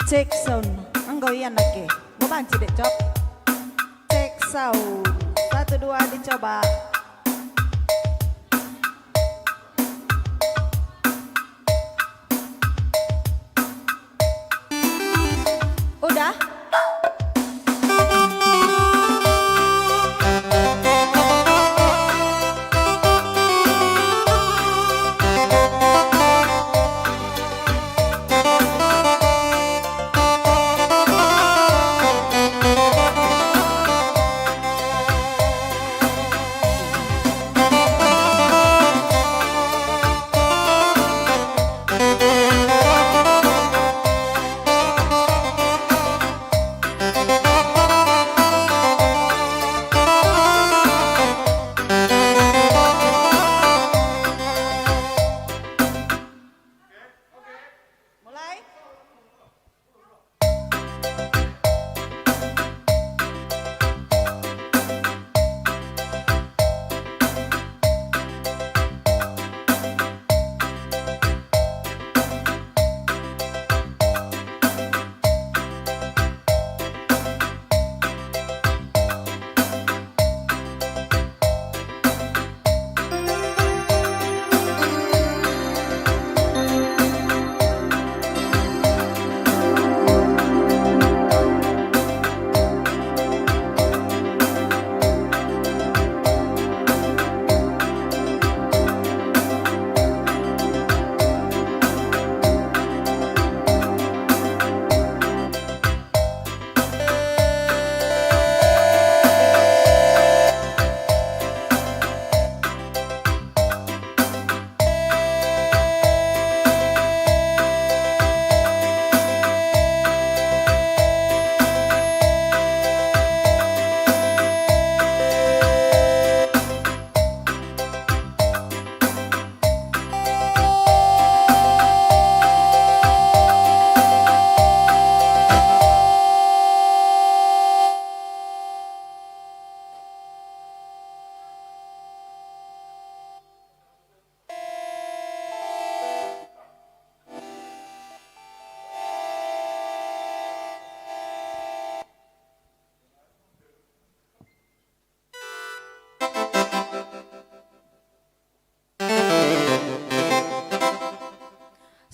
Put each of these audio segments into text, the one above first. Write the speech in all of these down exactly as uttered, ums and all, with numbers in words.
Cek sound, enggo ia nake. Mau banci dek, Cop? Cek sound, satu dua, dicoba. Udah? Mulai.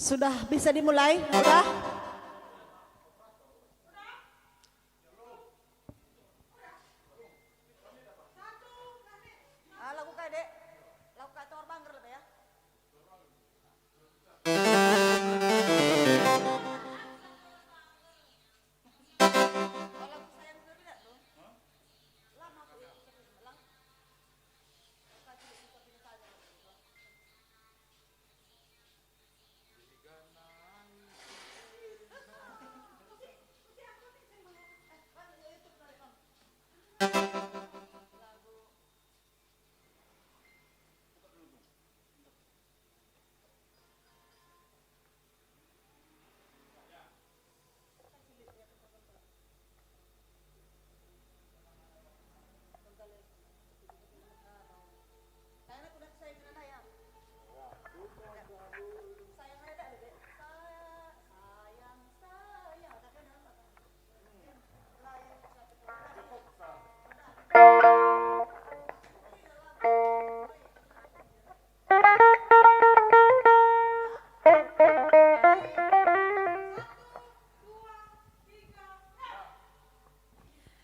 Sudah bisa dimulai? Udah? Ah, lagu kai, Dek? Lagu kai, Tor Bangger lebih ya?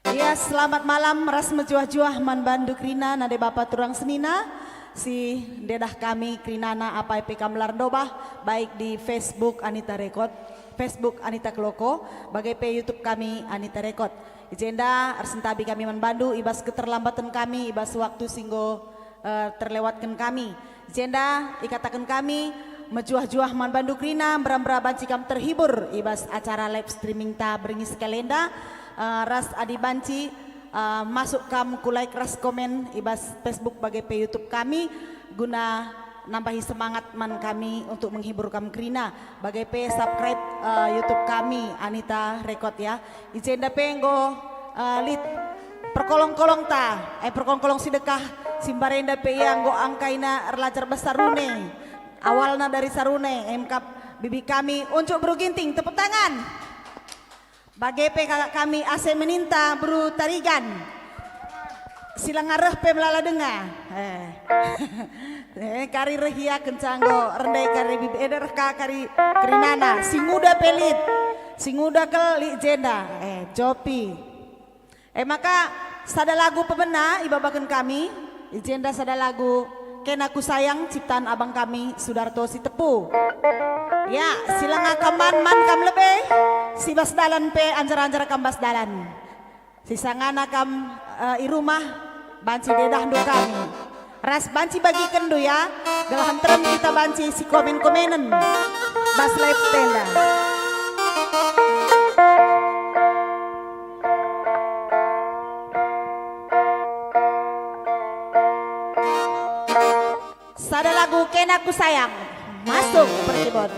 Ya, selamat malam ras mejuah-juah man bandu kerina nande bapa turang senina si ndedah kami kerinana apai pe kam la ndobah, baik di Facebook Anita Record, Facebook Anita Keloko, bage pe YouTube kami Anita Record. I jenda ersentabi kami man bandu i bas keterlambatan kami, i bas waktu si enggo, eh, terlewatken kami. Jenda ikataken kami, mejuah-juah man bandu kerina, mbera-mbera banci kam terhibur i bas acara live streaming ta berngi sekalenda, eh, ras adi banci, eh, masuk kam ku like ras komen i bas Facebook bage pe YouTube kami, guna nambahi semangat man kami untuk menghibur kam kerina. Bage pe subscribe, eh, YouTube kami, Anita Record, ya. I jenda pe enggo, eh, lit perkolong-kolong ta, eh, perkolong-kolong si dekah, si mbarenda pe ia enggo angkaina erlajar bas Sarune. Awalna dari Sarune, emkap bibi kami, Uncuk Beru Ginting, tepuk tangan. Bage pe kalak kami ase meninta beru Tarigan. Si langa reh pe melala denga. Eh. Eh, kari reh ia kenca enggo rendai kari bib-, eh, reh ka kari kerinana. Si nguda pe lit. Si nguda kal lit jenda. Eh, Jopi. Eh, maka sada lagu pemena ibabaken kami, i jenda sada lagu Kena Ku Sayang ciptaan abang kami Sudarto Sitepu. Ya, si langa kam man, man kam lebe, si bas dalan pe anjar-anjar kam bas dalan. Si sangana kam, eh, i rumah, banci dedahndu kami. Ras banci bagikenndu ya, gelah nterem kita banci si komen-komenen. Bas live tenda. Sada lagu Kena Ku Sayang. Masuk per keyboard.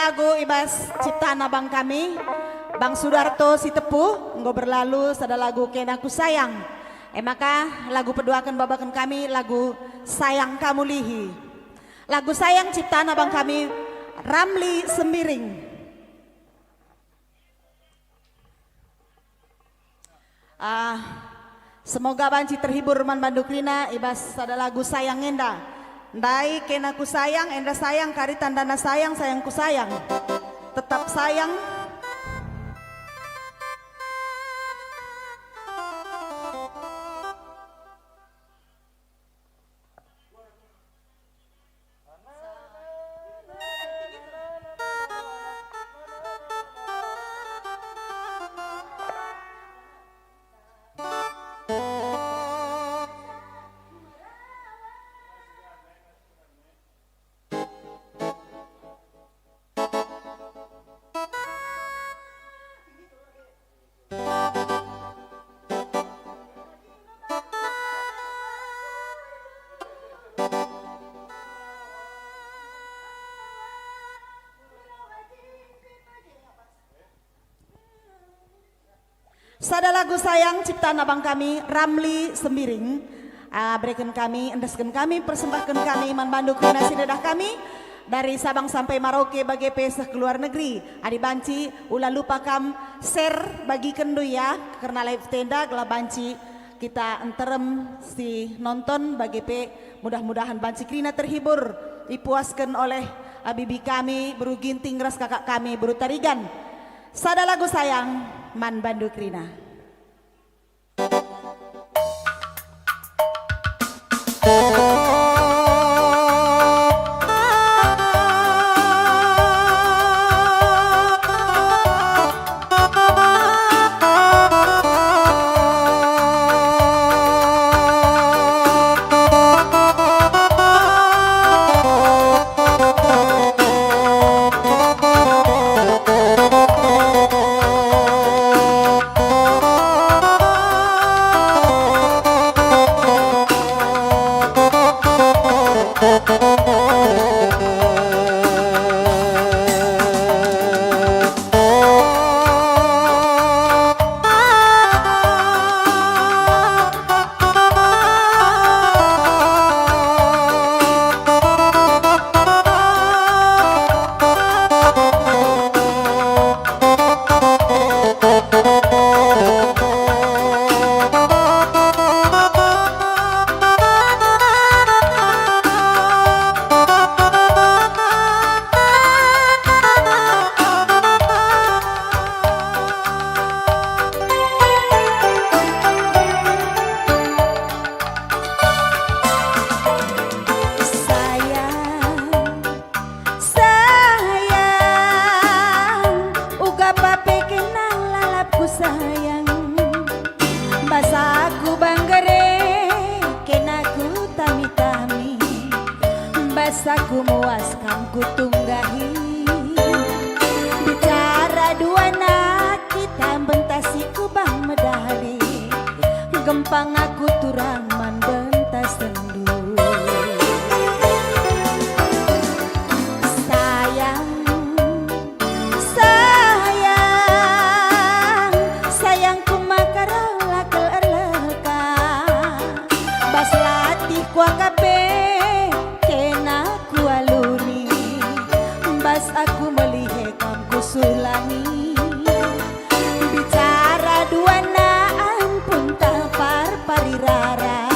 Lagu i bas ciptaan abang kami, Bang Sudarto Sitepu, enggo berlalu sada lagu Kena Kusayang. E maka lagu peduaken babaken kami lagu Sayang Kamu Lihi. Lagu Sayang ciptaan abang kami, Ramli Sembiring. Ah, semoga banci terhibur man bandu kerina i bas sada lagu Sayang enda. Ndai kena kusayang, enda sayang kari tandana sayang, sayang kusayang. Tetap sayang. Sada lagu sayang ciptaan abang kami, Ramli Sembiring. Ah, bereken kami, endesken kami, persembahken kami man bandu kerina si ndedah kami, dari Sabang sampai Merauke, bage pe seh ke luar negeri. Adi banci, ula lupa kam share, bagikenndu ya, kerna live enda, gelah banci kita nterem si nonton, bage pe mudah-mudahan banci kerina terhibur, ipuasken oleh, ah, bibi kami, Beru Ginting, ras kakak kami, Beru Tarigan. Sada lagu sayang man bandu kerina. Sayang, sayang, uga pape kena lalap ku sayang. Bas aku banggere kena ku tami-tami. Bas aku muas kam ku tunggahi. Bicara duana kita mbentasi ku bang medali. Gempang aku turang man bentasen. Sayang, sayang, sayangku maka rau la kal erleka. Bas latih kuakap pe kena kualuni. Bas aku melihe kam kusulangi. Bicara duana ampun tah parpari rara.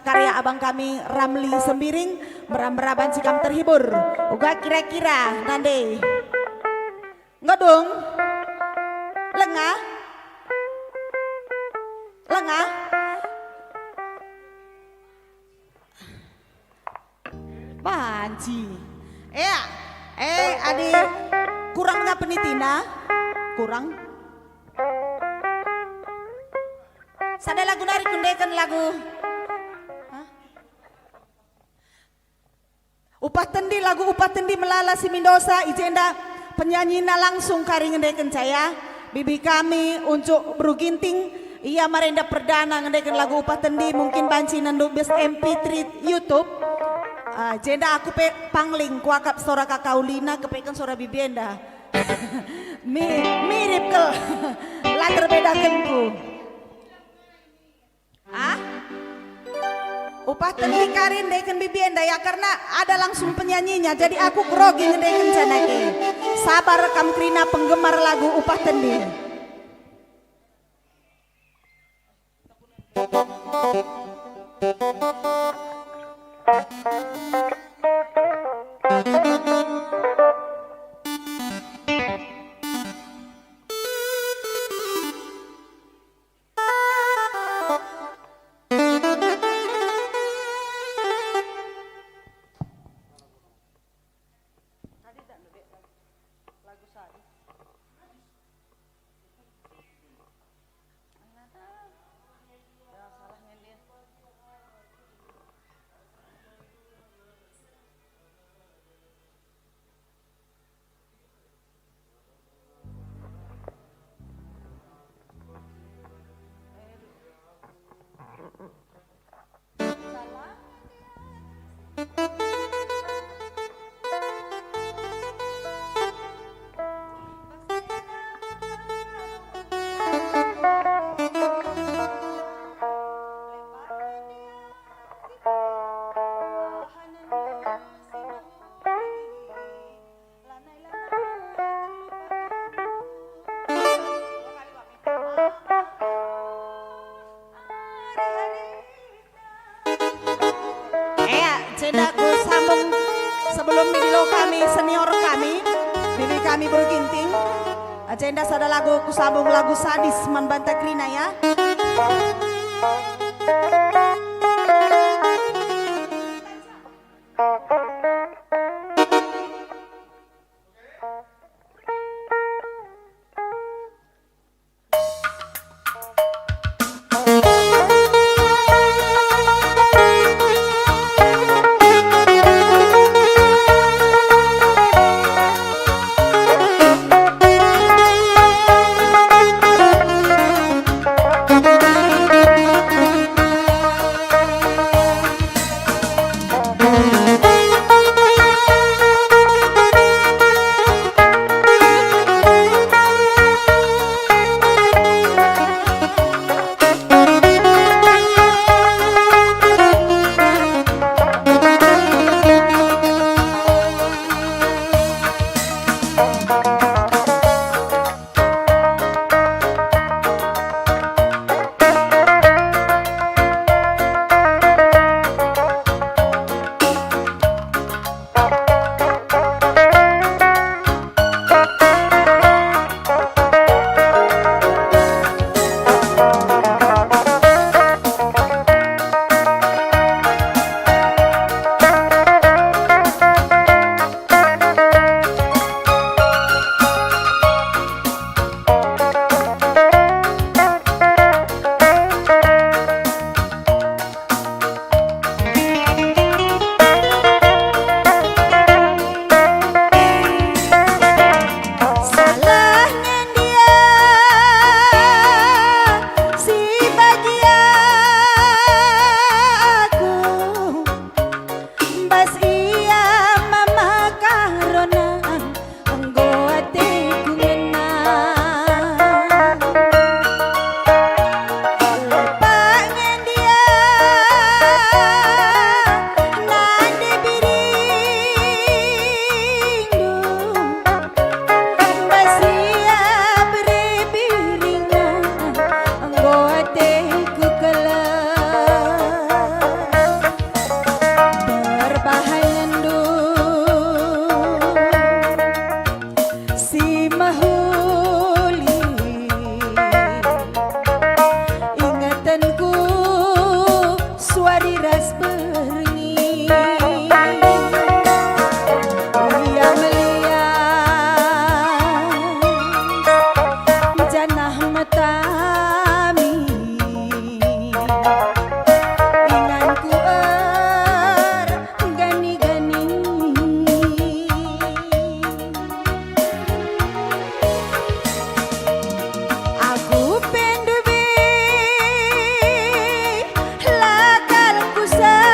Karya abang kami Ramli Sembiring, mera-mera banci kam terhibur. Uga kira-kira nande. Ngedung. Lengah. Lengah. Banci. Ea, eh, adi kurang nga penitina? Kurang. Sada lagu nari kundeken lagu. Hah? Upah Tendi, lagu Upah Tendi melala si mindosa, i jenda penyanyina langsung kari ngendeken caya. Bibi kami Uncuk Beru Ginting, ia marenda perdana ngendeken lagu Upah Tendi, mungkin banci nanduk bas M P three YouTube. Ah, jenda aku pe pangling kuakap sora Kakaulina, kepeken sora bibi enda. Mi-, mirip kal. La terbedakenku. Ah? Upah Tendi kari ngendeken bibi enda ya, karena ada langsung penyanyinya, jadi aku grogi ngendeken jana ke. Sabar kam kerina penggemar lagu Upah Tendi. Ea, jenda ku sambung sebelum idilo kami senior kami, bibi kami Beru Ginting. Jenda sada lagu ku sambung lagu sadis man banta kerina ya. berngi. Ia melias janah metami, inganku ergani-gani. Aku pe ndube la kal kusalah,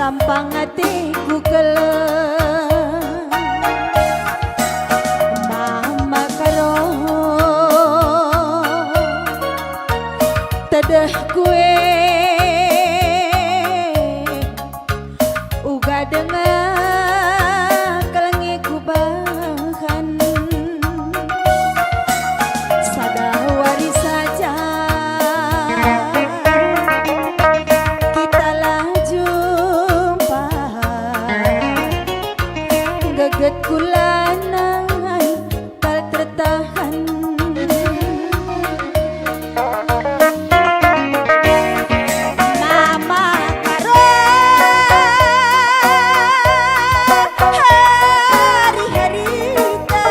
Ampang atiku kal, Mama Karo, tedehku e, uga denga kal nge kubahan. Sada wari saja kita la jumpa, gegetku lanai kal tertahan. Mama Karo, hari-harita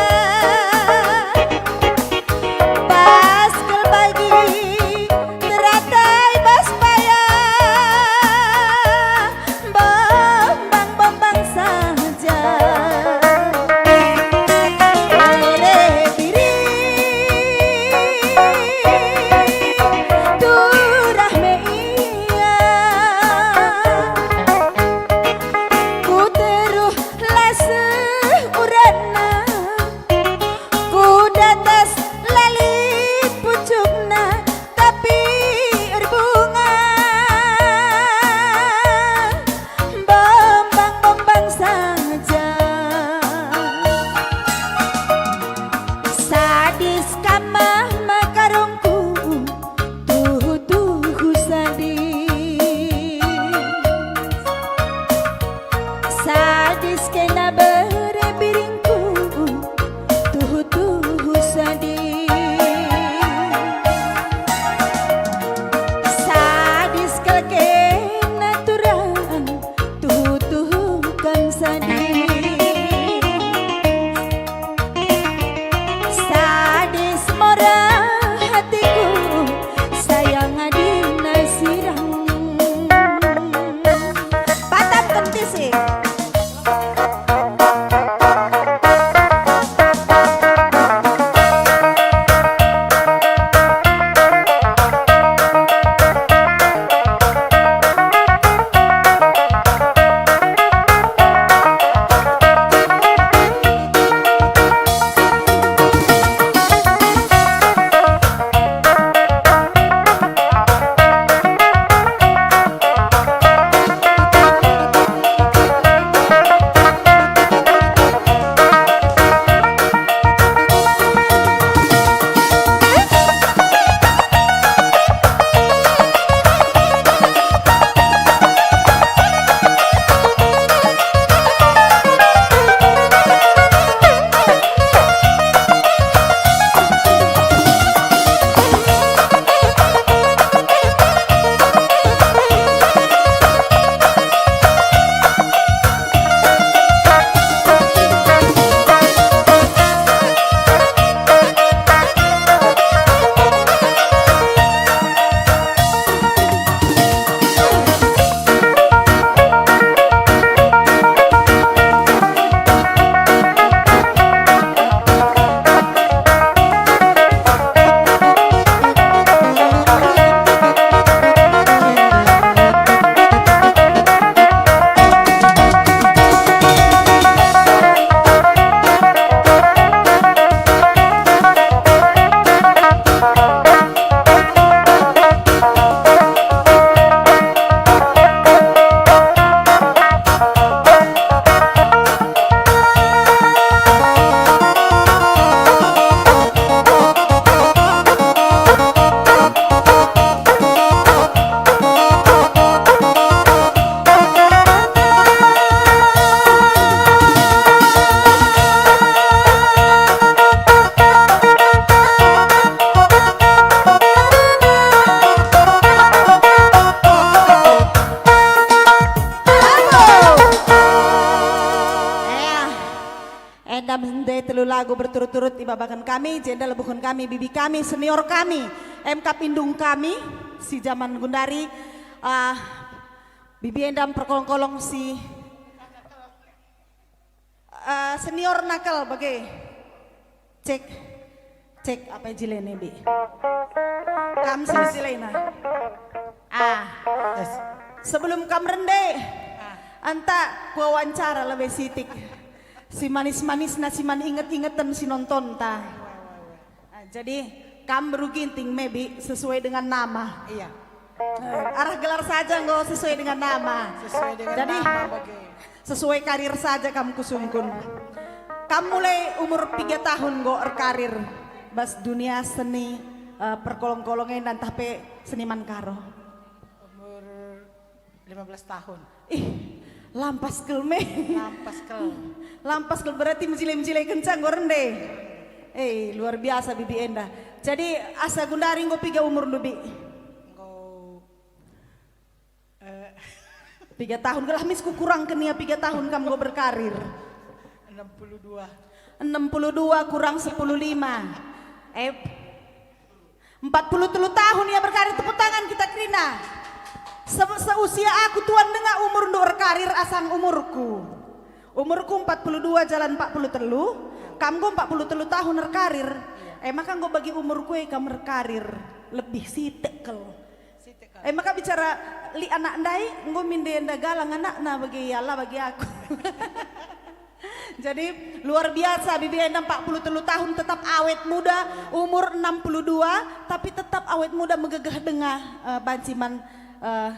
pas kal bagi teratai bas paya, bombang-bombang saja. Ore biri, turah me ia, ku teruh la seh uratna. Ku datas la lit pucukna, tapi erbunga bombang-bombang saja. Sadis kam Mama Karongku, tuhu-tuhu sadis. Sadis kena bere biringku, tuhu-tuhu sadis. Sadis kal kena turang, tuhu-tuhu kam sadis. Sadis mora hatiku, sayang adina sirang. Batam kentisik. Enda me ndai telu lagu berturut-turut ibabaken kami, jenda lebuhken kami bibi kami, senior kami, emkap indung kami, si jaman gundari, ah, bibi enda mperkolong-kolong si, ah, senior nakal bage. Cek, cek apa jilene, Bi? Kam si jilena. Ah, yes. Sebelum kam rende, ah, Enta kuwawancara lebe sitik. Si manis-manisna si man inget-ingeten si nontonta. Ah, jadi, kam beru Ginting me, Bi, sesuai dengan nama. Iya. Eh, arah gelar saja enggo sesuai dengan nama. Sesuai dengan Jadi, nama bage. Sesuai karir saja kam kusungkun. Kam mulai umur piga tahun enggo erkarir bas dunia seni, eh, perkolong-kolong enda ntah pe seniman Karo? Umur lima belas tahun. Ih, lampas kal me. Lampas kal. Lampas kal, berarti mejile-mejile kenca enggo rende. Eh, luar biasa Bibi enda. Jadi, asa gundari enggo piga umurndu, Bi? Enggo, eh, Piga tahun, gelah mis kukurangken ia piga tahun kam enggo berkarir. Enam puluh dua. Enam puluh dua kurang sepuluh lima. Eh, Empat puluh telu tahun ia berkarir, tepuk tangan kita kerina. Se-, seusia aku tuan denga umurndu erkarir asang umurku. Umurku empat puluh dua jalan empat puluh telu, kam enggo empat puluh telu tahun erkarir. Iya. E maka enggo bagi umurku e kam erkarir lebih sitik kal. Sitik kal. E maka bicara lit anak ndai, enggo min enda galang anakna bagi ia, la bagi aku. Jadi, luar biasa, Bibi enda empat puluh telu tahun tetap awet muda, umur enam puluh dua, tapi tetap awet muda, megegeh denga, eh, banci man, eh,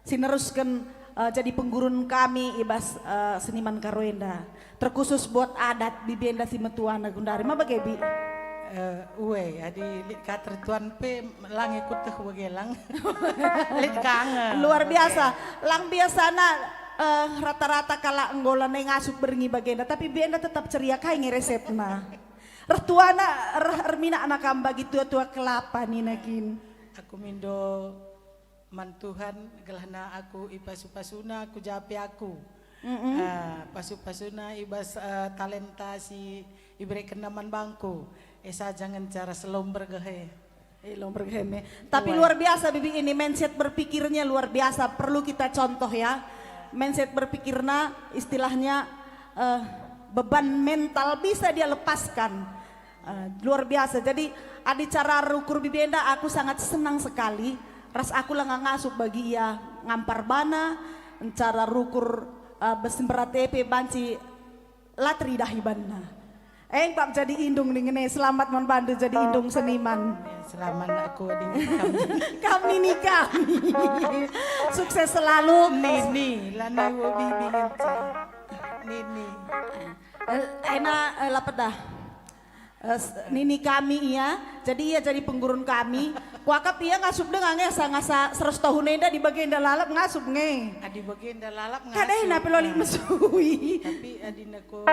si nerusken, eh, jadi penggurun kami i bas, eh, seniman Karo enda. Terkhusus buat adat, Bibi enda si metuana gundari. Ma bage, Bi? Eh, ue, adi lit ka tertuan pe lang ikut teh bage lang. Lit ka nge. Luar biasa. Lang biasana, eh, rata-rata kalak enggo lanai ngasup berngi bagenda, tapi Bibi enda tetap ceria kai nge resepna. Reh tuana, reh erminakna kam bagi tua-tua kelapa nina kin. Aku mindo man Tuhan, gelahna aku ipasu-pasuna, ku japi aku. Mm-mm. Ah, pasu-pasuna i bas, eh, talenta si iberekenna man bangku. E saja ngenca ras lom bergehe. Eh, lom bergehe me. Tapi luar biasa, Bibi, ini mindset berpikirnya luar biasa. Perlu kita contoh, ya. Mindset berpikirna, istilahnya, eh, beban mental bisa dia lepaskan. Eh, luar biasa. Jadi, adi cara rukur Bibi enda, aku sangat senang sekali. Ras aku langa ngasup bagi ia ngampar bana, cara rukur, eh, bas mberat e pe banci la teridah ibanna. Engkap jadi indung ning ngene, selamat man bandu jadi indung seniman. Ya, selamat aku adi kam. Kami ni kami. Sukses selalu. Nini, lanai wo Bibi ngenca. Nini. Eh, ena, eh, lapet dah. Eh, s-, nini kami ia, jadi ia jadi penggurun kami. Kuakap ia ngasup denga nge asa ngasa seratus tahun enda di bagenda lalap ngasup nge. Adi bagenda lalap ngasup. Kadai na pe lolik mesui. Tapi adi nako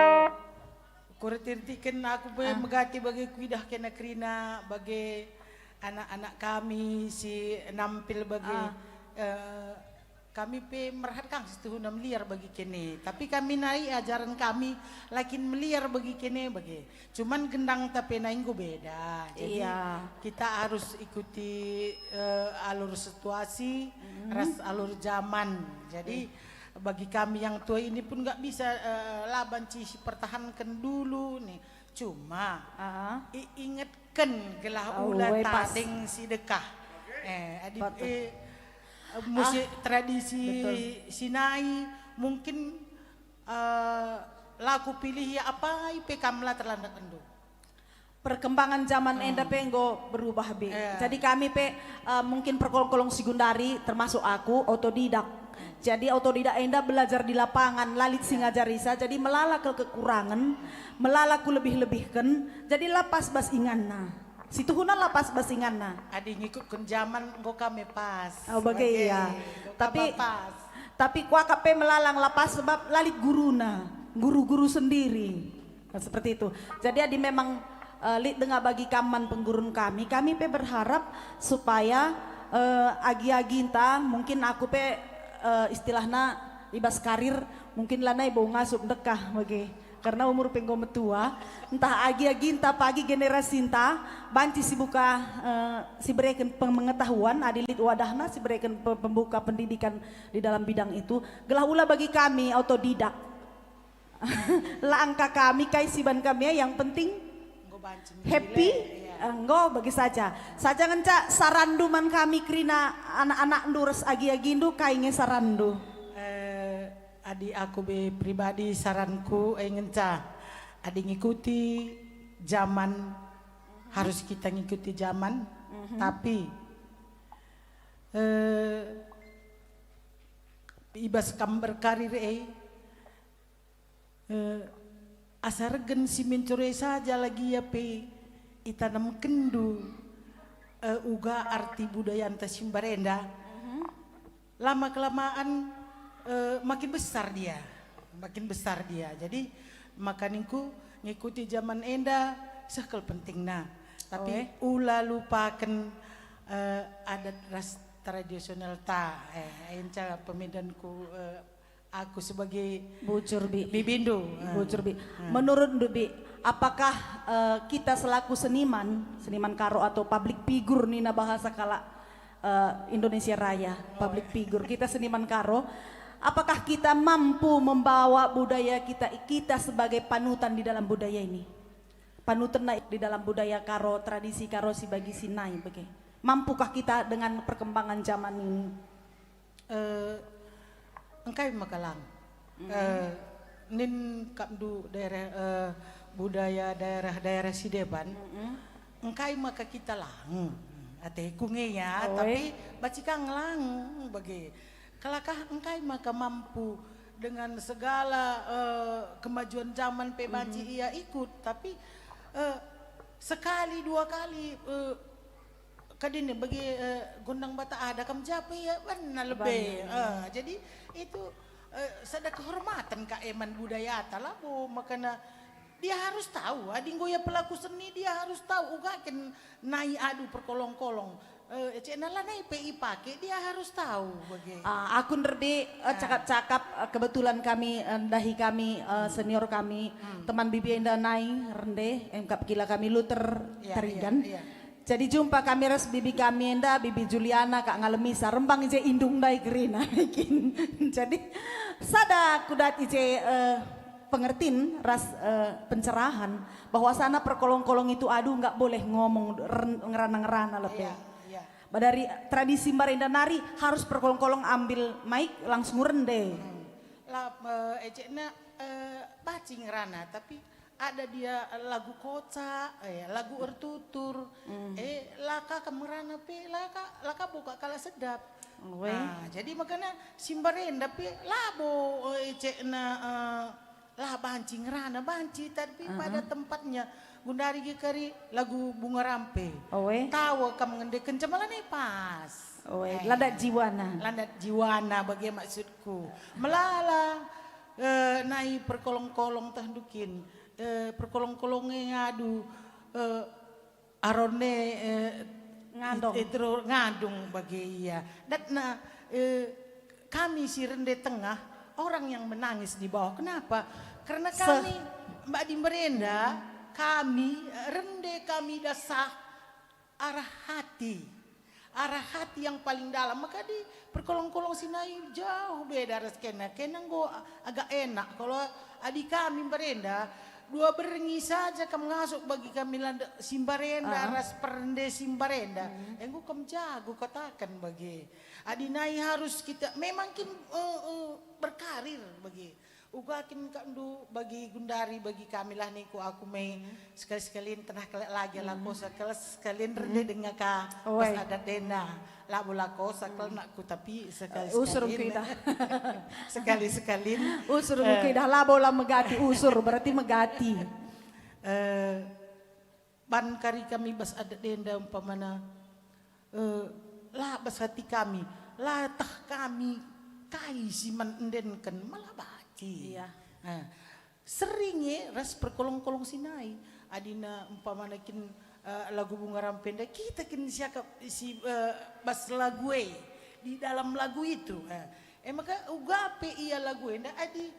kureti-retiken aku pe megati bage kuidah kena kerina bage anak-anak kami si nampil bage, eh, kami pe merhat kang situhuna meliar bagi kene. Tapi kami nai ajaren kami lakin meliar bagi kene bage. Cuman gendang ta pe nai enggo beda. Jadi kita harus ikuti, eh, alur situasi ras alur zaman. Jadi bagi kami yang tua ini pun nggak bisa, eh, la banci sipertahanken dulu nih. Cuma iingetken gelah ula tading si dekah. Eh, adi, eh, musik tradisi si nai mungkin, eh, la kupilih ia apai pe kam la terlandak endu. Perkembangan zaman enda pe enggo berubah, Bi. Jadi kami pe, eh, mungkin perkolong-kolong si gundari, termasuk aku, otodidak. Jadi otodidak enda belajar di lapangan, la lit si ngajarisa, jadi melala kal kekurangen, melala kulebih-lebihken, jadi la pas bas inganna. Situhuna la pas bas inganna. Adi ngikutken jaman enggo kami pas. Oh, bage, iya. Tapi kuakap pe melala la pas sebab la lit guruna, guru-guru sendiri. Nah, seperti itu. Jadi adi memang, eh, lit denga bagi kam man penggurun kami, kami pe berharap supaya, eh, agi-aginta, mungkin aku pe, eh, istilahna i bas karir, mungkin lanai bo ngasup ndekah bage. Karena umur pe enggo metua, ntah agi-aginta pagi generasinta banci sibuka, eh, sibereken pengetahuan, adi lit wadahna sibereken pe-, pembuka pendidikan di dalam bidang itu, gelah ula bagi kami otodidak. La angka kami kai siban kami, ya, yang penting happy. Enggo, bagi saja. Saja ngenca saranndu man kami kerina anak-anakndu ras agi-agindu, kai nge saranndu? Eh, Adi aku be pribadi, saranku, eh, ngenca, adi ngikuti zaman, harus kita ngikuti zaman, tapi, eh, i bas kam berkarir e, eh, asa regen si mencure saja lagi ia pe itanamkenndu, eh, uga arti budayanta si mbarenda. Lama kelamaan, eh, makin besar dia, makin besar dia. Jadi, maka ningku, ngikuti zaman enda seh kal pentingna. Tapi ula lupaken, eh, adat ras tradisionalta. Eh, enca pemindanku, eh, aku sebagai bujur, Bi. Bibindu. Eh. Bujur, Bi. Eh. Menurutndu, Bi, apakah, eh, kita selaku seniman, seniman Karo atau public figure nina bahasa kalak, eh, Indonesia Raya, public figure, kita seniman Karo, apakah kita mampu membawa budaya kita, kita sebagai panutan di dalam budaya ini? Panutanna di dalam budaya Karo, tradisi Karo si bagi si nai bage. Mampukah kita dengan perkembangan zaman ini? Eh, engkai maka lang? Eh, nin kapndu daerah, eh, budaya daerah-daerah si deban, engkai maka kita lang? Ateku nge ya, tapi banci ka ngelang bage. Kelakah engkai maka mampu dengan segala, eh, kemajuan zaman pe banci ia ikut, tapi, eh, sekali dua kali, eh, Kadin bagi, eh, gondang bata ada kam jape ya, banna lebe. Eh, jadi itu, eh, sada kehormatan ka eman budayata labo makana dia harus tahu, adi enggo ia pelaku seni dia harus tahu, uga kin nai adu perkolong-kolong. Eh, cekna lanai pe ipake, dia harus tahu bage. Ah, aku nderdi, eh, cakap-cakap, eh, kebetulan kami, eh, ndahi kami, eh, senior kami, teman bibi enda nai rende, engkap kila kami luter. Ya, terigan. Ya, ya. Jadi jumpa kami ras bibi kami enda, Bibi Juliana, kak ngalemi sa rembang i je indung ndai kerina kin. Jadi sada kudat i je, eh, pengertin ras, eh, pencerahan bahwasana perkolong-kolong itu, aduh, nggak boleh ngomong ren-, ngerana-ngerana lepe. Iya, iya. Badari tradisi mbarenda nari harus perkolong-kolong ambil mic langsung rende. Hmm. La, eh, ejekna, eh, banci ngerana, tapi ada dia lagu kocak, eh, lagu ertutur, eh, la ka kam ngerana pe, la ka, la ka buka kalak sedap. Oe. Nah, jadi makana si mbarenda pe labo, eh, cekna, eh, la banci ngerana, banci, tapi pada tempatnya. Gundari ge kari lagu Bunga Rampe. Oe. Tawa kam ngendekenca malah ne pas. Oe, eh, landat jiwana. Landat jiwana bage maksudku. Melala, eh, nai perkolong-kolong teh ndukin. Eh, perkolong-kolong e ngadu, eh, arone, eh, ngandung. It-, itero ngandung bage ia. Datna, eh, kami si rende tengah, orang yang menangis di bawah. Kenapa? Karena kami, Mbak Dimberenda, kami, eh, rende kami dasah arah hati. Arah hati yang paling dalam. Maka di perkolong-kolong si nai jauh beda ras kena. Kena enggo a-, agak enak. Kalau adi kami mbarenda, dua berngi saja kam ngasup bagi kami lande si mbarenda ras perende si mbarenda. Enggo kam jago kataken bage. Adi nai harus kita memang kin, eh, eh, berkarir bage. Uga kin kak ndu bagi gundari bagi kami lah ningku aku me sekali-sekali tenah kelek lagi la kosa keles sekali rende denga ka pas adat dena. Labo la kosa kelek nakku tapi sekali-sekali. Usur engku idah. Sekali-sekali. Usur engku idah, labo la megati, usur berarti megati. Eh, ban kari kami bas adat denda umpamana, eh, la bas hati kami, la teh kami kai si man endenken, malah banci. Iya. Eh, sering e ras perkolong-kolong si nai. Adina umpamana kin, eh, lagu Bunga Rampe enda, kita kin siakap si, eh, bas lagu e, di dalam lagu itu. Eh, e maka uga pe ia lagu enda adi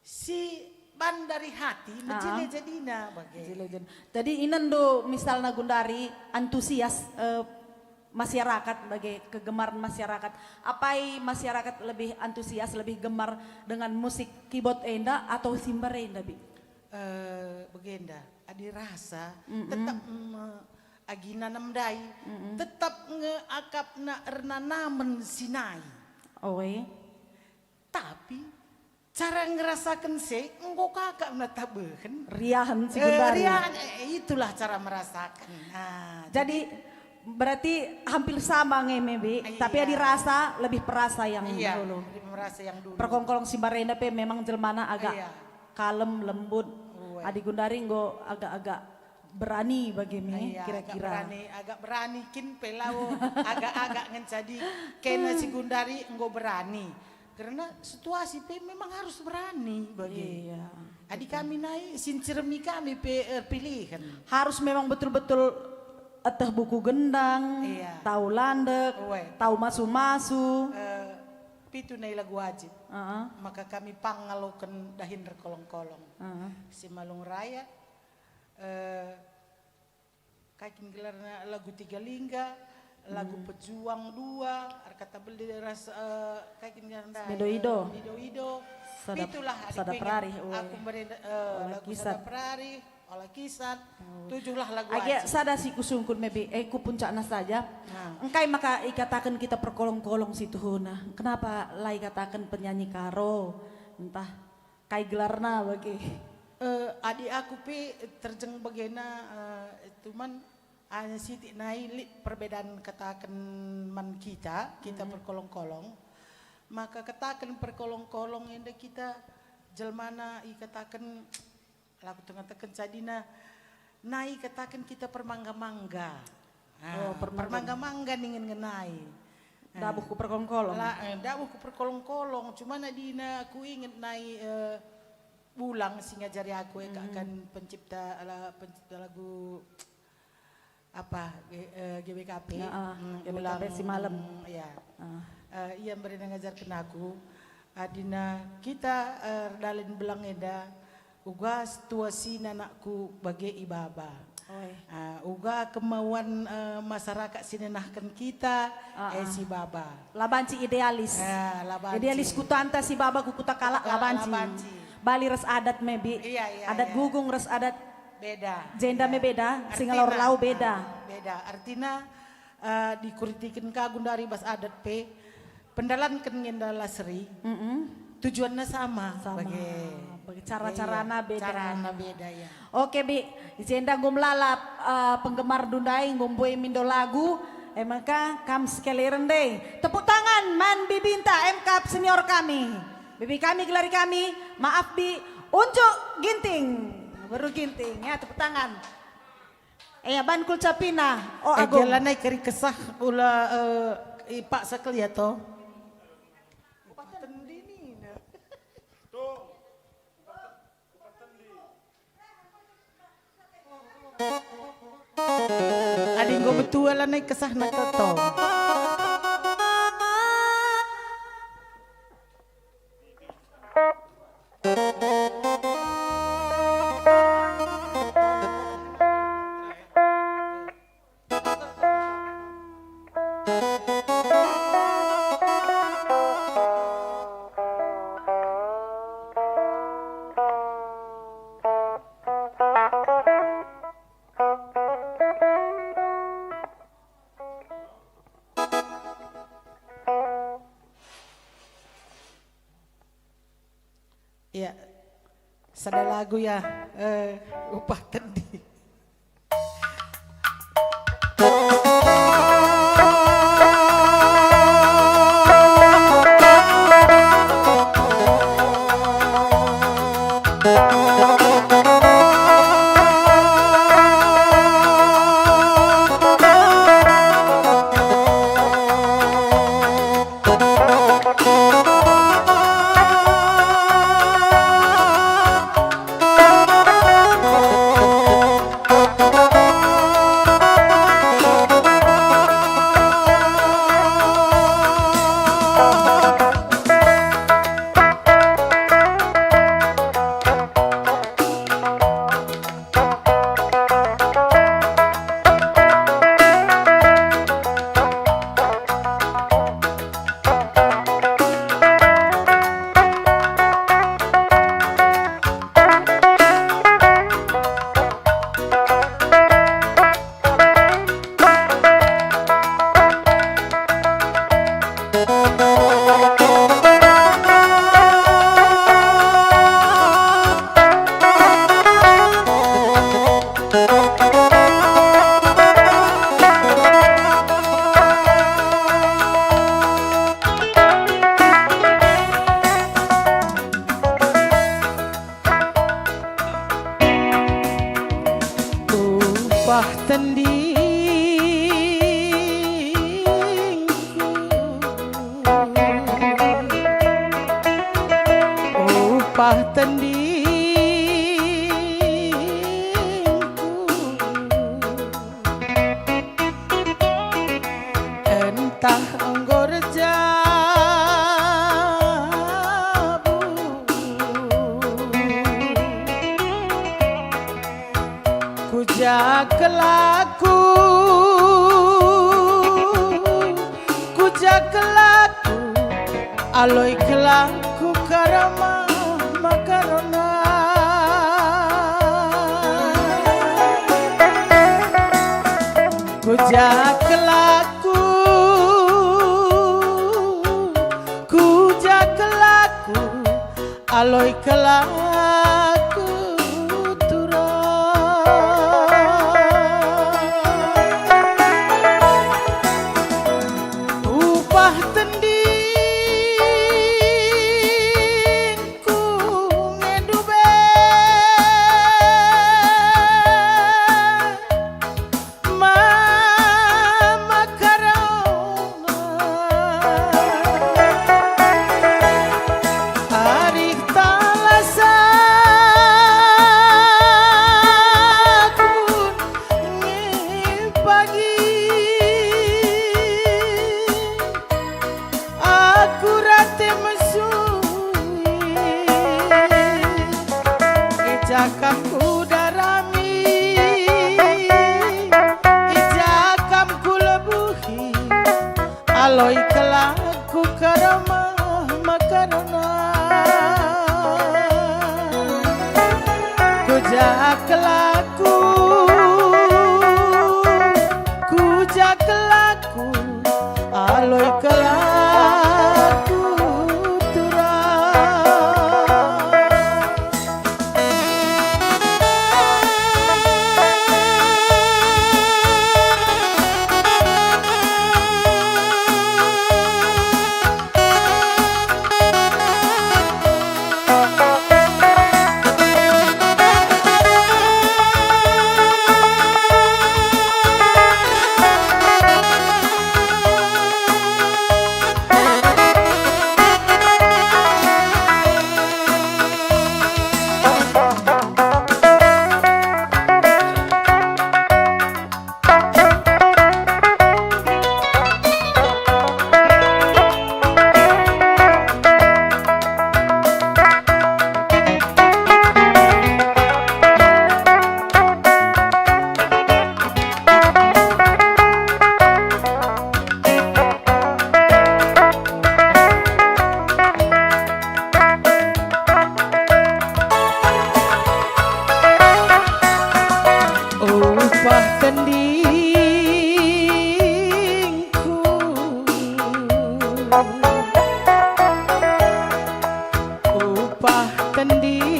si ban dari hati, mejile jadina bage. Mejile jadina. Jadi inendo misalna gundari antusias, eh, masyarakat bage, kegemaran masyarakat. Apai masyarakat lebih antusias, lebih gemar dengan musik keyboard enda atau si mbarenda, Bi? Eh, bagenda, adi rasa tetap, mm, agi nanam ndai, tetap nge akapna ernanamen si nai. Oe. Tapi Cara ngerasaken se, enggo kakak na tabehen. Riahen si Eh, gundari. Riahen, eh, itulah cara merasaken. Nah, Jadi, berarti hampir sama nge, maybe, Iya. tapi adi rasa, lebih perasa yang Iya, dulu. Lebih merasa yang dulu. Perkongkolong si mbarenda pe memang jelmana agak Iya. kalem, lembut. Uwe. Adi gundari enggo agak-agak berani bage me, Iya, agak kira-kira. Berani, agak berani kin pe lao, agak-agak ngenca di kena si gundari enggo berani. Karena situasi pe memang harus berani bage. Iya. Adi kami nai, sinceremi kami pe, eh, pilihan. Harus memang betul-betul eteh buku gendang, Iya. tau landek, Uwe. tau masu-masu. Eh, pitu nai lagu wajib. Heeh. Maka kami pang ngaloken dahin erkolong-kolong. Heeh. Si Malung Raya, eh, kai kin gelarna, lagu Tiga Lingga, lagu Hmm. Pejuang dua, Arkata Belde ras, eh, kai kin gelarna, Mido-ido. eh, Mido-ido. Sada, Itulah, Sada Perari, uwe. Aku meren-, eh, Ola lagu Kisat. Sada Perari, Ola Kisat. Oh. Tujuhlah lagu Age wajib. Sada si kusungkun, maybe, eh, ku puncakna saja. Nah. Engkai maka ikataken kita perkolong-kolong si tuhuna? Kenapa la ikataken penyanyi Karo? Entah kai gelarna bage. Eh, adi aku pe terjeng bagena, eh, cuman hanya sitik nai lit perbedaan kataken man kita, kita Mm-mm. perkolong-kolong. Maka kataken perkolong-kolong enda kita jelmana ikataken, laku tengah-tengah jadina, nai kataken kita permangga-mangga. Ah, Oh, permangga. permangga-mangga ningen ngenai. Dabuh ku perkolong-kolong. La, eh, dabuh ku perkolong-kolong. Cuma nadina ku inget nai, eh, Bulang si ngajari aku, eh, Mhm. kan pencipta, ala, pencipta lagu apa, G-, eh, G B K P. Ya, ah, Hmm, G B K P Bulang, si malem. Hmm, ya. Ah. Eh, ia mberena ngajarken aku. Adina kita, eh, erdalin belang enda, uga situasina anakku bage ibaba. Oi. Ah, uga kemauan, eh, masyarakat si nenahken kita, Ah, eh, ah. si baba. La banci idealis. Eh, la banci. Idealis kutanta si baba ku kuta kalak, Kuta la kalak la banci. banci. Bali ras adat, maybe. Iya, iya, Adat iya. Gugung ras adat Beda. Jenda Iya. me beda, si Artina, ngalor lau beda. ah, beda. Artina, eh, dikuritiken ka gundari bas adat pe, pendalanken ngenda la seri, Mm-mm. tujuanna sama. Sama. Bage. Bage cara-carana Iya, beda. carana beda, ya. Oke, Bi. Jenda enggo melala, eh, penggemarndu ndai, enggo mbue mindo lagu. E maka kam sekalian ndai. Tepuk tangan man bibinta M K senior kami. Bibi kami, gelari kami, maaf, Bi, Unjuk Ginting. Beru Ginting, ya, tepuk tangan. Eh, ya, ban kulcapina. Oh, Eh, Agung. Jalan naik keri kesah ula, eh, ipaksa keliat, toh. Adi enggo metua lanai kesahna toto. Ya, sada lagu ya, eh, upah tendi. Upah tendingku entah enggo erjabu. Ku ja kel aku, ku ja kel aku, aloi kel aku karama makarona. Ku ja kel aku, ku ja kel aku, aloi kel aku turang. Upah tendingku ngendu be. Mama karona, arih talas aku nge pagi. Aku rate mesui, i ja kam kudarami, i ja kam kulebuhi, aloi kel aku karama makarona. Ku ja kel aku, ku ja kel aku, aloi kel aku turang. Upah tendingku, upah tendingku,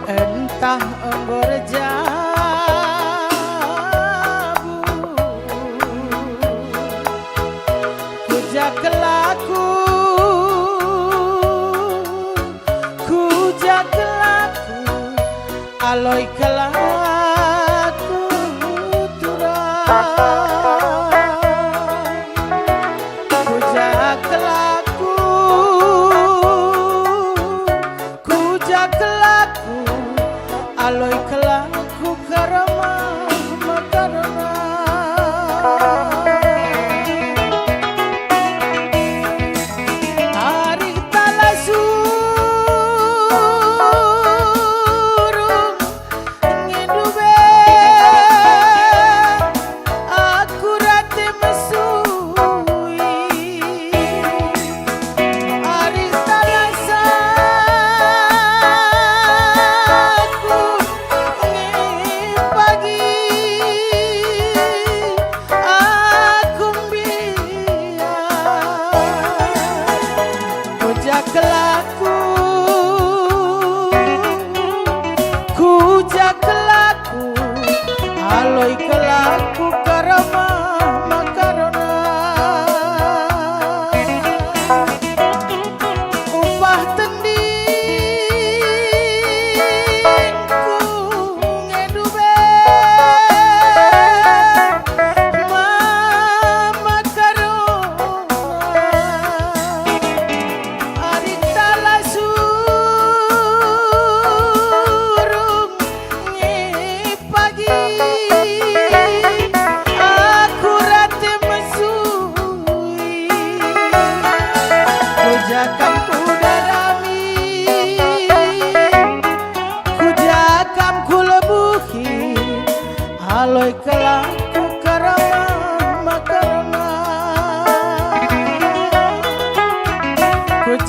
entah enggo erjabu. Ku ja kel aku, ku ja kel aku, aloi kel aku turang. Ku ja kel aku, ku ja kel aku, aloi kel aku karama makarona. Arih talas urung ngendu be,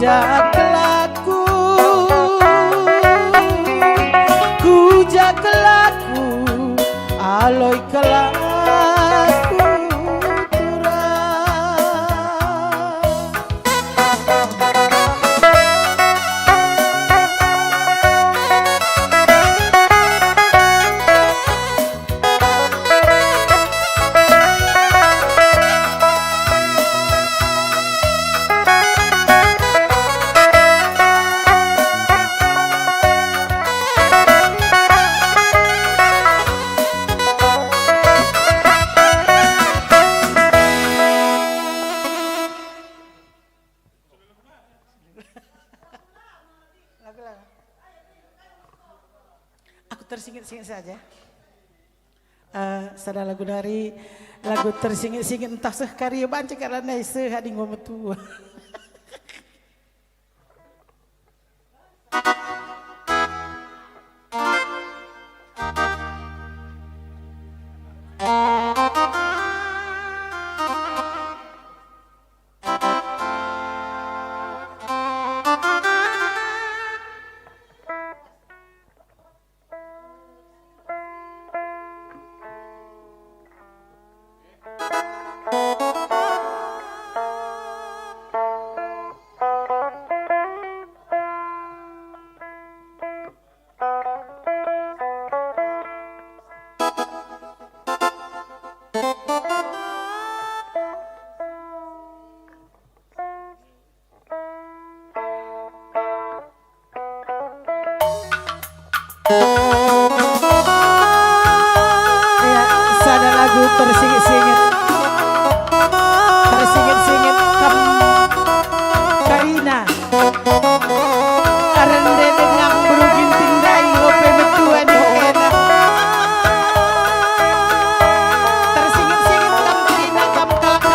Kuja kelaku, kuja kelaku, aloi kelaku turang. Lagu-lagu. Aku tersinget-singet saja. Eh, sada lagu dari lagu tersinget-singet, ntah seh kari banci kalak ndai seh adi enggo metua. Ya, sada lagu tersinget-singet. Tersinget-singet kam Karina. Arende denga beru Ginting ndai, ope metua ni kena. Tersinget-singet kam Karina, kam kalak.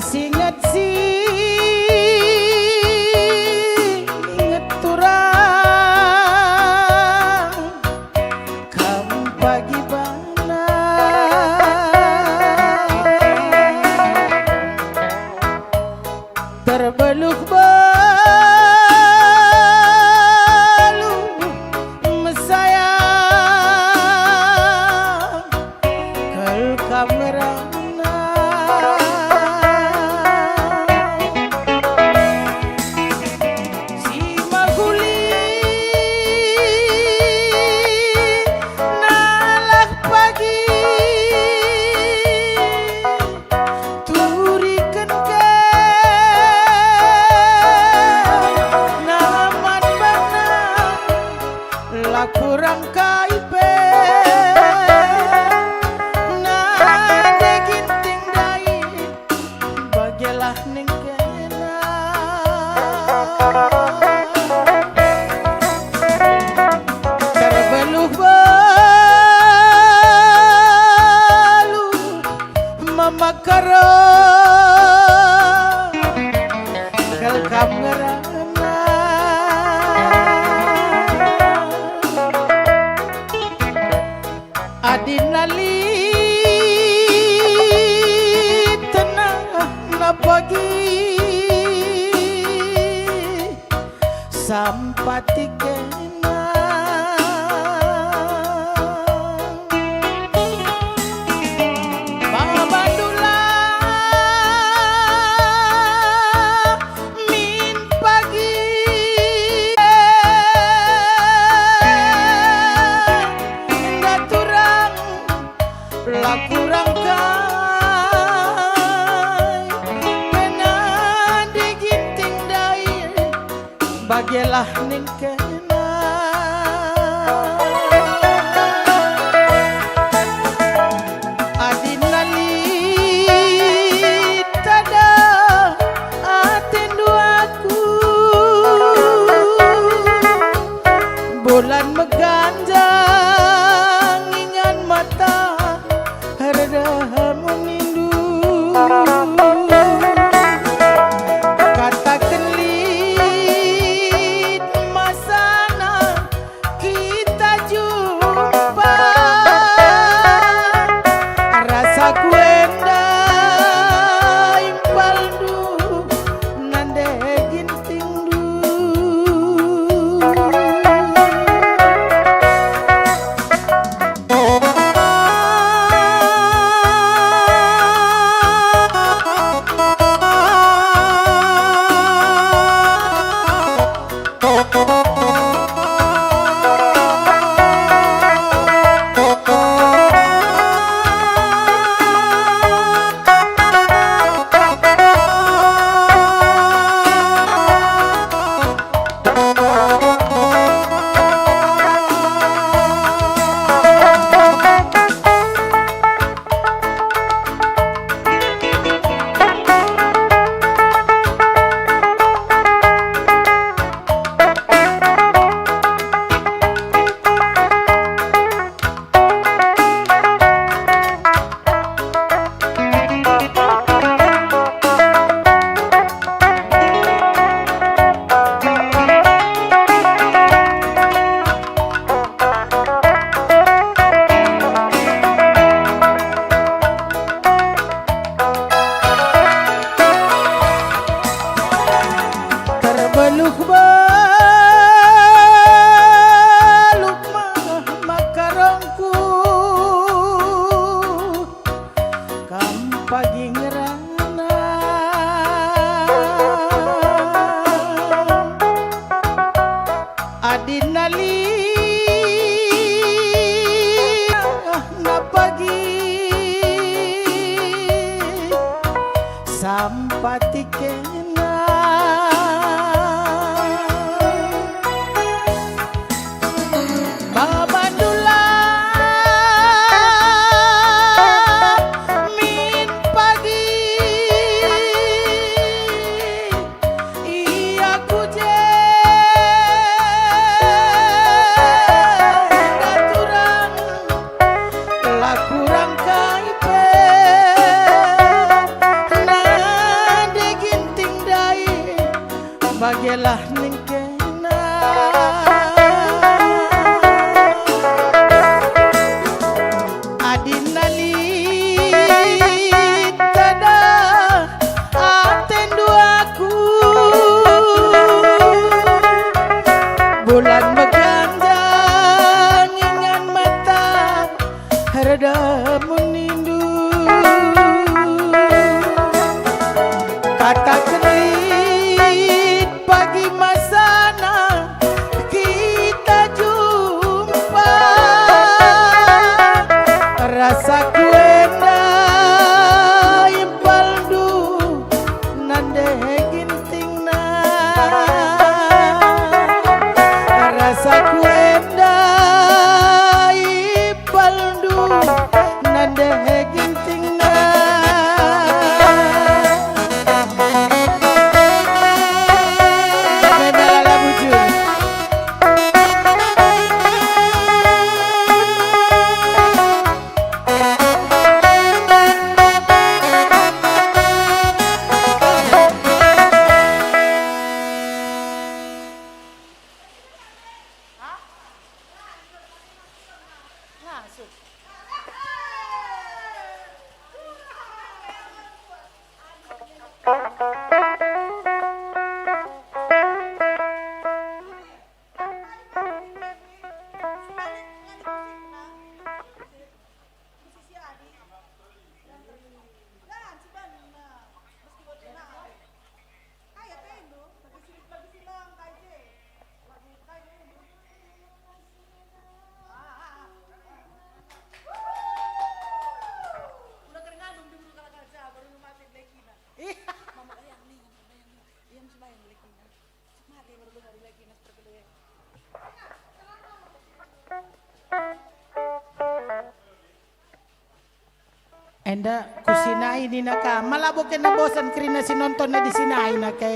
Tersinget, singet turang kam pagi bana. Terbeluh-beluh mesayang kal kam ngerana. Si mehuli nalah pagi turiken ke naman bana, la kurang kai pe nande Ginting ndai, bagelah ningkena. Terbeluh-beluh memakero kal kam ngerana. Adina lit tenah na pagi sampati kena. Baba Dula Jelah ningkena. Adina lit tada atendu aku, bulan meganjang ingan mata, erdamu nindu. Kataken lit masana kita jumpa, rasaku enda impalndu nande gintingndu. Terbeluh-beluh mah makarongku, kam pagi ngerana. Adina lit na pagi sampati kena. Babandula min pagi ia ku je, enda turang, la kurang kai pe, nande ginting ndai, bagelah ningkena. Adina lit tada atendu aku, bulan meganjang ingan mata, erdamu nindu. Kataken lit pagi masana kita jumpa, rasaku enda impalndu nande gintingna, rasaku enda impalndu nande gintingna. Memela la bujur. Ih, mama kalian. Enda ku Sinai nina ka, "Malabo kena bosan kerina si nonton adi Sinai na kai."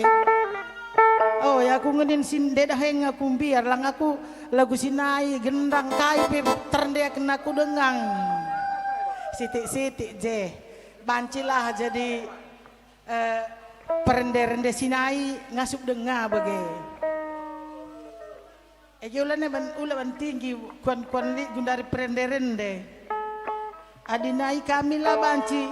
Oh, ya aku ngenin sin dedah eng aku mbiar lang aku lagu Sinai gendang kai pe terndeken aku dengang. Sitik-sitik je. Bancilah jadi, eh, perende-rende Sinai ngasup denga bage. Ege ulana ban, ula ban tinggi kuan-kuan lit gundari perende-rende. Adi nai kami la banci.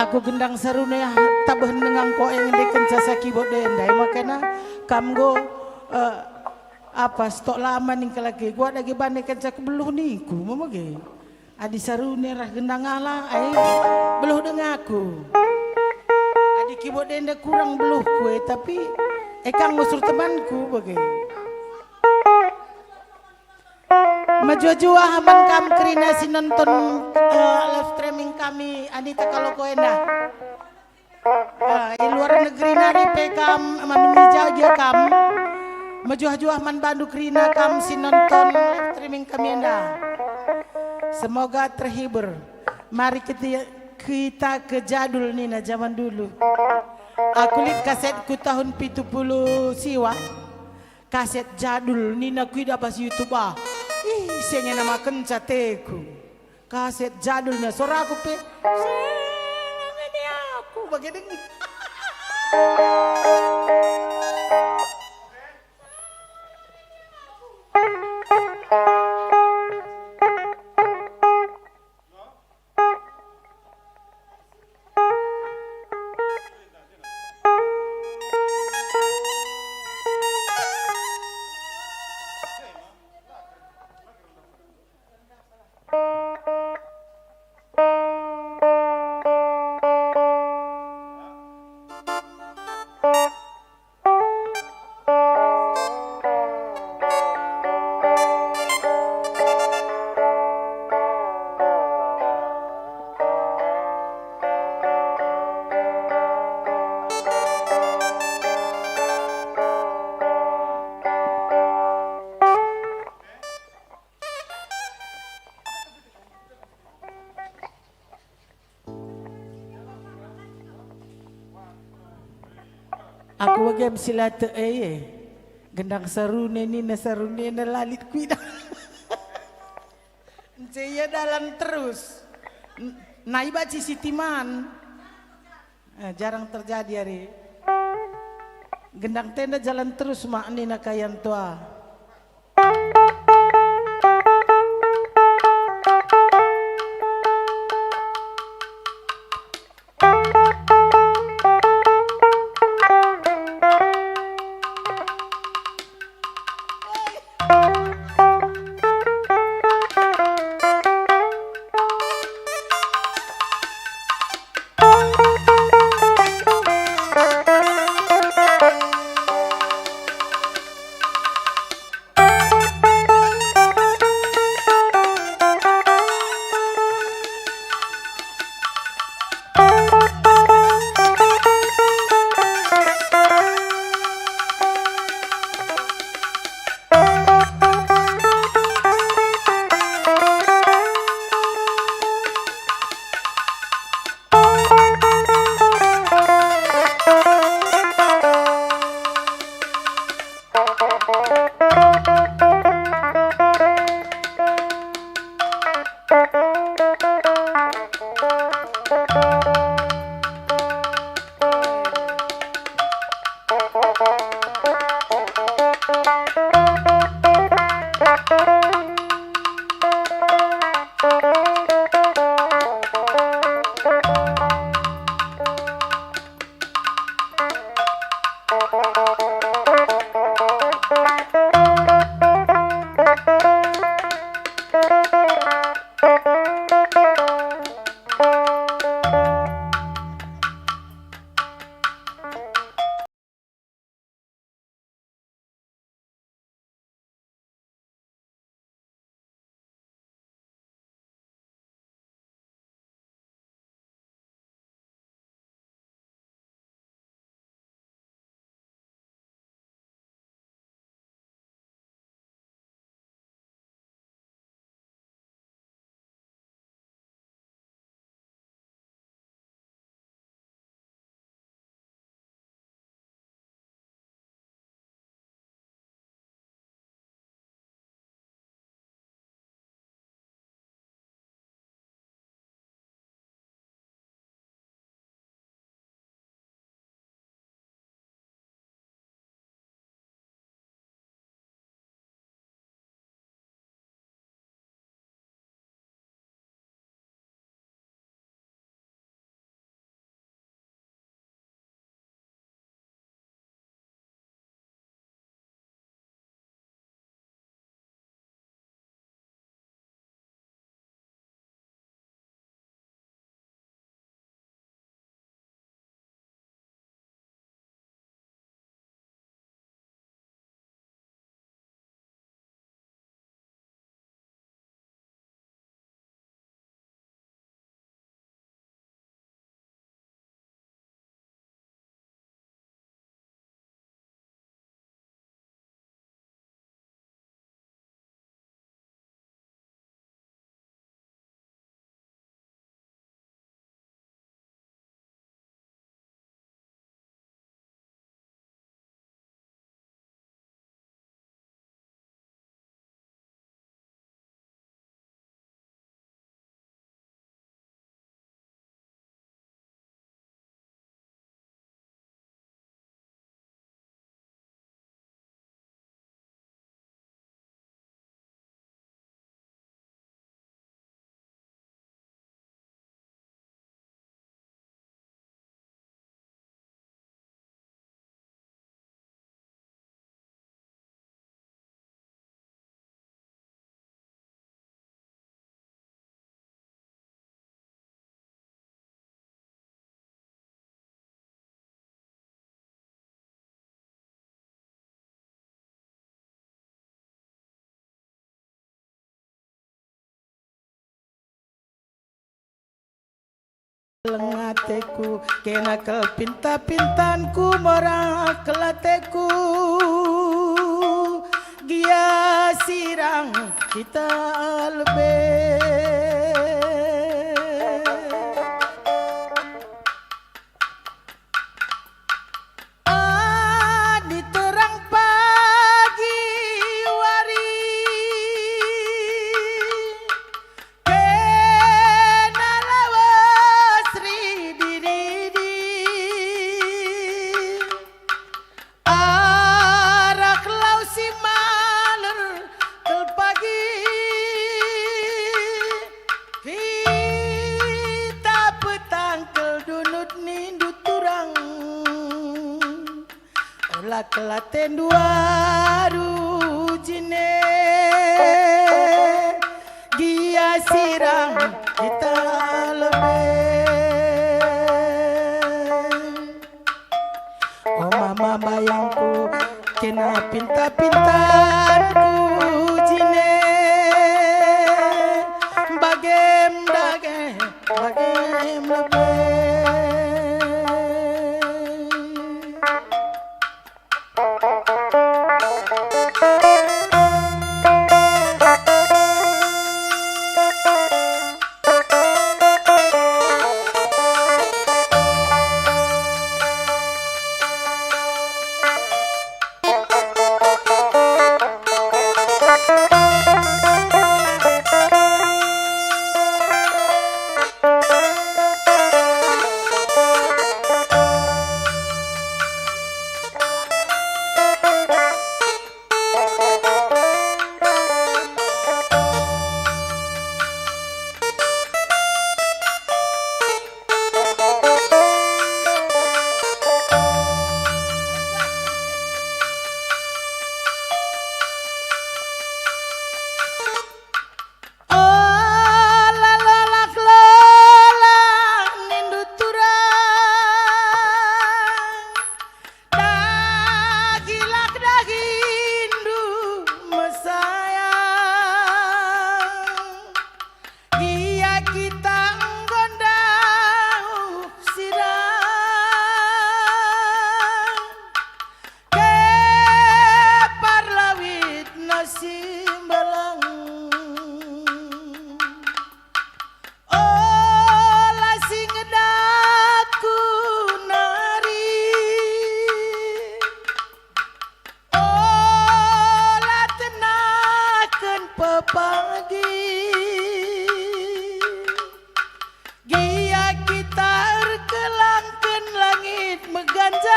Aku gendang sarune ah, tabeh nengangko e ngendekenca sa kibot e ndai makana kam enggo, eh, apa, stok lama ningkalake gua dage bane kenca kebeluh niku, mama ge. Adi sarune rah gendang ala, ai, beluh dengaku. Adi kibot enda kurang beluhku, eh, tapi, eh, kang ngusur temanku bage. Mejuah-juah man kam kerina si nonton, eh, live streaming kami, Anita Kaloko enda. Ah, i luar negeri nari pe kam, amin i ja gia kam. Mejuah-juah man bandu kerina kam si nonton live streaming kami enda. Semoga terhibur. Mari kita, kita ke jadul nina zaman dulu. Aku lit kasetku tahun pitu puluh siwa. Kaset jadul nina kuidah bas YouTube ah. Ih, senge namakenca teku. Kaset jadul na soraku pe. Senge ni aku bage dengi. Aku bage si la tek e, gendang sarune nina sarunena la lit kuidah. Ence ia dalan terus. N-, nai banci sitiman. Eh, jarang terjadi ari. Gendang tenda jalan terus mak nina kayan tua. Leng ateku, kena kal pinta-pintanku, mora kal ateku, gia sirang kita lebe. Ani terang pagi wari, kena lawas ridi-ridi, arah lau si maler kal pagi, kita petangkel dunut nindu turang. Ola kal atendu aru jine, gia sirang kita lebe. O mama bayangku, kena pinta-pintanku jine, bagem dage, bagem lebe. Ola lolak-lolak nindu turang, dagilak dagindu mesayang. Gia kita enggo ndauh sirang, kepar lawitna si mbalang. Ola si ngedatku nari, ola tenaken pepagi. Gia kita erkelangken langit meganjang,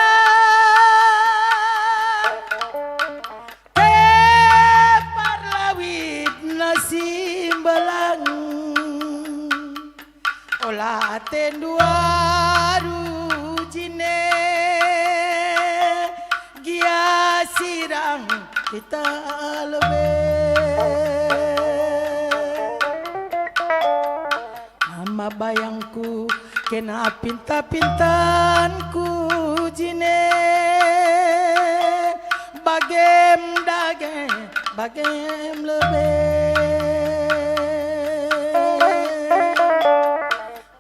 kepar lawitna si mbalang. Ola atendu aru jine, gia sirang kita lebe. Mama bayangku, kena pinta-pintanku jine, bagem dage, bagem lebe.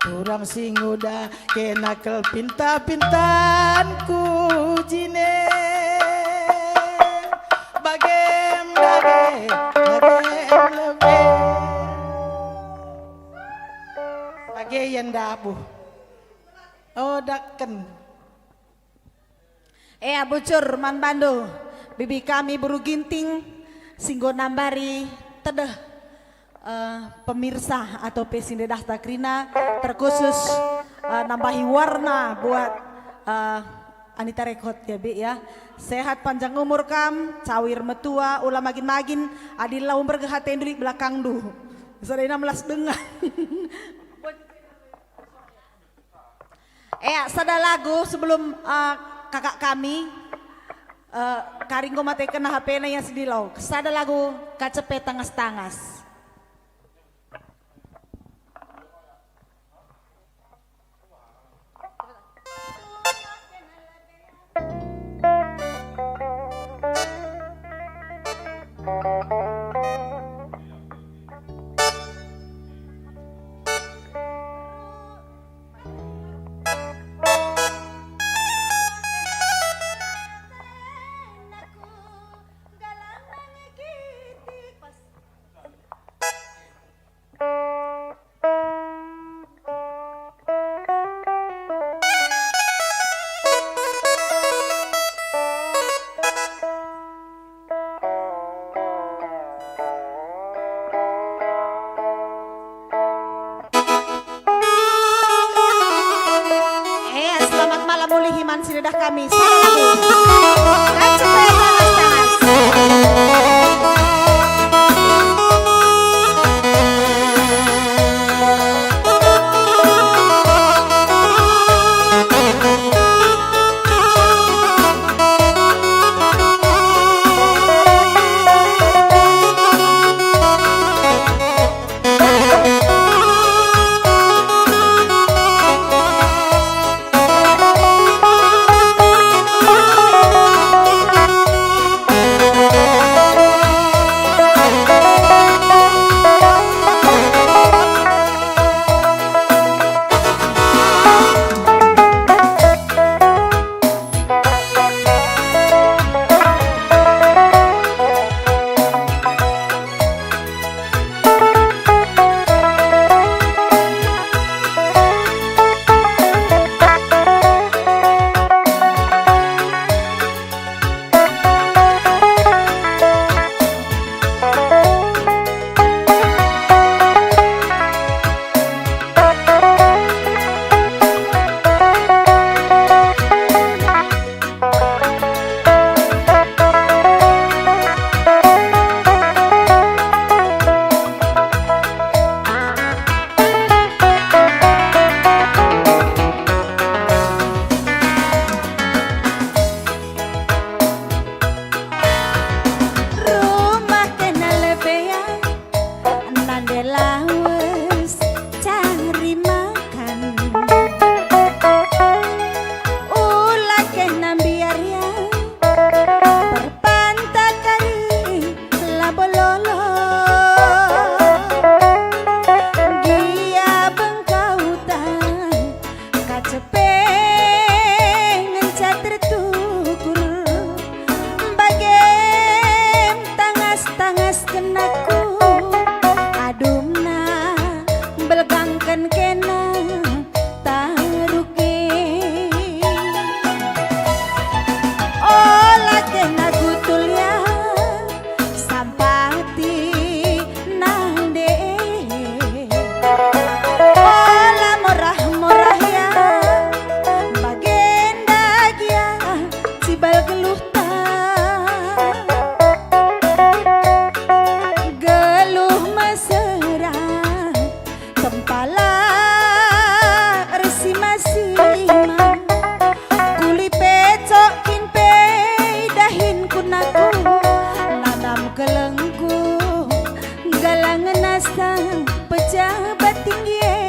Turang si nguda kena kal pinta-pintanku jine, bagem dage, bagem lebe. Bage ia ndabuh. O dakken. Ea bucur man bandu, bibi kami Beru Ginting, si enggo nambari tedeh, eh, pemirsa atau pe si ndedahta kerina, terkhusus, eh, nambahi warna buat, eh, Anita Rekod ya, Bi, ya. Sehat panjang umur kam, cawir metua, ula magin-magin, adi la umbergeh atendu lit belakangndu. Sada ina melas denga. Ea, sada lagu sebelum, eh, kakak kami, eh, kari enggo mate kena H P-na ia sidilo. Sada lagu Kacepe Tangas-tangas. Kami sada lagu. Kan supaya tangas-tangas. Rumah kena lebean, nande lawes cari makan. Ula kena mbiar ya, perpanta kari labo lolo. Gia bengkautan, kacepe ngenca tertukur. Bagem tangas-tangas kenaku, adumna belgangken kena taruke. Ola kena gutul ya, sampati nande. Ola morah-morah ya, bagenda gia cibal geluhta. Geluh mesera, tempala ersima-sima. Kuli pecok kin pe dahin kunaku, nanam kelengku, galangen asa pejabat tinggi e.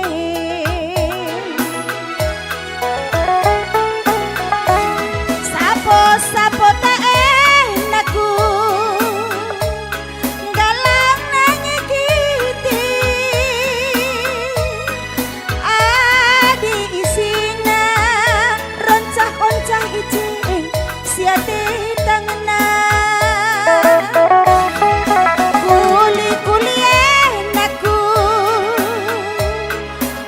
Sapo-sapo ta enaku, galang nangi kiti. Adi isina roncah-oncah icing, siate tangenna. Kuli-kuli enaku,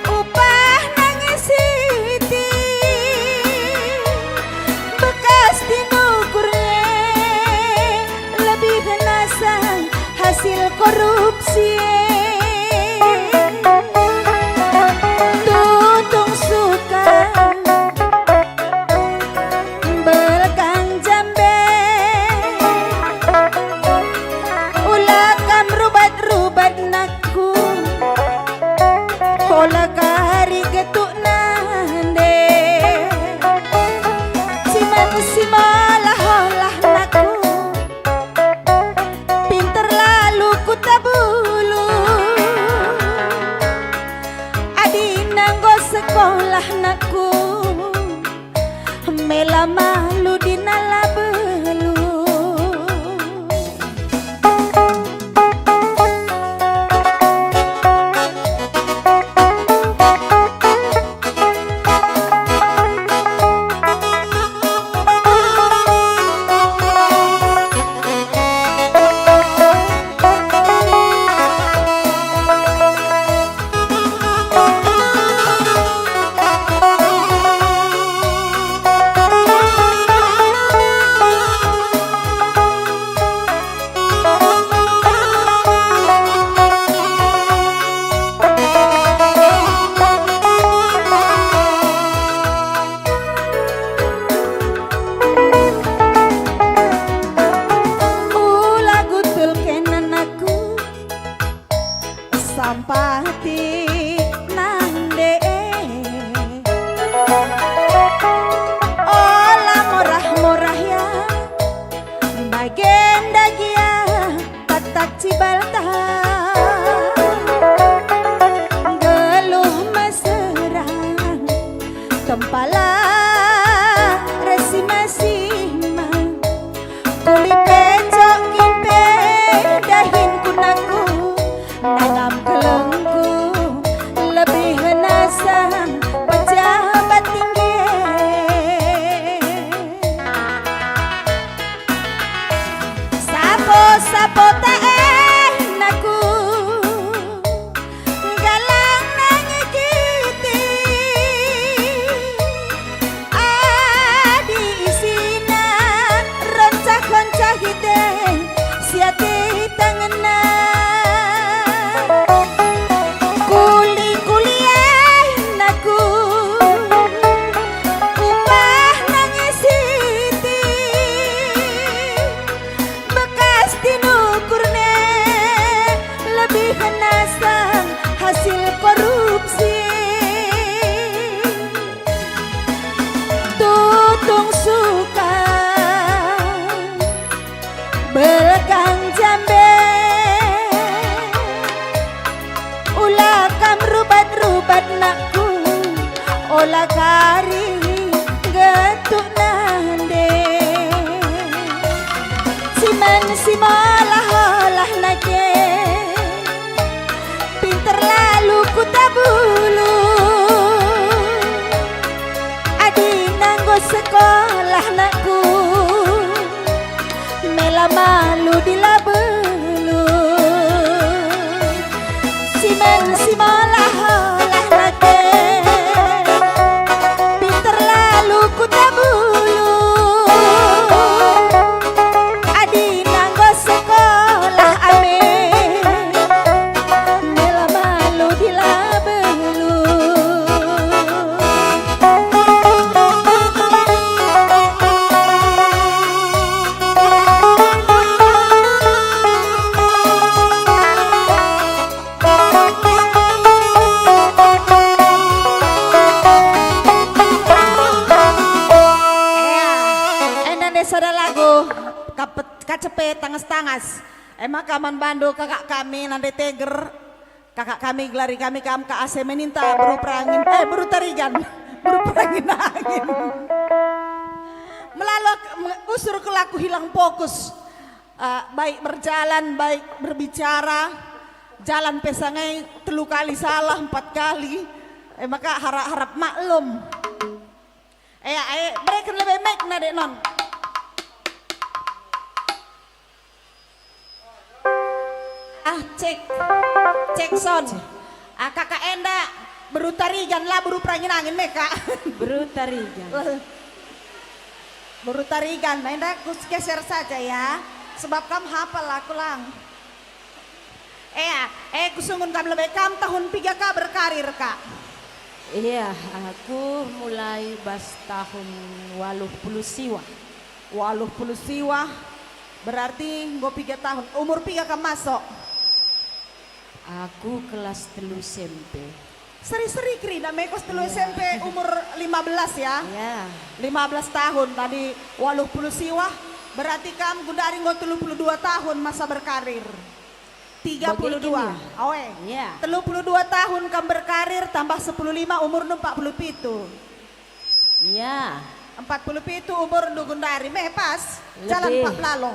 upah nangi siti. Bekas tinukur nge, lebih nasa hasil korupsi. Tutung suka belgang jambe, ula kam rubat-rubat nakku, ola kari getuk nande. Siman si molah-olah nakku, pinter lalu kuta bulu. Adina enggo sekolah nakku, mela malu dina la belu. Suka belgang jambe, ula kam rubat-rubat nakku, ola kari getuk nande. Simen simolah-olah nake, pinter lalu kuta bulu. Adina enggo sekolah nakku, mela malu dila belu. Simen simolah-olah nake, pinter lalu kuta bulu. Adina enggo sekolah ame, mela malu dila belu. Ea, enda nde sada lagu, kapet-, kacepe tangas-tangas. E maka man bandu kakak kami nande Teger, kakak kami, gelari kami kam ka ase meninta beru perangin, eh, beru tarigan, beru perangin angin. Melalok me-, usur kelaku hilang fokus. Eh, baik berjalan, baik berbicara, jalan pe sangai telu kali salah, empat kali. Eh, maka harap-harap maklum. Eh, eh, bereken lebe mic na dek non. Ah, cek. Cek sound. Ah, kakak enda beru tarigan lah, beru perangin angin me, Kak. Beru tarigan. Beru tarigan, enda ku geser saja ya, sebab kam hapal aku lang. Ea, eh, kusungkun kam lebe, kam tahun piga ka berkarir, Kak? Iya, aku mulai bas tahun waluh puluh siwah. Waluh puluh siwah, berarti enggo piga tahun. Umur piga kam masuk? Aku kelas telu S M P. Seri-seri kerina me kelas telu Iya. S M P umur lima belas ya? Iya. Lima belas tahun, tadi waluh puluh siwah, berarti kam gundari enggo telu puluh dua tahun masa berkarir. Tiga puluh dua. Bage kin ya? Oe. Iya. Telu puluh dua tahun kam berkarir tambah sepuluh lima umurndu empat puluh pitu. Iya. Empat puluh pitu umurndu gundari, me pas? Jalan Lebih. Pak Pelalo.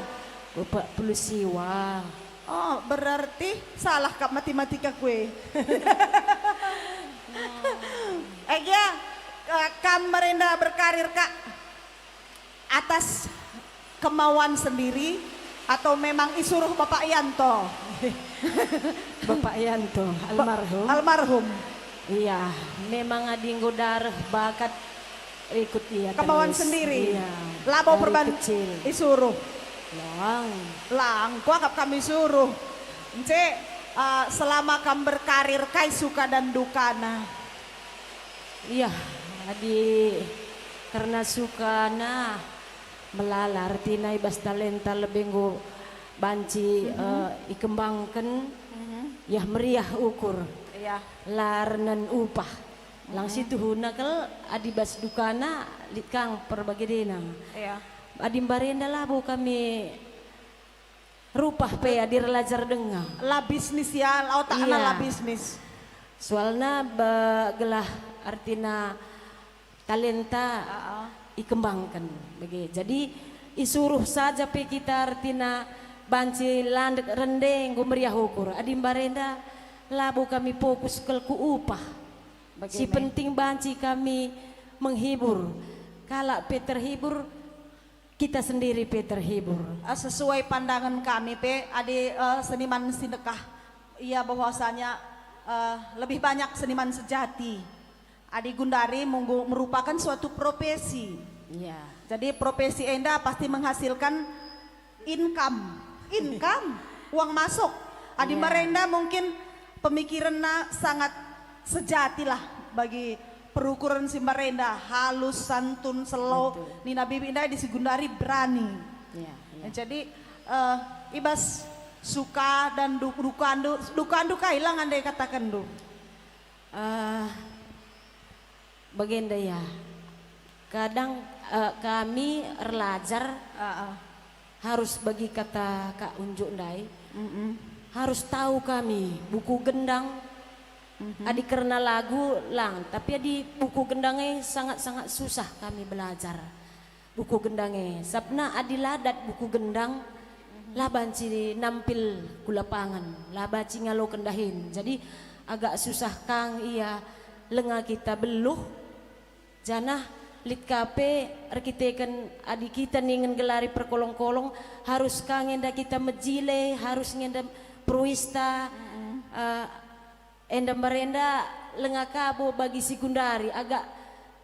Empat puluh siwah. Oh, berarti salah kap matematika kue. Ege, eh, kam merenda berkarir, Kak, atas kemauan sendiri atau memang isuruh Bapak Yanto? Bapak Yanto, Ba-, almarhum. Almarhum. Iya, memang adi enggo dareh bakat ikut ia Kemauan terus. Sendiri. Iya, Labo dari perban kecil. Isuruh. Lang. Lang, kuakap kami suruh. Ence, eh, selama kam berkarir, kai suka dan dukana? Iya, adi kerna sukana melala, ertina i bas talenta lebe enggo banci, Mhm. eh, ikembangken, Mhm. yah meriah ukur, Iya. la renen upah. Lang Mhm. situhuna kal adi bas dukana lit kang perbagedena. Iya. Adi mbarenda labo kami rupah pe adi erlajar denga. La bisnis ya, otakna Iya. la bisnis. Soalna ba-, gelah ertina talenta Aa. ikembangken bage. Jadi isuruh saja pe kita ertina banci landek rende enggo meriah ukur. Adi mbarenda labo kami fokus kal ku upah. Bage Si me. penting banci kami menghibur. Kalak pe terhibur, kita sendiri pe terhibur. Ah, sesuai pandangan kami pe, adi, eh, seniman si ndekah, ia bahwasanya, eh, lebih banyak seniman sejati. Adi gundari munggu merupakan suatu profesi. Iya. Jadi profesi enda pasti menghasilkan income, income, uang masuk. Adi Iya. mbarenda mungkin pemikiranna sangat sejatilah bagi perukuran si mbarenda, halus, santun, selo, Betul. nina bibi ndai di si gundari berani. Iya, iya. Jadi, eh, i bas suka dan du-, dukandu, dukandu kai lang ande katakenndu? Eh, bagenda ya. Kadang, eh, kami erlajar Ah, ah. harus bagi kata Kak Unjuk ndai, Mm-mm. harus tahu kami buku gendang. Mhm. Adi kerna lagu lang, tapi adi buku gendang e sangat-sangat susah kami belajar buku gendang e. Sabna adi la dat buku gendang, la banci nampil ku lapangan, la banci ngaloken dahin. Jadi agak susah kang ia lenga kita beluh. Janah lit ka pe erkiteken adi kita ningen gelari perkolong-kolong, harus ka nge enda kita mejile, harus nge enda peruista, Mm-mm. eh, enda mbarenda lenga ka bo bagi si gundari, agak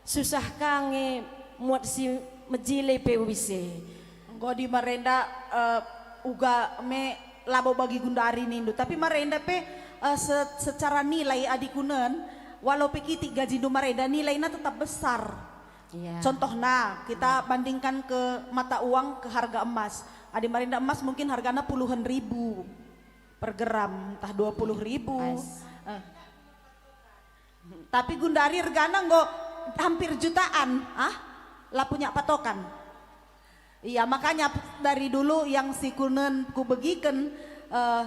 susah ka nge muat si mejile pe wise. Enggo di mbarenda, eh, uga me labo bagi gundari nindu, tapi mbarenda pe, eh, se-, secara nilai adi kunen, walau pe kitik gajindu mbarenda, nilaina tetap besar. Iya. Contohna, kita Hmm. bandingkan ke mata uang, ke harga emas. Adi mbarenda emas mungkin hargana puluhan ribu per gram, ntah dua puluh ribu. Pas. Eh. Tapi gundari regana enggo hampir jutaan, ah, la punya patokan. Iya, makanya dari dulu yang si kunen kubegiken, eh,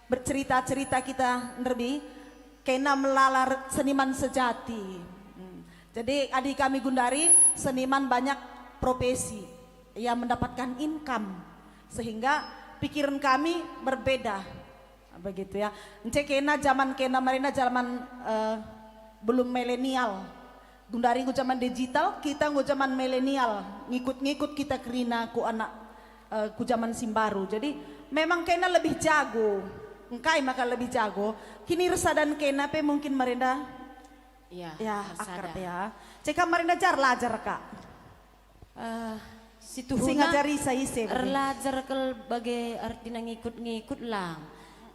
bercerita-cerita kita nderbi, kena melala re-, seniman sejati. Hmm. Jadi, adi kami gundari, seniman banyak profesi yang mendapatkan income, sehingga pikiran kami berbeda. Begitu ya. Ence kena zaman, kena marina zaman, eh, belum milenial. Gundari enggo zaman digital, kita enggo zaman milenial. Ngikut-ngikut kita kerina ku anak, eh, ku zaman si mbaru. Jadi memang kena lebih jago. Engkai maka lebih jago? Kinirsa dan kena pe mungkin marina. Iya, ya, akrab ya. Ceka marina jar lajar, Kak. Eh, si tuhuna ngajari sa ise bage? Erlajar kal bage artina ngikut-ngikut lang.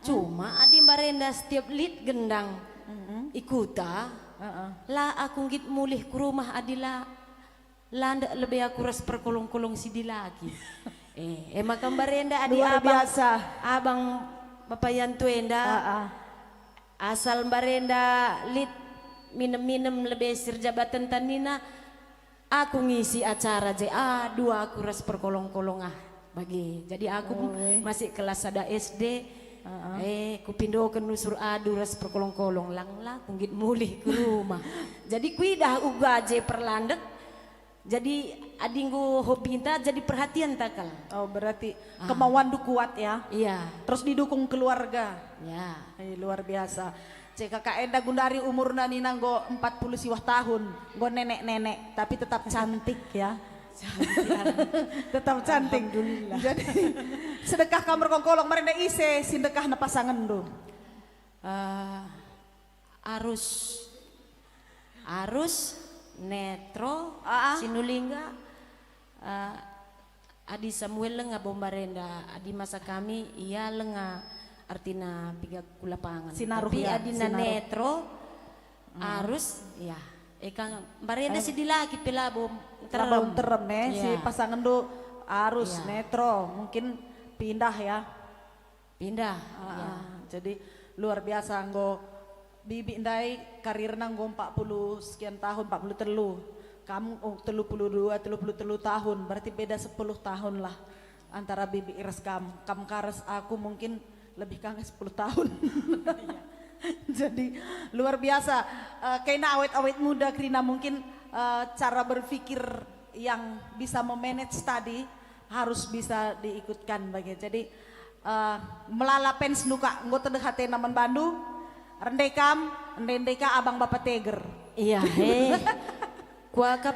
Cuma adi mbarenda setiap lit gendang Mm-mm. i kuta, Heeh. la aku nggit mulih ku rumah adi la, la ndek lebe aku ras perkolong-kolong si dilaki. Eh, e maka mbarenda adi Luar abang, biasa. abang bapa yantu enda, Heeh. asal mbarenda lit minem-minem lebe si erjabatenta nina, aku ngisi acara je, aduh, aku ras perkolong-kolong ah, bage. Jadi aku Oh, eh. masih kelas sada S D, Heeh. eh, kupindoken nusur adu ras perkolong-kolong, lang la aku nggit mulih ke rumah. Jadi kuidah uga je perlandek, jadi adi enggo hobinta jadi perhatianta kal. Oh, berarti Ah. kemauanndu kuat ya? Iya. Terus didukung keluarga? Ya. Eh, luar biasa. Cek kakak enda gundari umurna nina enggo empat puluh siwah tahun, enggo nenek-nenek, tapi tetap cantik ya. Cantik. Tetap cantik. Alhamdulillah. Jadi, sedekah kam erkolong-kolong, marenda ise si ndekahna pasangenndu? Eh, Arus, Arus, Netro, Ah, ah. Sinulingga, eh, Adi Samuel lenga bo mbarenda, adi masa kami, ia lenga artina piga ku lapangan. Sinaruh, Tapi ya, adina sinaruh. Netro, Hmm. Arus, ya. Eka mbarenda Eh. si dilaki pe labo nterem. Labo nterem, eh, si Iya. pasangenndu Arus, Iya. Netro, mungkin pindah, ya. Pindah, Ah, ya. ah. Jadi, luar biasa, enggo Bibi ndai karirna enggo empat puluh sekian tahun, empat puluh telu. Kam, oh, telu puluh dua, telu puluh telu tahun, berarti beda sepuluh tahun lah antara Bibi ras kam. Kam ka ras aku mungkin lebih ka nge sepuluh tahun. Iya. Jadi, luar biasa. Eh, kena awet-awet muda kerina mungkin, eh, cara berpikir yang bisa memanage tadi harus bisa diikutkan bage. Jadi, eh, melala fans nuka enggo tedeh atena man bandu, rende kam, ende-ende ka abang bapa teger. Iya, he. Kuakap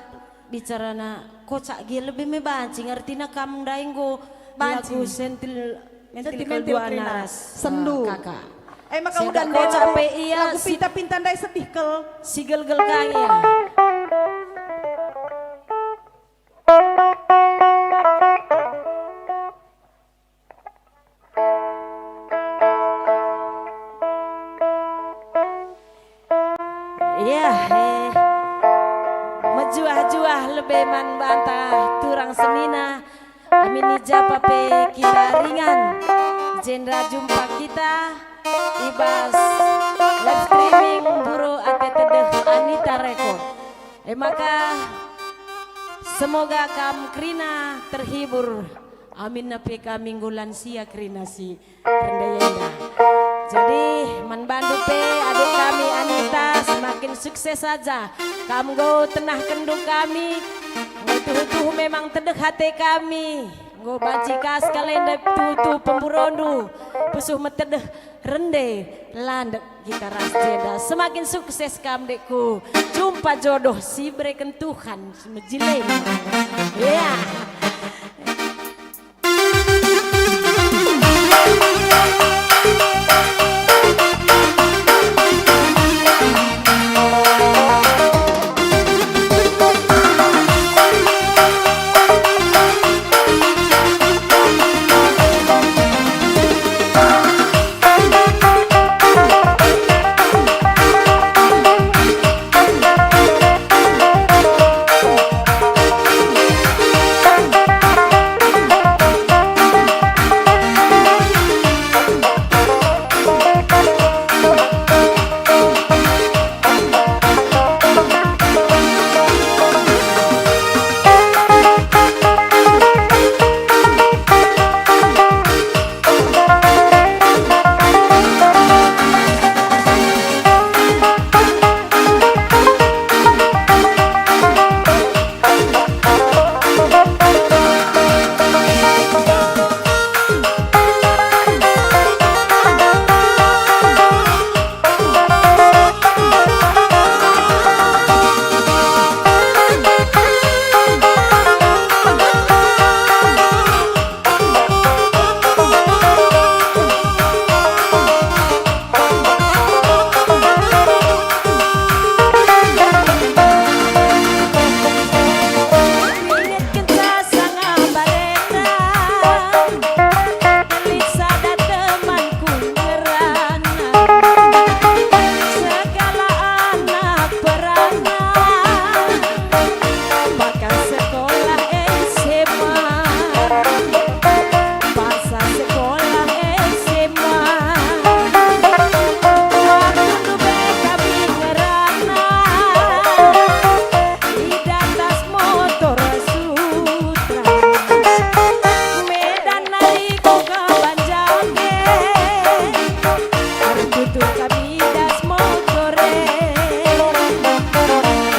bicarana kocak gia lebe me banci, ngertina kam ndai enggo Banci. lagu sentil-, Sentimental sentimental duana kerina. ras, Sendu. eh, kakak. Eh, maka Sehingga udah kocak ndai pe ia lagu si pinta-pinta ndai sedih kel. Sigelgel ka ia. Iya, eh. Mejuah-juah lebe man banta turang senina. Amin i japa pe kita ringan. Jenda jumpa kita i bas live streaming Buru Ate Tedeh Anita Record. E maka, Semoga kam kerina terhibur. Aminna pe kami enggo lansia kerina si rende enda. Jadi, man bandu pe, adik kami Anita, semakin sukses saja. Kam enggo tenahkenndu kami, enggo tuhu-tuhu memang tedeh ate kami. Enggo banci ka sekalenda tuhu-tuhu pemburondu, pusuh metedeh rende landek kita ras jenda. Semakin sukses kam, dekku. Jumpa jodoh si bereken Tuhan, si mejile. Ya. Ingetkenca sanga barena, lit sada temanku ngerana, segala anak perana, baka sekolah S M A, baka sekolah S M A. Waktu ndube kami ngerana, i datas motor Sutra. Medan nari ku Kabanjahe, ertutur kami das motor e.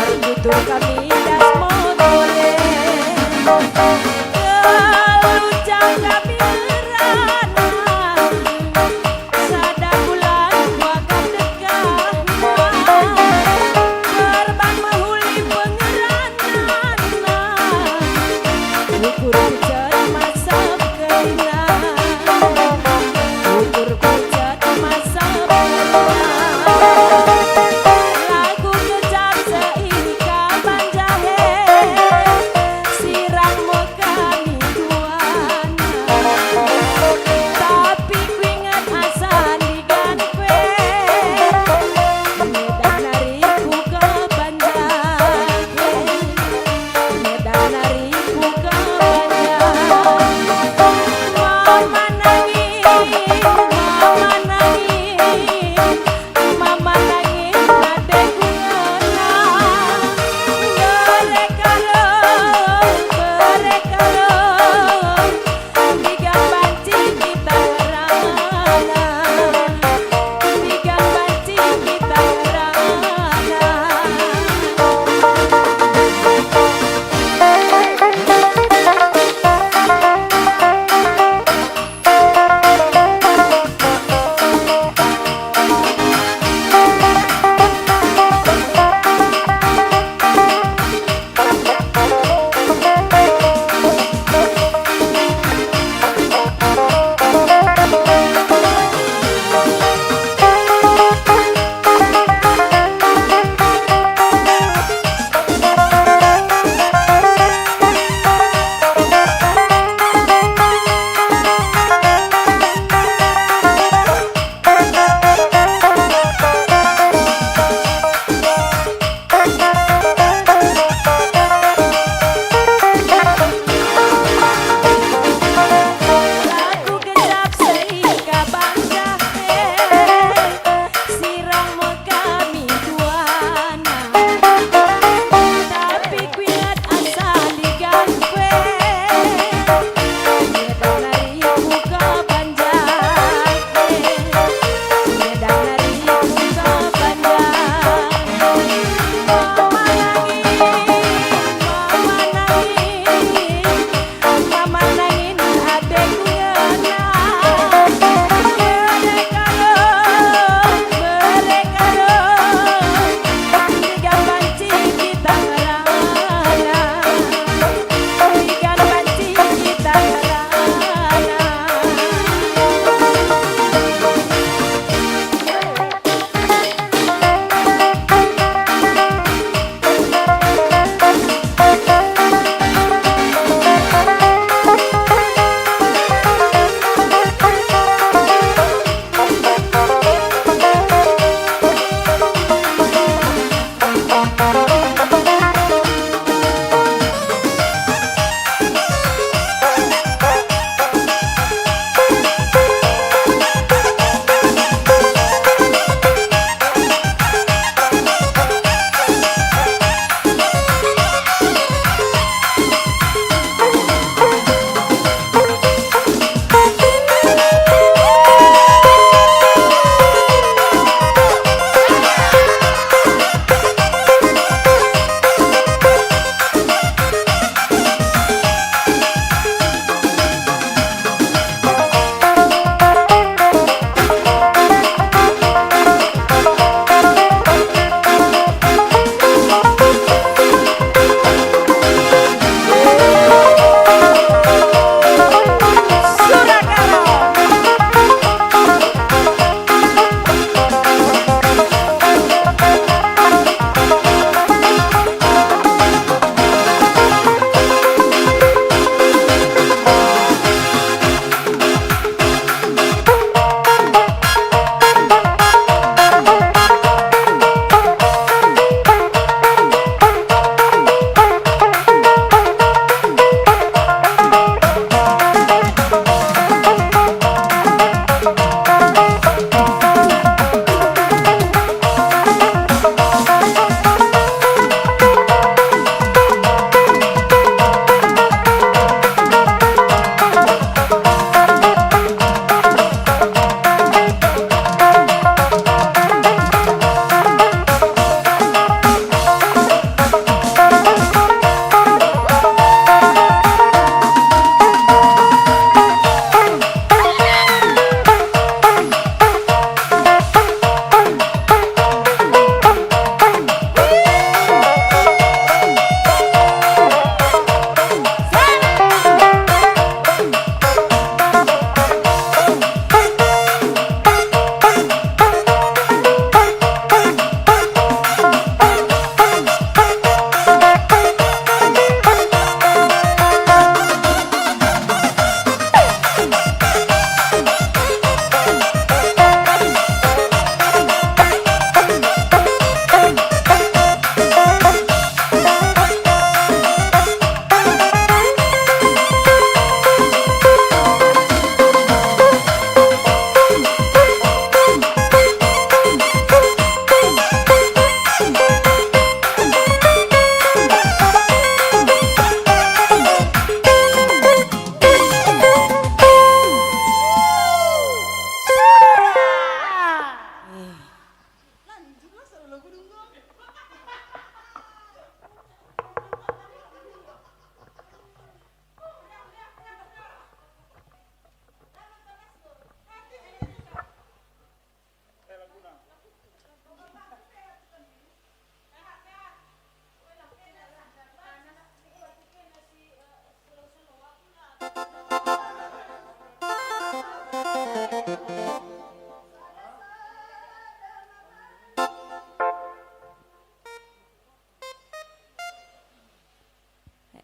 Ertutur kami das motor e. Geluncang kami ngerana. Sada bulan dua kali dekahna, perban mehuli pengeranana. Ukur kucet masap kerina, ukur kucet masap kerina. Lagu kecap seika banjahe, sirang me kami dua.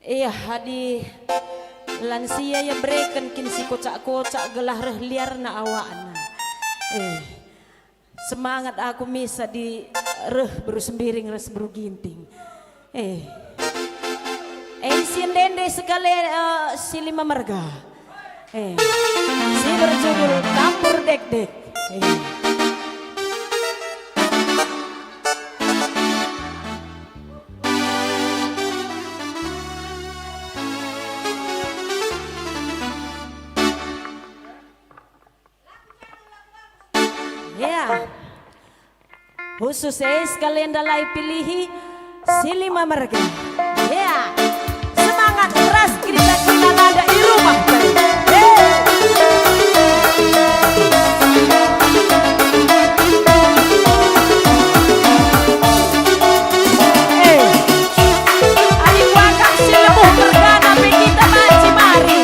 Eh, adi lansia ia bereken kin si kocak-kocak gelah reh liarna awakna. Eh, semangat aku misa adi reh beru Sembiring ras beru Ginting. Eh. Eh, si ende-ende sekali, eh, si lima marga. Eh. Si berjudul Campur Dek-dek. Eh. Ya. Khusus, eh, sekalian ndalai pilihi si lima marga. Ya. Semangat ras kerina-kerina nanda i rumah. Eh. Eh. Adi kuakap si lebuh mergana pe kita banci mari.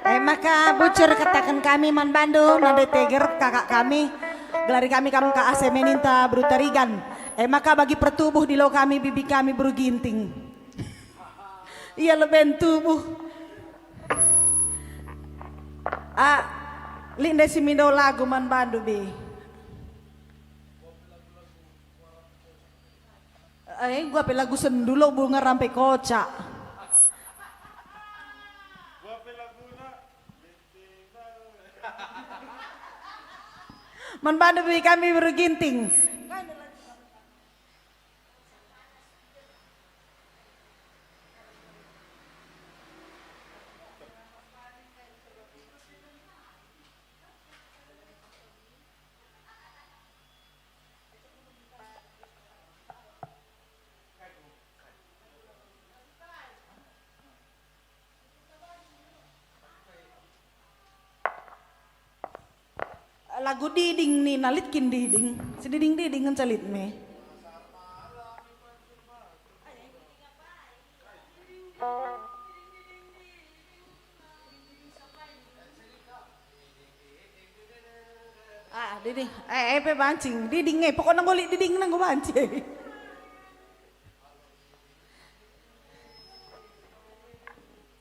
E maka bucur kataken kami man bandu, nande Teger, kakak kami, gelari kami kam ka ase meninta beru Tarigan. E maka bagi pertubuh dilo kami, bibi kami beru Ginting. Ia leben tubuh. Ah, lit ndai si mindo lagu man bandu, Bi. Eh, gua pe lagu sendu lo bunga rampe kocak. Man bandu, Bi, kami beru Ginting. Lagu Diding nina, lit kin Diding? Si Diding-diding ngenca lit me. Ah, Diding. Eh, eh, pe banci. Diding, eh, pokokna enggo lit Diding enggo banci.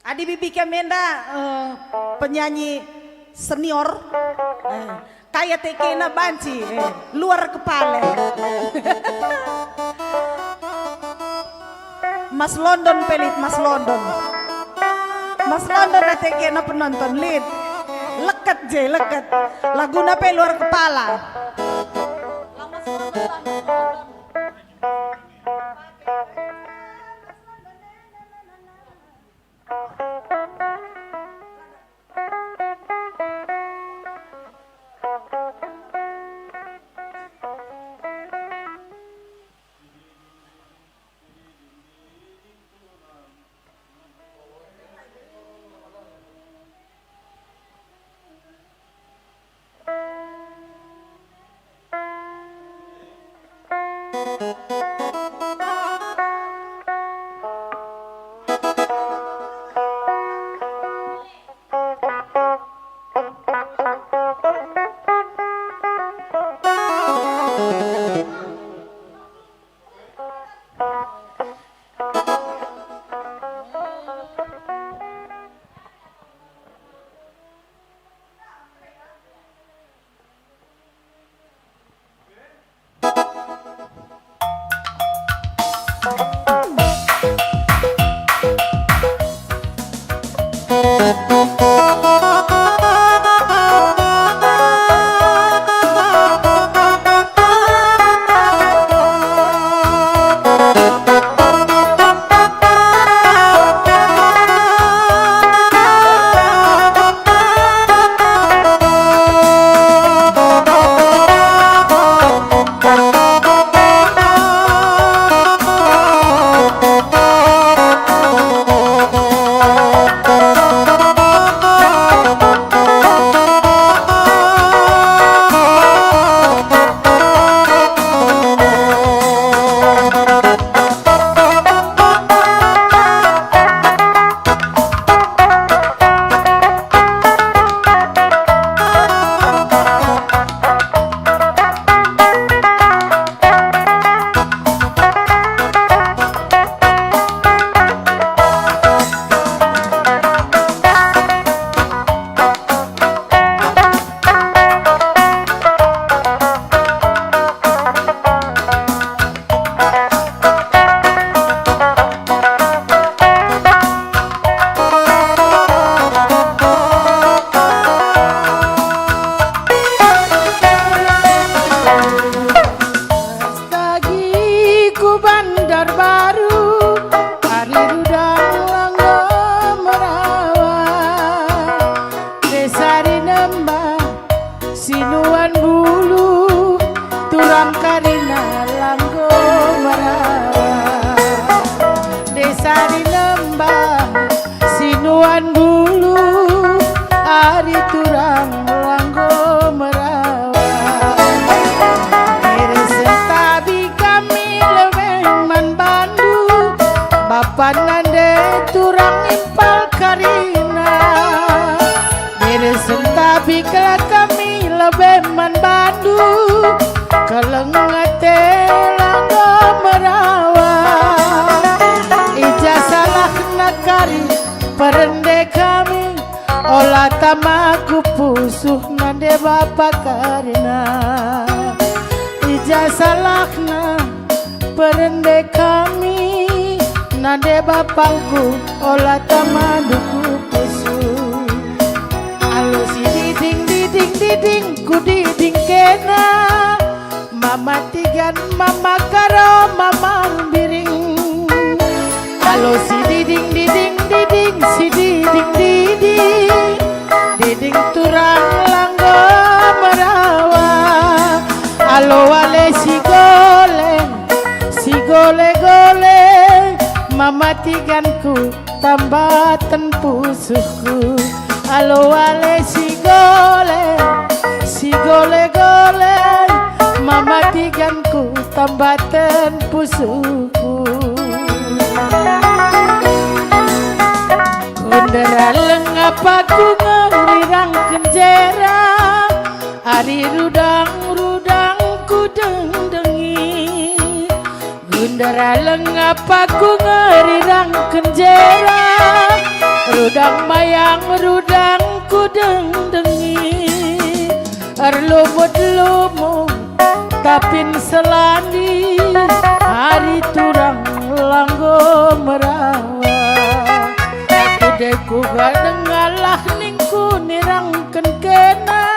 Adi bibi kami enda, eh, penyanyi senior, eh, kai atekena banci, eh, luar kepala. Mas London pe lit, Mas London. Mas London atekena penonton lit. Leket je, leket. Laguna pe luar kepala. Pagi ku Bandarbaru, ari rudang langgo merawa. Desa Rinembah, Sinuan Bulu, turang karina langgo merawa. Desa Rinembah, Sinuan Bulu, ari turang langgo merawa. Iri sentabi kami lebe man bandu, bapa nande turang impal karina. Perende kami, ola tama ku pusuh nande bapa karina. I ja salahna perende kami, nande bapangku ola tama ku pusuh. Alu si diding, diding, diding, ku diding kena. Mama Tigan, Mama Karo, Mama Biring. Alu si diding, diding, diding, si diding, diding. Diding turang langgo merawa. Alu ale si gole, si gole-gole. Mama Tiganku, tambaten pusuhku. Alu ale si gole, si gole-gole, Mama Tiganku, tambaten pusuhku. Kundera lengap aku ngerirang kenjera, ari rudang-rudang kudengdengi. Gundara lengap aku ngerirang kenjera, rudang mayang, rudang kudengdengi. Erlumut-lumut tapin selandi, ari turang langgo merawa. Aku dek kuga dengalah ningku nirangken kena.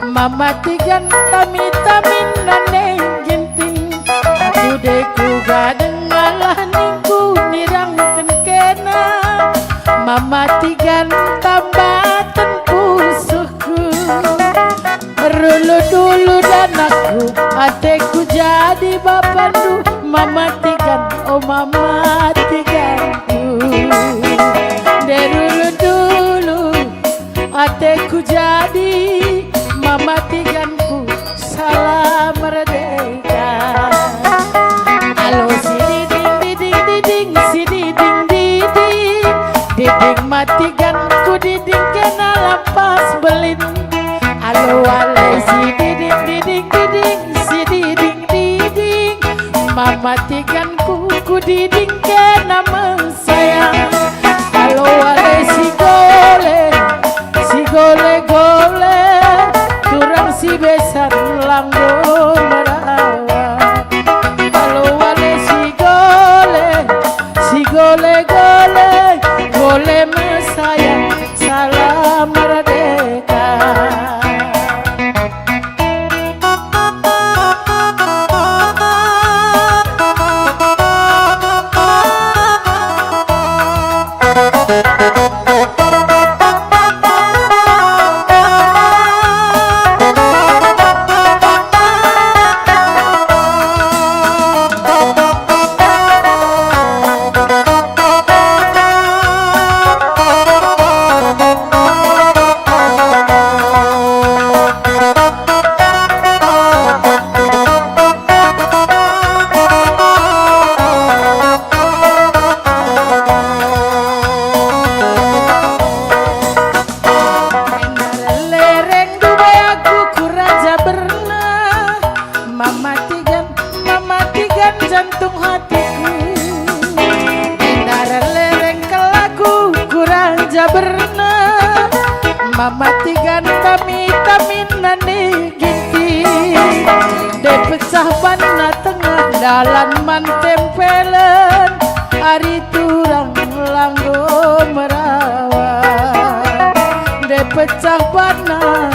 Mama Tigan tami-tamin nande Ginting. Aku dek kuga dengalah ningku nirangken kena. Mama Tigan tambaten pusuhku. Erlumut-lumut anakku, ateku jadi bapandu, Mama Tigan, oh Mama Tiganku. Erlumut-lumut ateku jadi, Mama Tiganku, salam merdeka. Alu si diding, diding, diding, si diding, diding. Diding Mama Tiganku, diding kena lampas belin. Alu ale si diding, diding, diding, si diding, diding. Mama Tiganku, ku diding kena mesayang. Alu ale si gole, si gole-gole, turang si besan langgo merawa. Alu ale si gole, si gole-gole, gole mesayang, salam merdeka. Lereng Dubai aku ku raja bernah, Mama Tigan, Mama Tigan jantung hatiku. Enda lereng kelaku ku raja bernah, Mama Tigan tami-tamin nande Ginting. Dai pecah banna tengah dalan man tempelen, ari turang langgo merawa. Dai pecah banna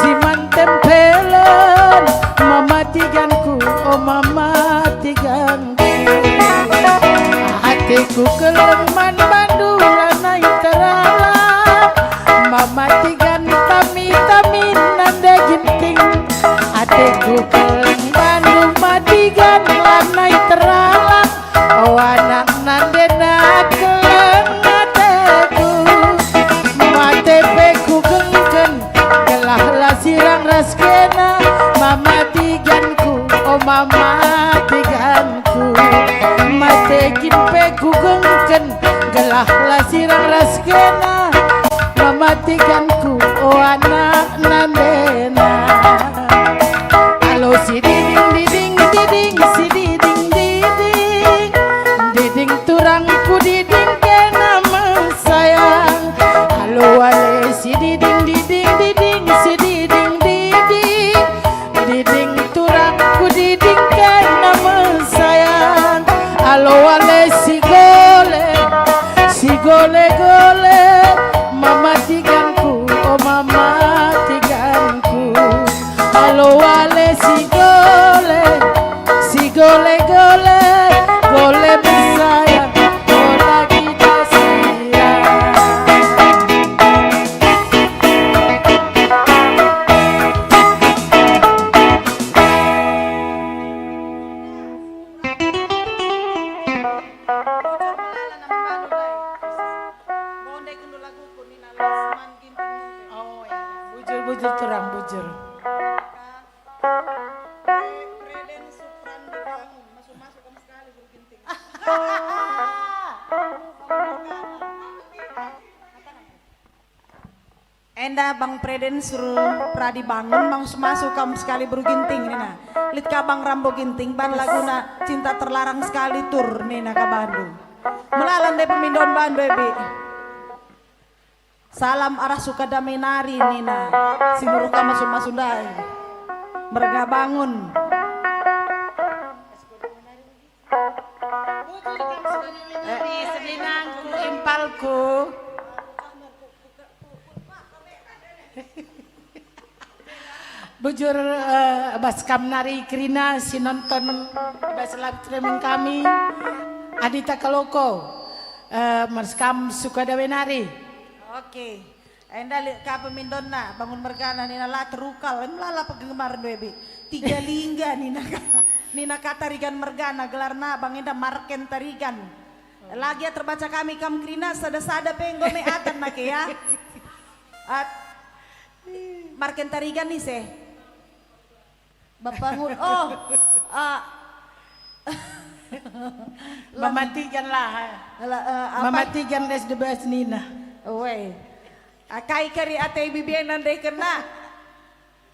si man tempelen, Mama Tiganku, oh Mama Tiganku. Ateku keleng man bandu lanai teralap, Mama Tigan tami-tamin nande Ginting. Ateku keleng bandu Mama Tigan lanai teralap. O anak nandena keleng ateku. Mate pe kugengken, gelah la sirang ras kena. Mama Tiganku, o Mama Tiganku. Mate kin pe kugengken, gelah la sirang ras kena. Mama Tiganku, o anak nandena. Alu si diding, diding, diding, si diding, diding. Diding turangku, diding kena mesa. Jero. Preden Supran dibangun, masuk-masuk kamu sekali, Guru Ginting. Enda Bang Preden suruh Pradi bangun, masuk-masuk kamu sekali, Buru Ginting, nina. Lit ka Bang Rambo Ginting, ban laguna Cinta Terlarang Sekali tur, nina ka bandu. Melala ndai pemindon bandu, Ebi. Salam arah Sukadame nari, nina. Si nuruh ka masuk-masuk ndai. Merga bangun. Eh, seninangku, impalku. Bujur, eh, bas kam nari kerina si nonton bas live streaming kami, Adita Kaloko, eh, bas kam Sukadame nari. Oke. Enda lit ka pemindonna, bangun mergana nina la terukal, em lala penggemarndu, Ebi. Tiga Lingga nina ka-, nina ka Tarigan mergana, gelarna bang enda Marken Tarigan. Lagi ya terbaca kami kam kerina, sada-sada pe enggo me atan nake ya. At, Marken Tarigan ni se. Bapa ngut, oh, ah. Mama Tigan lah. La, eh, apa? Mama Tigan S D B S nina. Weh. Ah, kai kari ate Bibi enda ndai kena?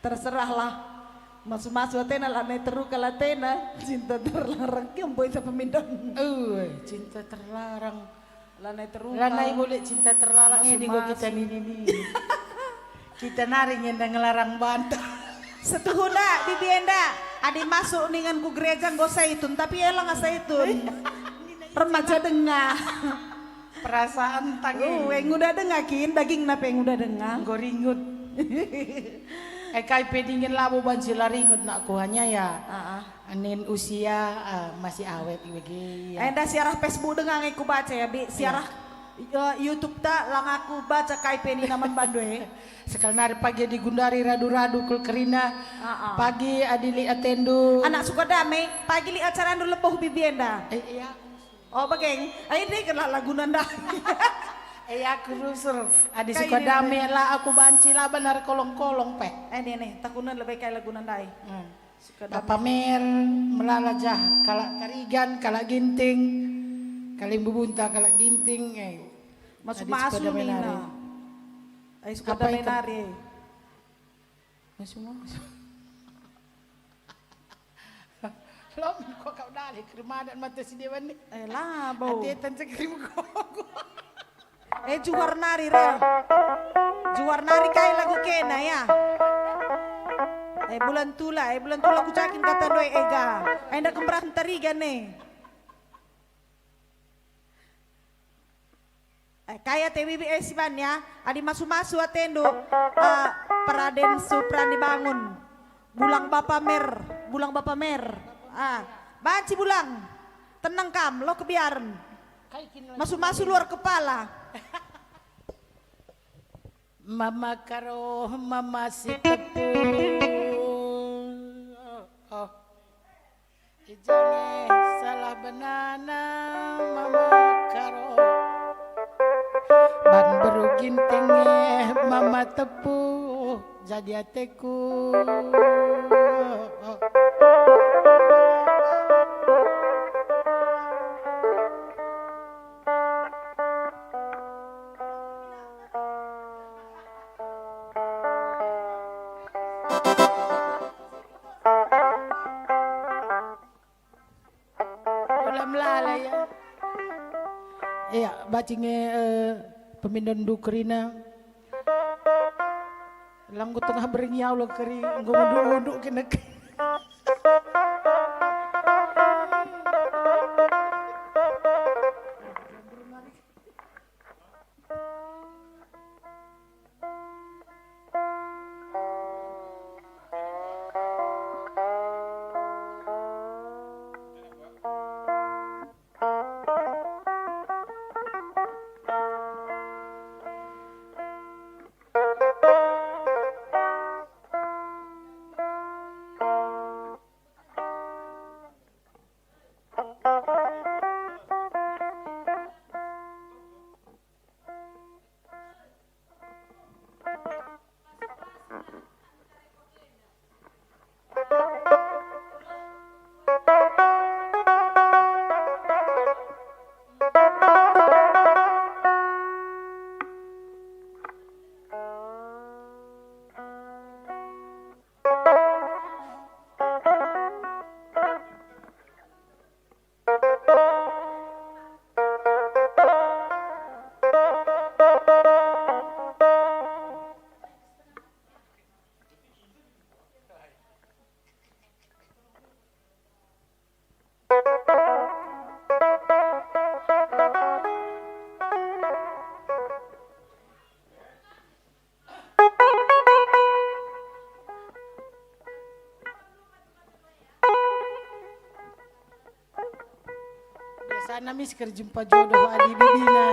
Terserahlah. Masu-masu atena, lanai terukal atena. Cinta terlarang, kiam boy sa pemindon. Eh, cinta terlarang. Lanai terukal. Lanai bole cinta terlarang, eh, enggo kita nini-nini. Kita nari nge enda ngelarang banta. Setuhuna, Bibi enda, adi masuk ningen ku gereja enggo saitun, tapi ia langa saitun. Remaja denga. Perasaan tangi. Uh, eh, nguda denga kin, dagingna pe nguda denga. Enggo ringut. Eh, kai pe dingen labo banci la ringut nakku, hanya ya. Ah, ah. Anin usia, ah, masih awet bage, ya. Enda siarah Facebook denga nge kubaca ya, Bi. Iya. Siarah, eh, YouTube ta lang aku baca kai pe nina man bandu, eh. Sekali nari pagi digundari radu-radu kul kerina. Ah, ah. Pagi adi lit atendu. Anak Sukadame, pagi lit acarandu leboh Bibi enda. Eh, iya. Oh, bage. Ai, deken lah laguna ndai. Eh, aku rusur. Adi Sukadame la aku banci la benar kolong-kolong pe. Eh, nih, nih, takunan lebe kai laguna ndai. Hmm. Sukadame. Bapa Mer, melala jah, kalak Tarigan, kalak Ginting, kalimbubu nta kalak Ginting, eh. Masu-masu nari. Ai, Sukadame nari. Masu-masu. Lo, kok kau dali, kerimadan mata si dewan ni. Eh, labo. Ate tan cekerim kau. Eh, juar nari, re. Juar nari kai lagu kena, ya. Eh, bulan tula, eh, bulan tula kucakin kata doe ega. Enda kemberah Tarigan e. Eh, kai ate Bibi e siban ya, adi masu-masu atendu, ah, Peraden Supran dibangun. Bulang Bapa Mer, Bulang Bapa Mer. Ah, banci Bulang. Tenang kam, lo kebiaren. Masu-masu luar kepala. Mama Karo, Mama Sitepu. Oh, oh. I ja nge salah benana Mama Karo. Ban beru Ginting nge Mama Tepu jadi ateku. Ola melala ya. Iya, banci nge, eh, pemindon ndu kerina. Langgo tengah berngi ya Allah keri, enggo unduk-unduk kena. Karena misker jumpa jodoh adi bibina.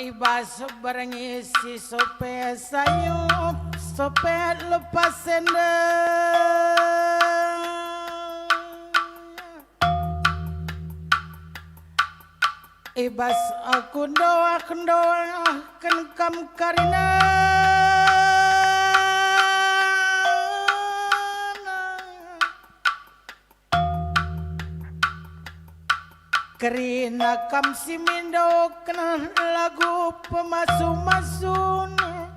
I bas berngi si sope sayup, sope lepas enda. I bas aku ndoah-ndoahken kam karina. Kerina kam si mindo kena lagu pemasu-masuna,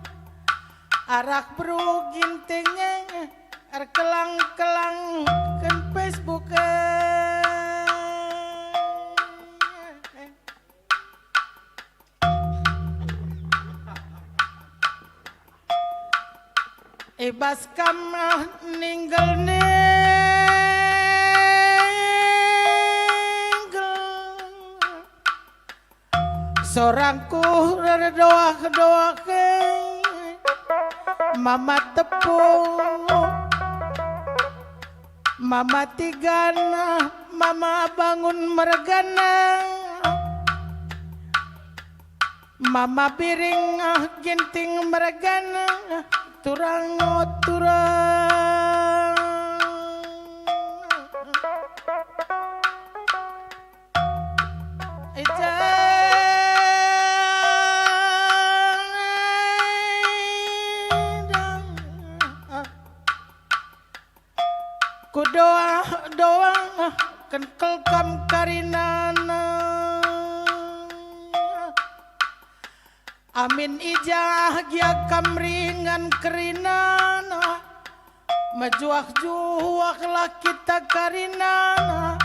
arah beru Ginting e erkelang-kelangken Facebook e. I bas kam ninggel-ninggel, sorangku erdoah-doah e, mama tepung, mama tigana, mama bangun mergana. Mama biring, ah, Ginting mergana, turang, oh, turang. Ejang. Kudoah-doah kenkel kam karinana. Amin i jah gia kam ringan kerinana. Mejuah-juahlah kita karinana.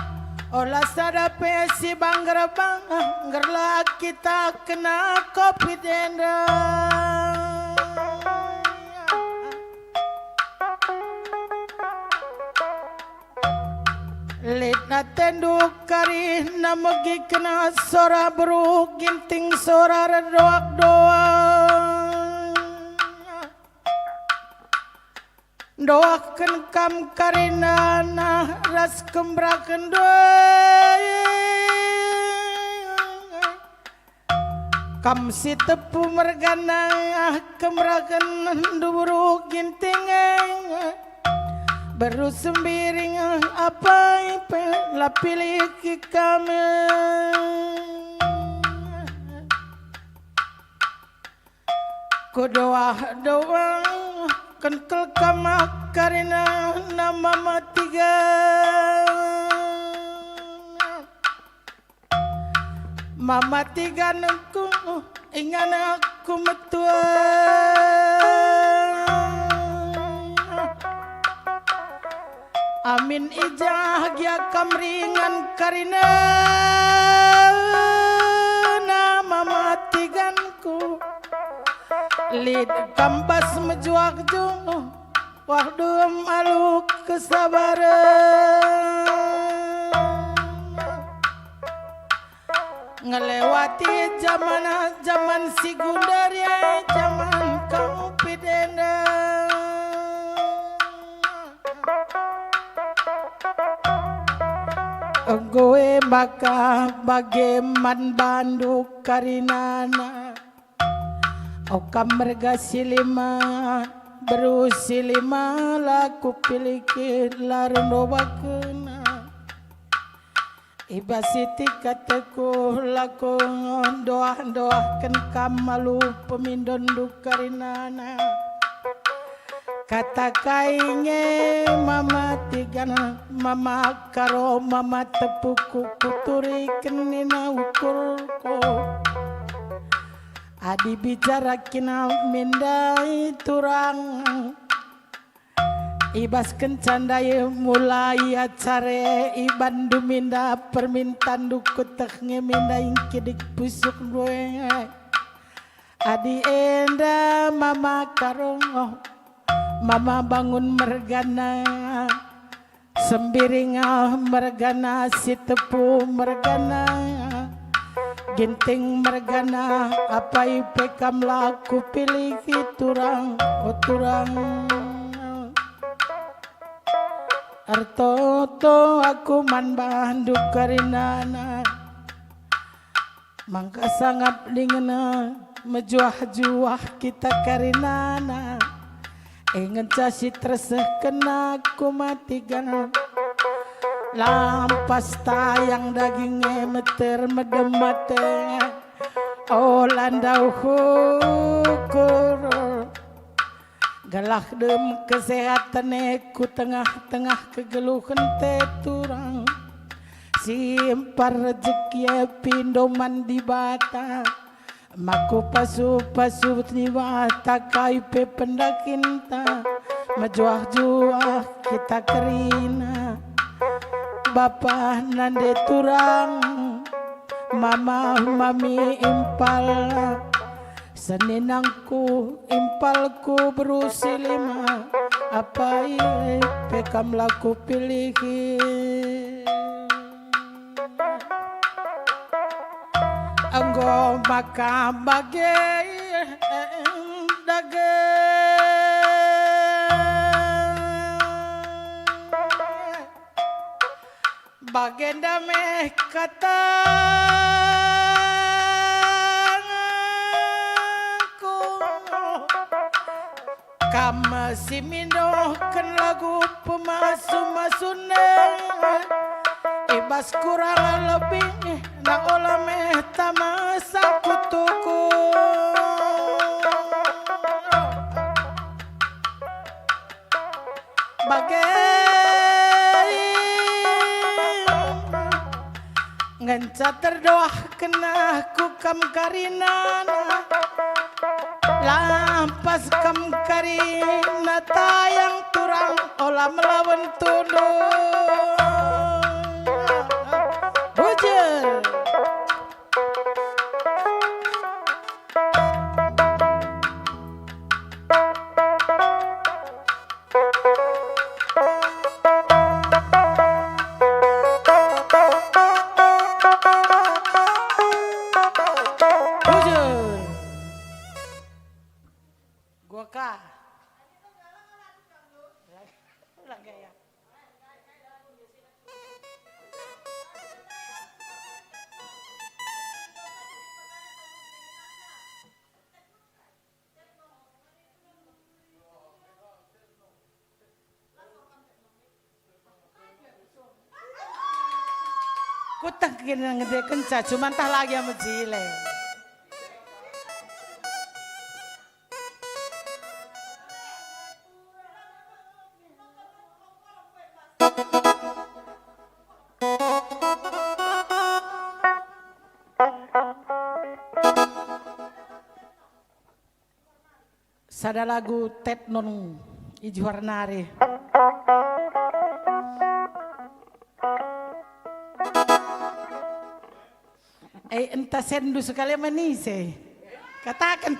Ola sada pe si bangger-banggerlah kita kena covid enda. Lit atendu karina megi kena sora beru Ginting, sora erdoah-doah. Ndoahken kam karinana ras kemeraken doa. Kam si tepu mergana, kemeraken nduburu Ginting e. Beru Sembiring apai pe la pilih kami. Kudoah-doah kenkel kam karinana mama tiga. Mama tiga nengku ingan aku metua. Amin i jah gia kam ringan karina mama tiganku. Lit kam bas mejuah-juah, wah dem alu kesabaren. Ngelewati jaman-jaman si gundari, jaman kampit enda. Enggo e maka bage man bandu karinana. O kam merga si lima, beru si lima, la kupilih kin la rundobakena. I bas sitik ateku la kundoah-ndoahken kam alu pemindonndu karinana. Kata kai nge mama tigan, mama karo mama tepuku kuturiken nina ukurku. Adi bicara kina mindai turang, i bas kenca ndai mulai acara e, ibandu minda permintandu kueteh nge minda ingkidik pusuk ndue. Adi enda mama karo, mama bangun mergana. Sembiring ah mergana, Sitepu mergana, Ginting mergana, apai pe kam la kupilih turang, o turang. Ertoto aku man bandu karinana. Mangka sangap dingen mejuah-juah kita karinana. E ngenca si tersehkenna ku matigan. Lampas tayang daging e meter medem mate. Ola ndauh ukur. Gelah dem kesehatan e ku tengah-tengah kegeluhen te turang. Si mpar rejeki e pindo man Dibata. Maku pasu-pasu Dibata kai pe pendakinta. Mejuah-juah kita kerina. Bapa nande turang, mama mami impal. Seninangku impalku beru si lima, apai pe kam la kupilihi. Enggo maka bage dage. Bagenda me kataku, kam si mindohken lagu pemasu-masuna, i bas kurang lebih na ola me tama sakutuku. Bage ngenca terdoahken aku kam karinana, lampas kam karina tayang turang ola melawen tundu. Bujur. Bujur. Gua ka. Ulang gaya. Kueteh kena ngendekenca, cuman tah lagi amat jile. Sada lagu Tetnon i Johor nari. Eh, enta sendu sekali manise. Kataken.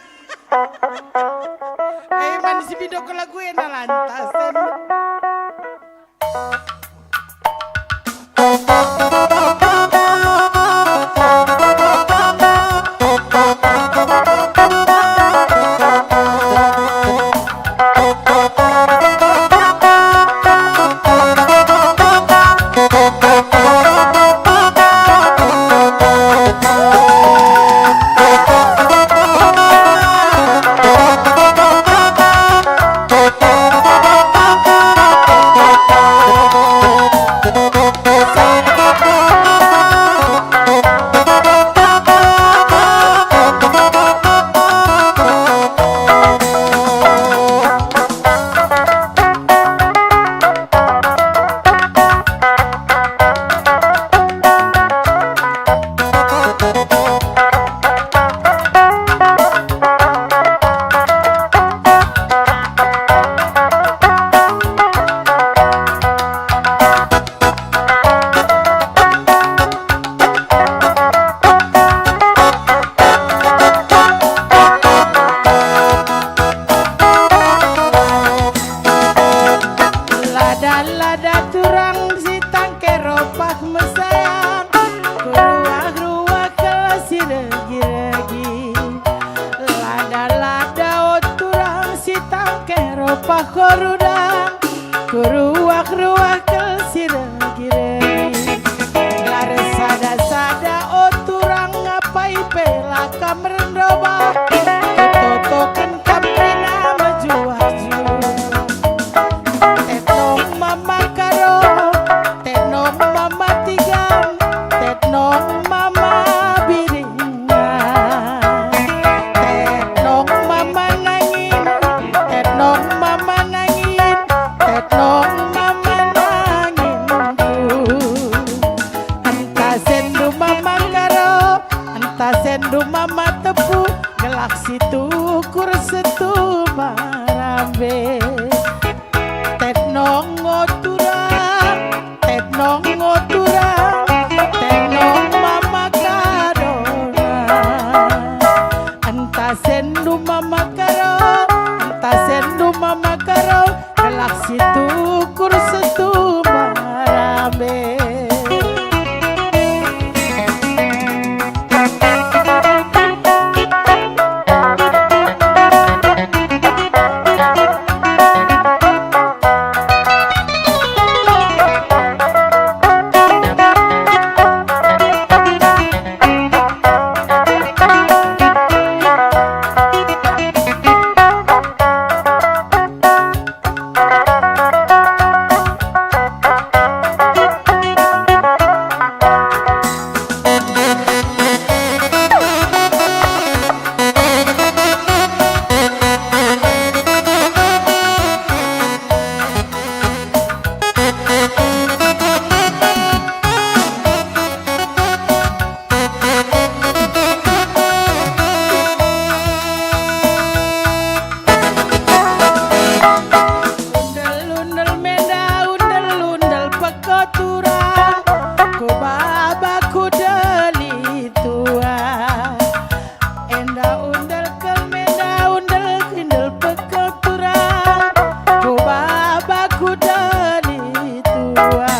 Eh, man si pindo ke lagu ena lanta sendu. Lada-lada turang si tangke ropah mesayang, kuruah-ruah kal si regi-regi. Lada-lada o turang si tangke ropah korudang, kuruah-ruah kal si regi-regi. Lar sada-sada o turang apai pe la kam rendobah, kutotoken kam kerina mejuah-juah. Tenong mama Karo, tenong mama Tigan, tenong mama Biring. Tenong mama nangin, tenong mama nangin, tenong mama nanginku. Enta sendu mama Karo, enta sendu mama Tepu, gelah si tukur setuba rambe. Tenong o turang, tenong o turang, tenong mama Karona. Enta sendu mama Karo, enta sendu mama Karo, gelah si tukur setuba rambe. Undel-undel menda, undel-undel peko turang, ku baba ku deli tua. Enda undel kal menda, undel kal peko turang, ku baba ku deli tua.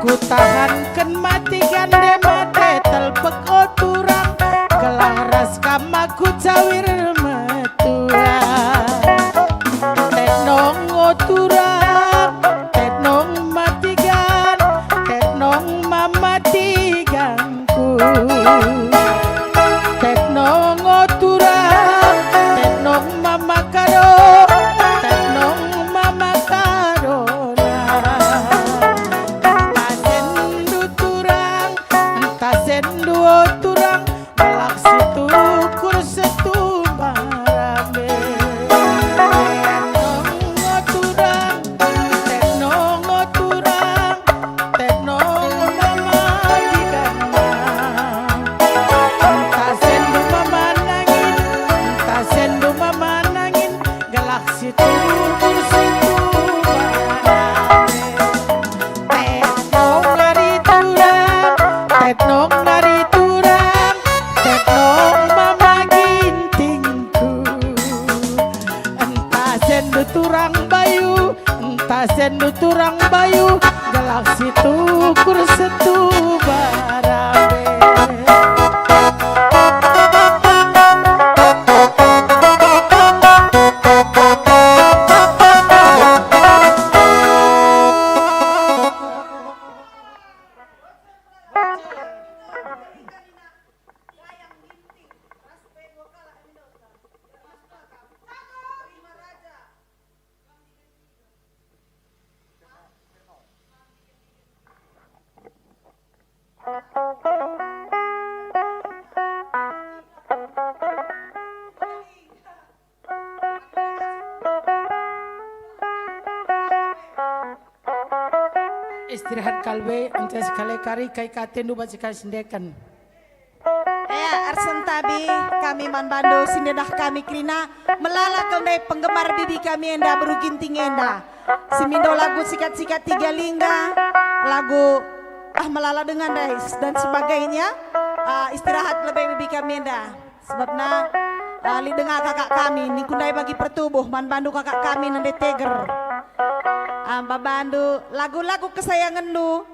Kutahanken mati gande mate telpek o turang, gelah ras kam aku cawir metua. Tenong o turang, tenong matigan, tenong mamatiganku. Tenong o turang, tenong mamakaro, tenong mamakarona. Pasen Istirahat kal be, enta sekali kari kai katendu banci kai sendeken. Ea, ersen tabi kami man bandu si ndedah kami kerina melala kal ndai penggemar bibi kami enda, beru Ginting enda. Si mindo lagu Sikat-sikat Tiga Lingga, lagu Ah Melala Denga ndai, dan sebagainya. Ah, istirahat lebe bibi kami enda. Sebabna, ah, lit denga kakak kami, ningku ndai bagi pertubuh, man bandu kakak kami nande teger. Ah, babandu lagu-lagu kesayangendu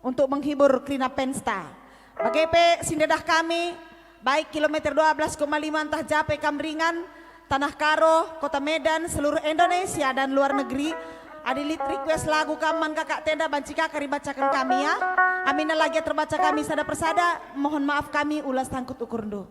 untuk menghibur kerina pensta. Bage pe si ndedah kami, baik kilometer dua belas koma lima ntah ja pe kam ringan, Tanah Karo, Kota Medan, seluruh Indonesia dan luar negeri. Adi lit request lagu kam man kakak tenda banci ka kari bacaken kami ya. Amina lagi terbaca kami sada persada, mohon maaf kami ulas tangkut ukurndu.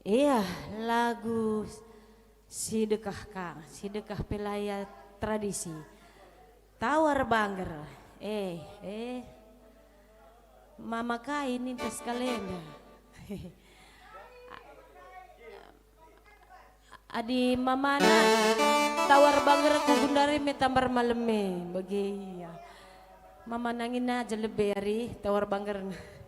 Iya, lagu si dekah ka, si dekah pe la ia tradisi. Tawar Bangger. Eh, eh. Mama kai nintas kalenda. Adi mamana Tawar Bangger ku gundari me tambar malem e, bage ia. Mama nangin aja lebe ari Tawar Banggerna.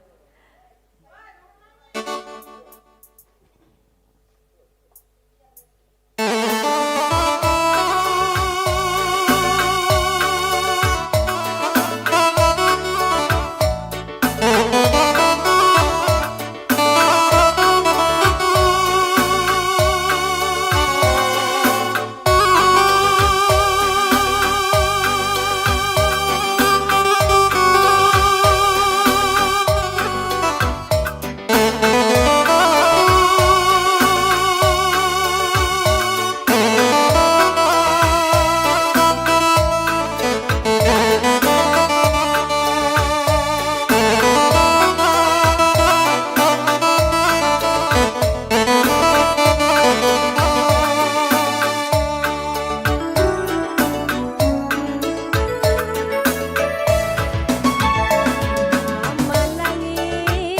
Mama nangin,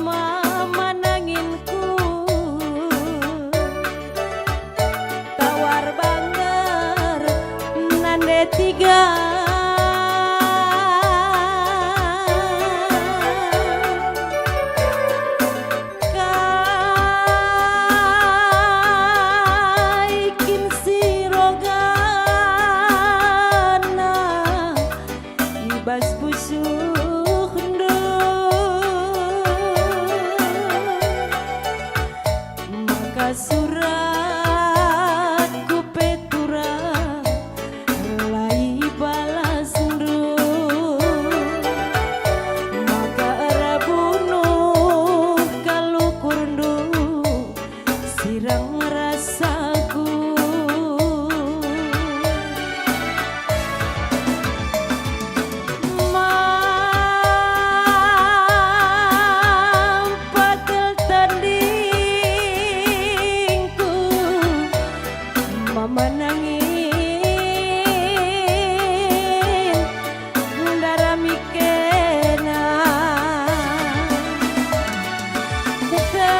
mama nanginku, Tawar Bangger nande tiga. Kai kin si rogana i bas pusuhndu? Maka suratku pe turang la ibalasndu, maka erbunuh kal ukurndu, sirang rasaku. Mampat kal tandingku, mama nangin ndarami kena. Tetedeh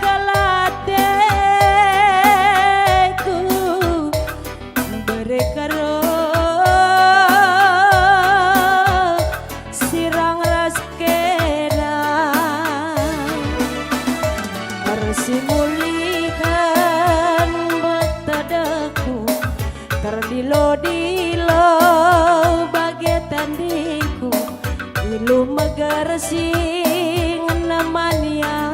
kal ateku, bere karo sirang ras kena. Ersimulihen betedehku, terdilo-dilo bage tandingku, iluh meger si ngena man ia.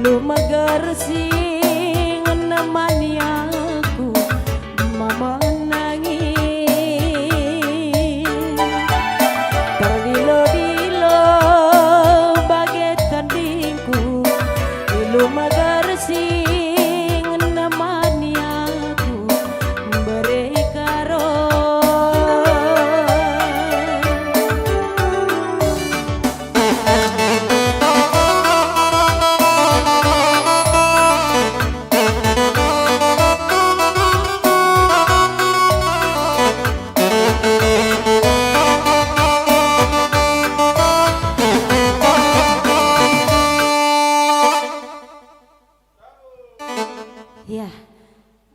Lu meger si ngenemani aku memenangi. Terdilo-dilo bage tandingku. Lu meger si ngenemani aku mbere karo. Ya,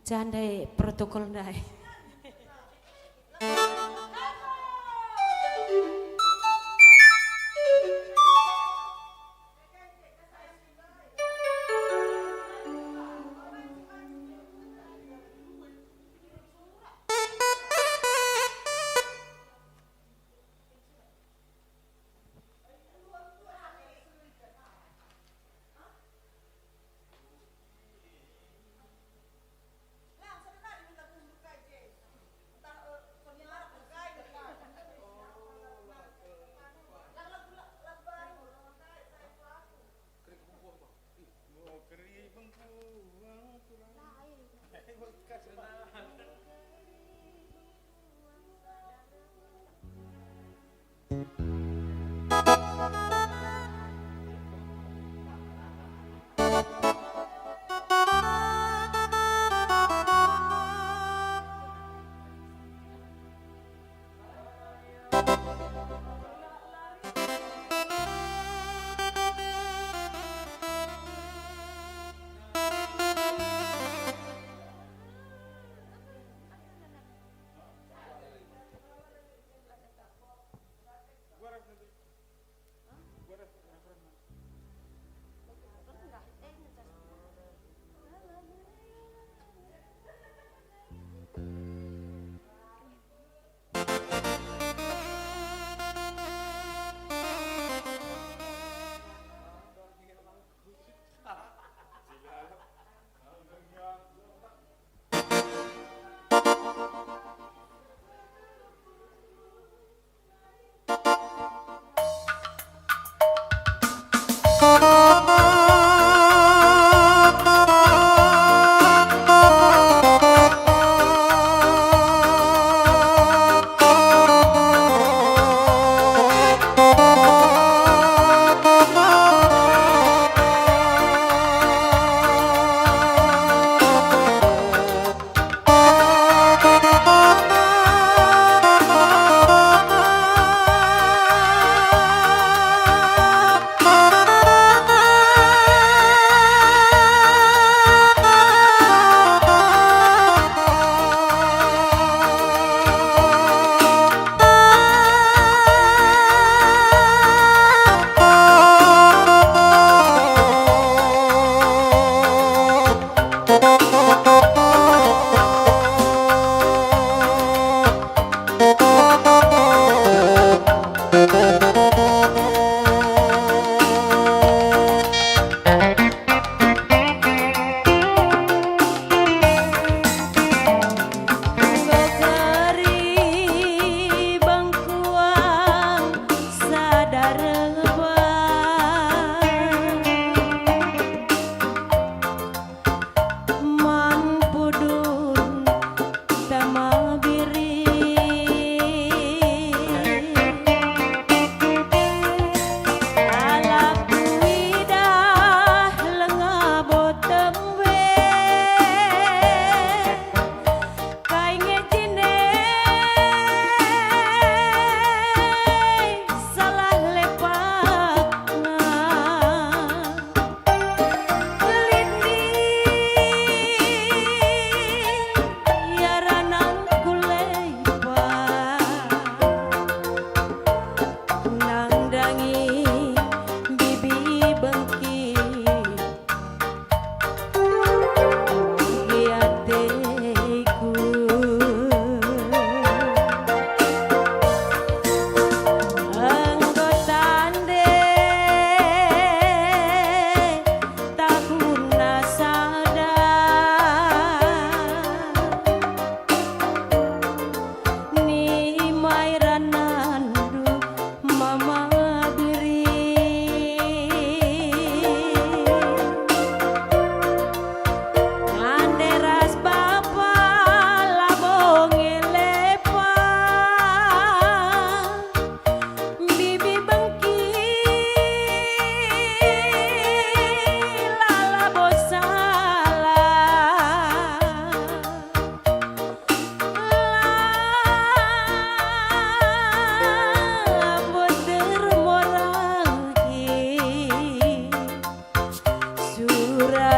jandai protokol ndai.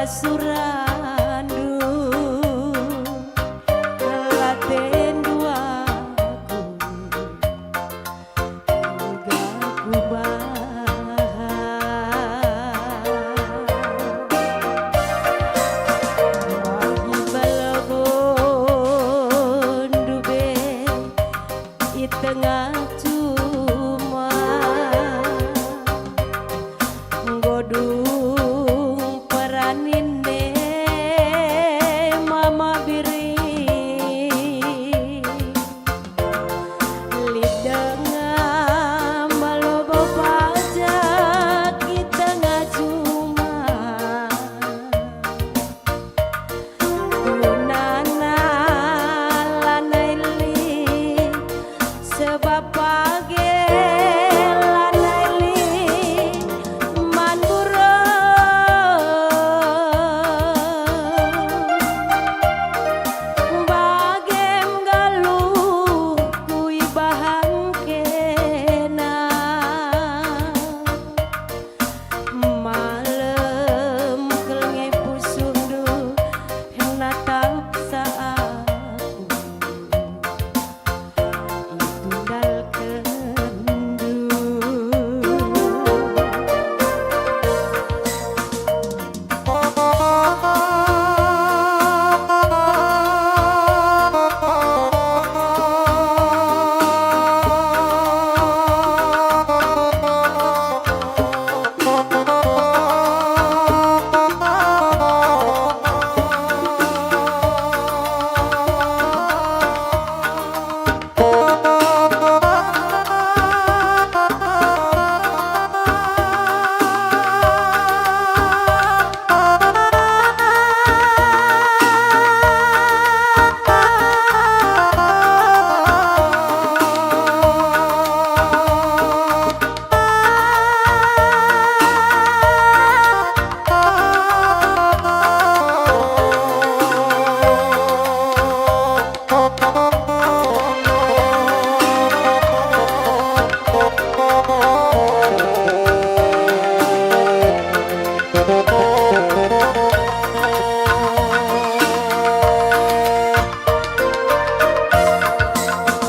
Surandu, latendu aku, uga kubahan. Bagi balogondu be i tengah juma, enggo dung peranin e mama biring. Lit denga malobo pajak i tengah juma. Gunana lanai lit, sebab bage lanai lit man buro. Bage nggeluh kuibahan kena. Malem kal nge pusuhndu, natapsa aku itundalkenndu.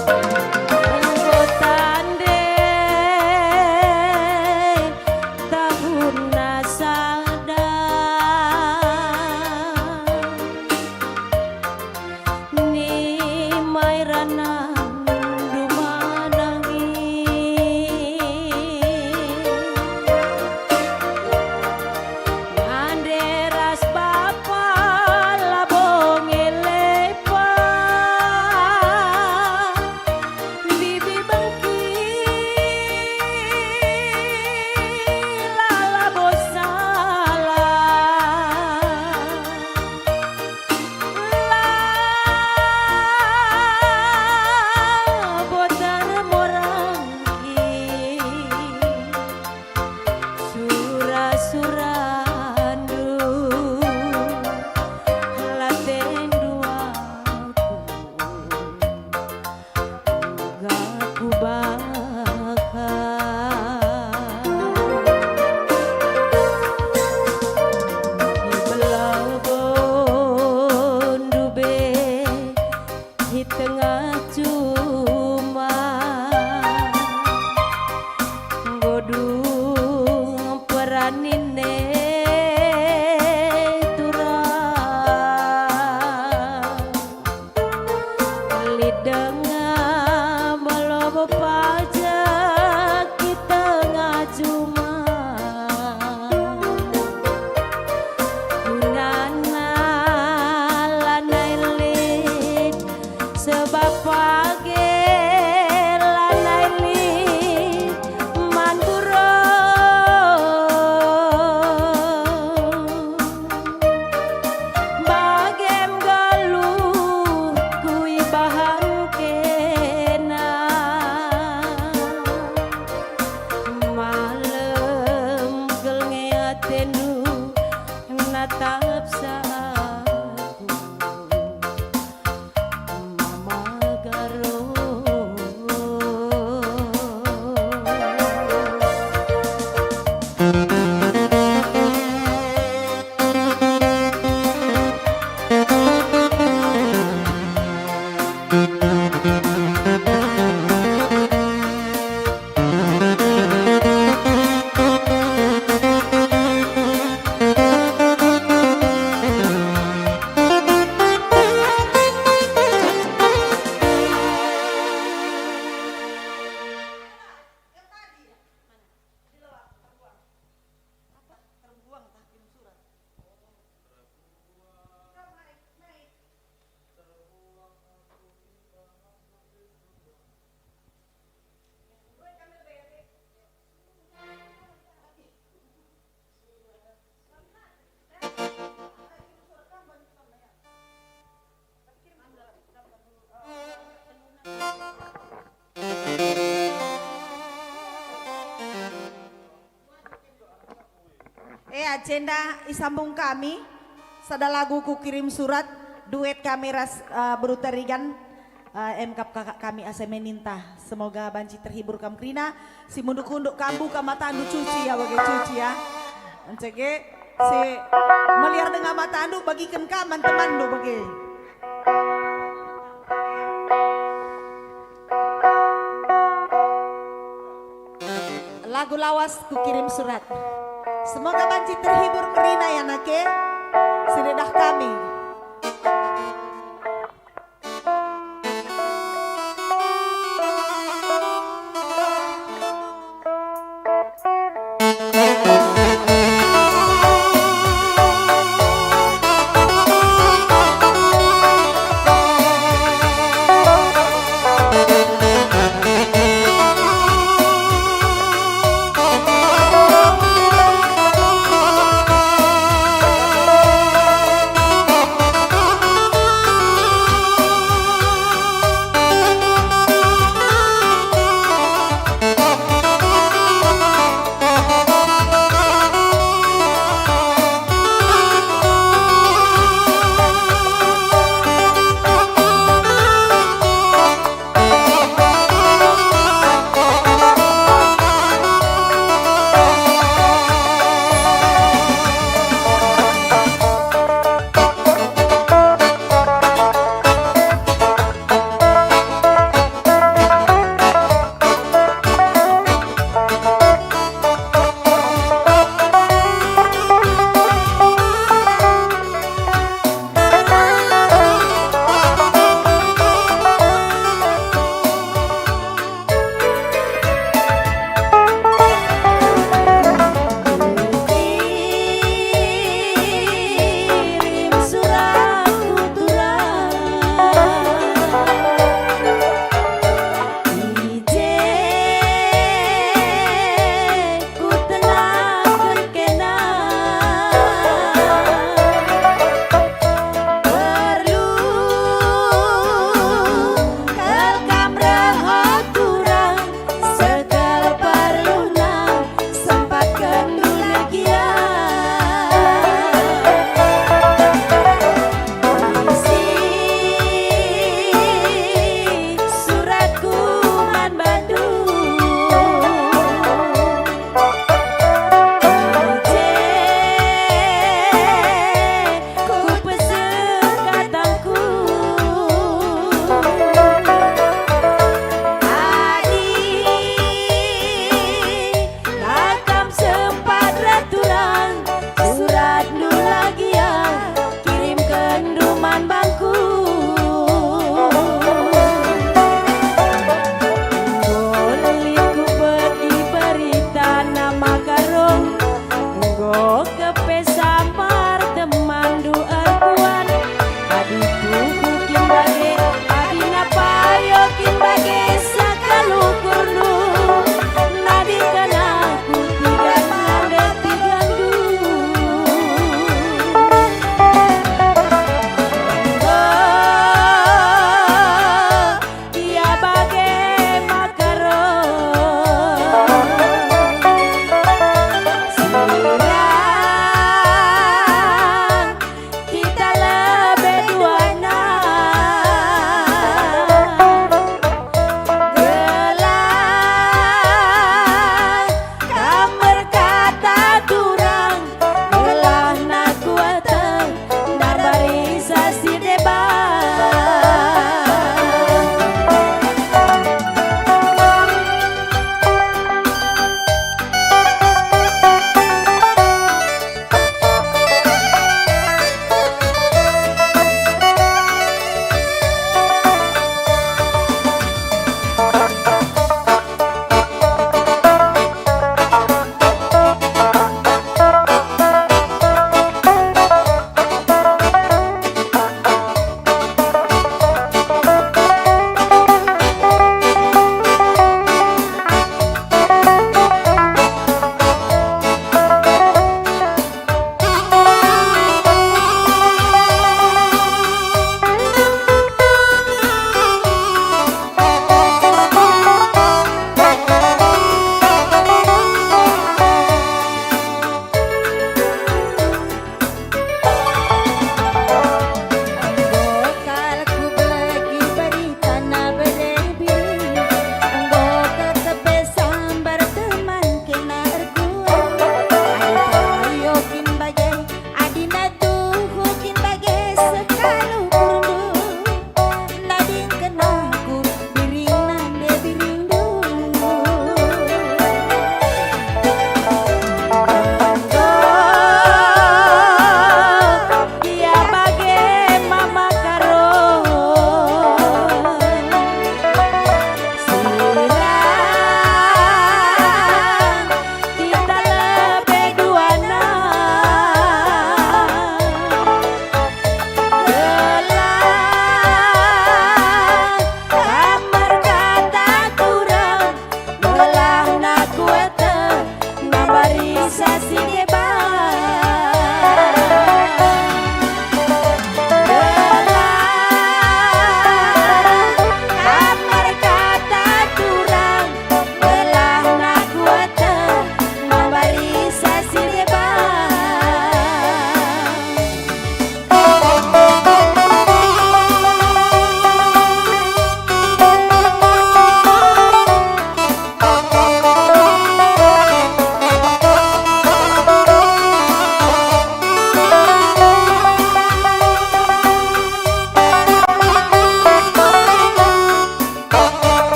Enggo tande tahunna sada, nimai ranandu manangi. Ngande ras bapa labo ngelepa, bibi bengki la labo salah. Labo termorangki sura-surandu, latendu aku. Uga kubahan i belagondu be i tengah juma, enggo dung peranin e turang. Lit denga malobo pajak i tengah juma. Gunana lanai lit, sebab bage lanai lit man buro. Bage nggeluh kuibahan kena. Malem kal nge atendu natapsa aku. Mama Garo. Enda isambung kami sada lagu Kukirim Surat, duet kami ras, eh, Beru Tarigan, eh, emkap kakak kami asa meninta. Semoga banci terhibur kam kerina, si munduk-unduk kam buka matandu cuci ya, bage cuci ya. Encege, si meliar denga matandu bagiken kam man temanndu bage. Lagu lawas Kukirim Surat. Semoga banci terhibur kerina ya nake, si dedah kami.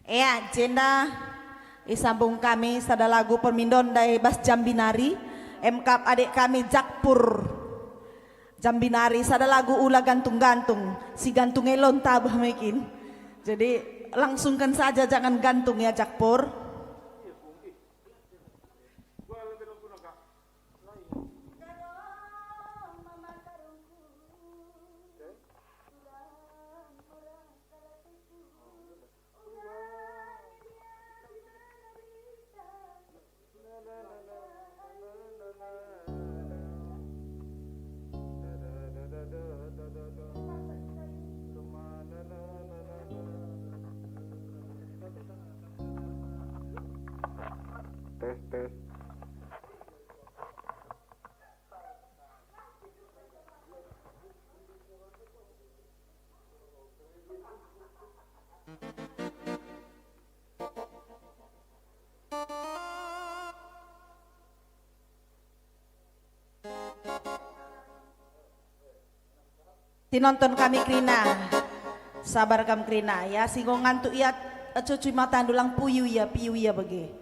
Ea, jenda isambung kami sada lagu permindon ndai bas jambi nari, emkap adik kami Jakpur. Jambi nari sada lagu ula gantung-gantung, si gantung elon tabeh mekin. Jadi langsungkan saja, jangan gantung ya Jakpur. Tes, tes. Tinonton kami kerina. Sabar kam kerina, ya, si enggo ngantuk ia, cucui matandu lang puyu ia, piyu ia bage.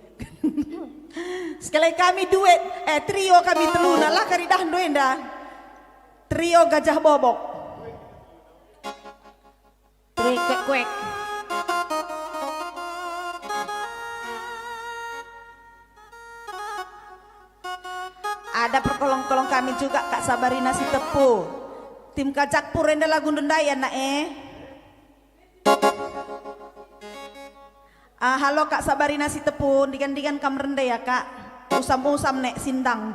Sekali kami duet, eh, trio kami teluna, lah karidahndu enda. Trio Gajah Bobok. Trio Kuek-Kuek. Ada perkolong-kolong kami juga, Kak Sabarina Sitepu. Tim Kajakpur enda lagu ndendai anak e. Ah, halo Kak Sabarina Sitepu, ndigan-ndigan kam rende ya, Kak. Usam-usam nek sindang.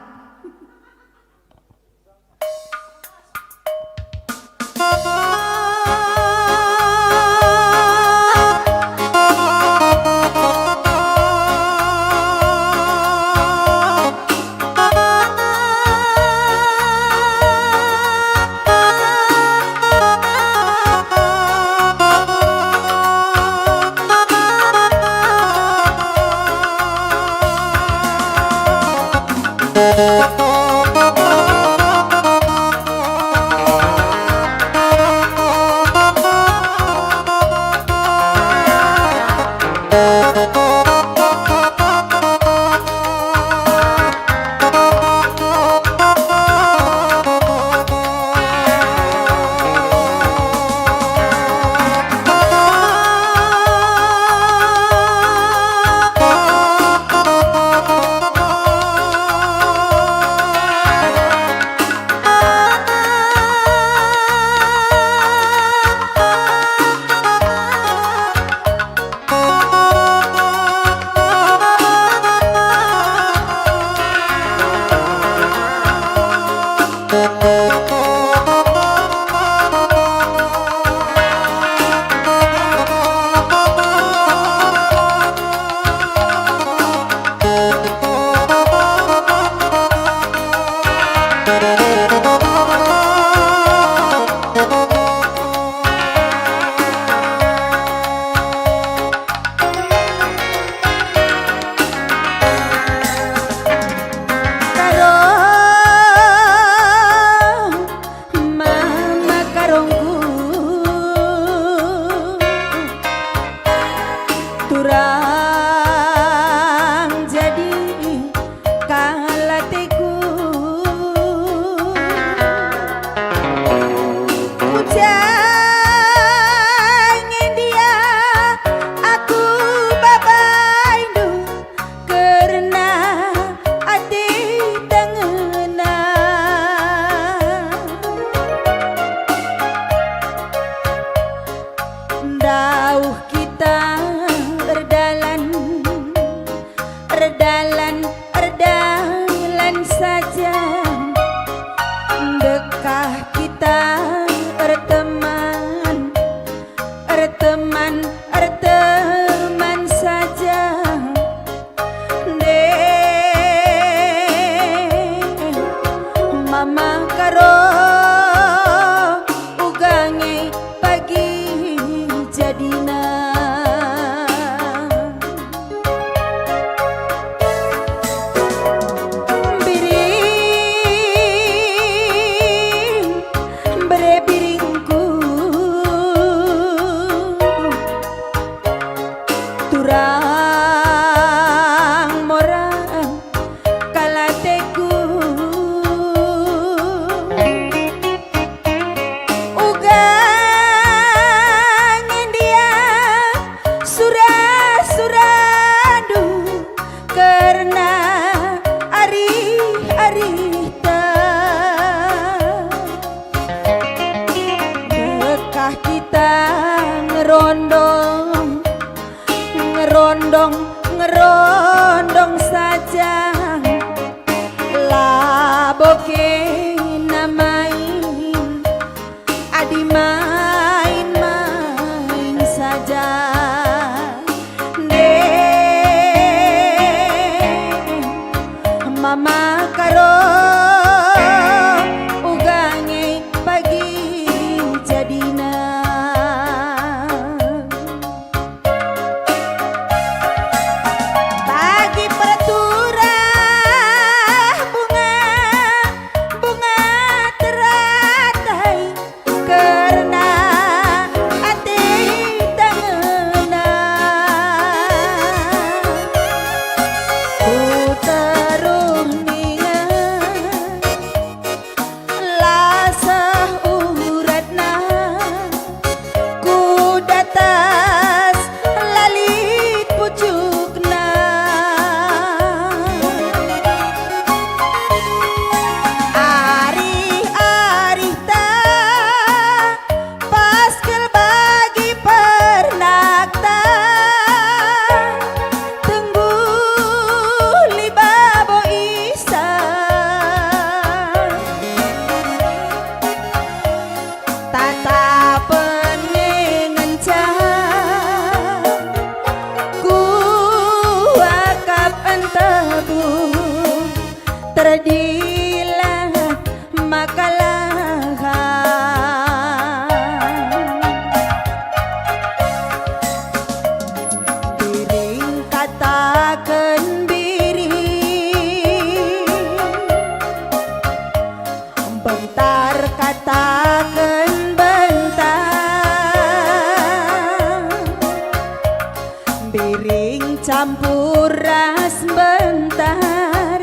Campur ras mbentar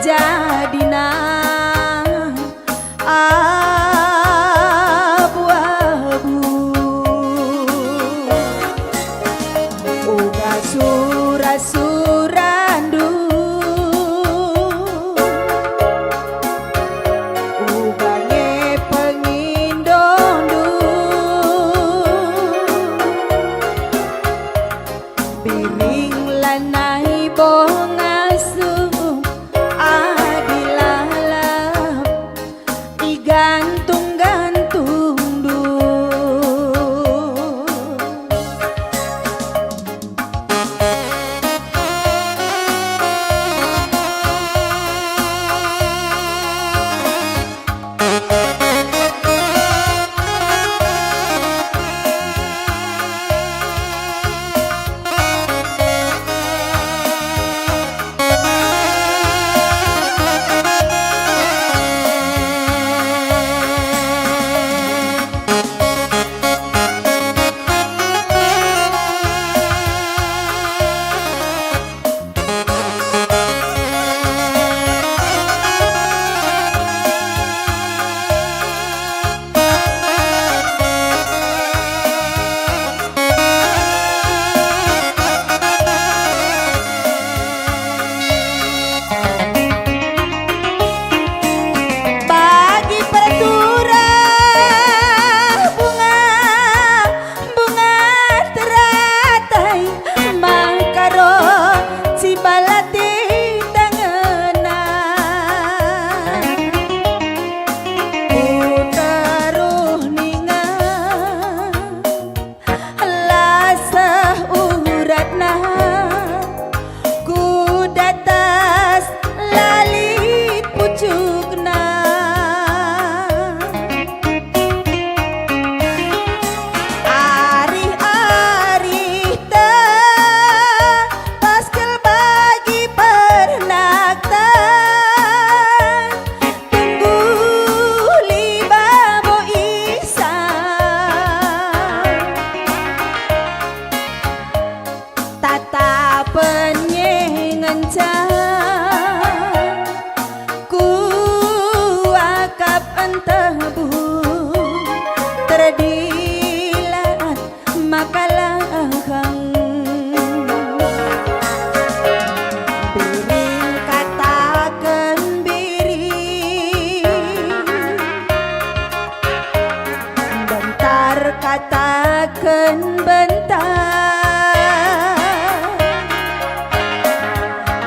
jadina abu-abu. Uga sura-surandu, uga nge pengindondu. Biring lanai boh ngasup adi lalap igantung-gantungndu. Bagi perturah bunga, bunga teratai, maka ro cibalati tangena. Ku teruh ninga, la seh uratna, ku datas la lit pucukna. Arih-arihta pas kal bagi pernakta, tunggu liba bo isa. Tatapen nge ngenca kuakap entebu, terdilat maka lahang. Biring kataken biring, bentar kataken bentar.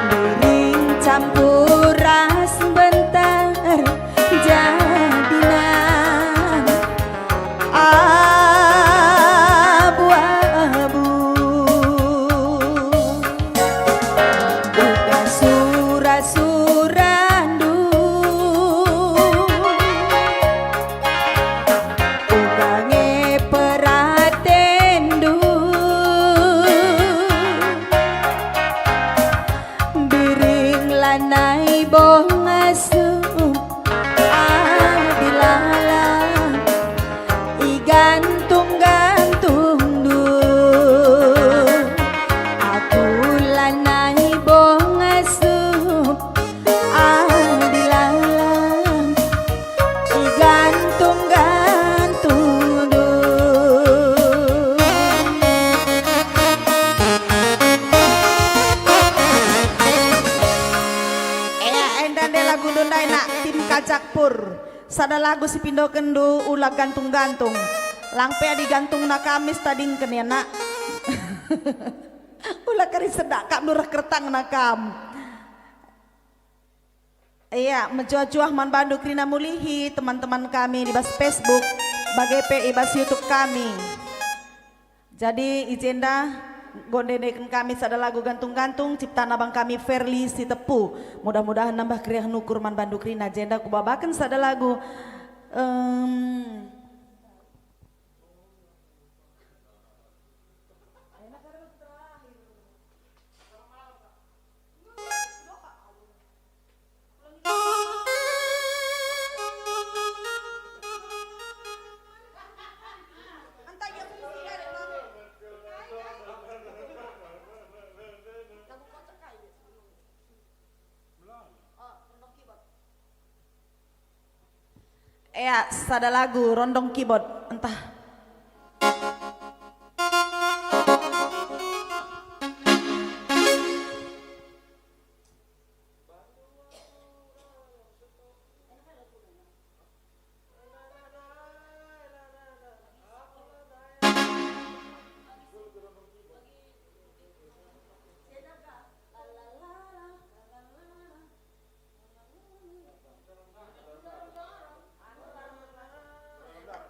Biring campur ras bentar jadina abu-abu. Uga sura-surandu, uga nge peratendu. Biring lanai boh ngasup adi lalap igantung-gantungndu. Aku lanai boh ngasup adi lalap igantung-gantungndu. Ea, enda nde lagundu ndai, nak, tim Kacak Pur. Sada lagu si pindokenndu ula gantung-gantung. Lang pe adi gantungna kam istadingken, ya, nak. Ula kari sedak kam nurah kertangna kam. Iya, mejuah-juah man bandu kerina mulihi teman-teman kami di bas Facebook, bage pe i bas YouTube kami. Jadi, i jenda enggo ndendeken kami sada lagu gantung-gantung, ciptana bang kami Ferli Sitepu. Mudah-mudahan nambah keriahen ukur man bandu kerina. Jenda kubabaken sada lagu, em, Ea, sada lagu rondong keyboard, entah.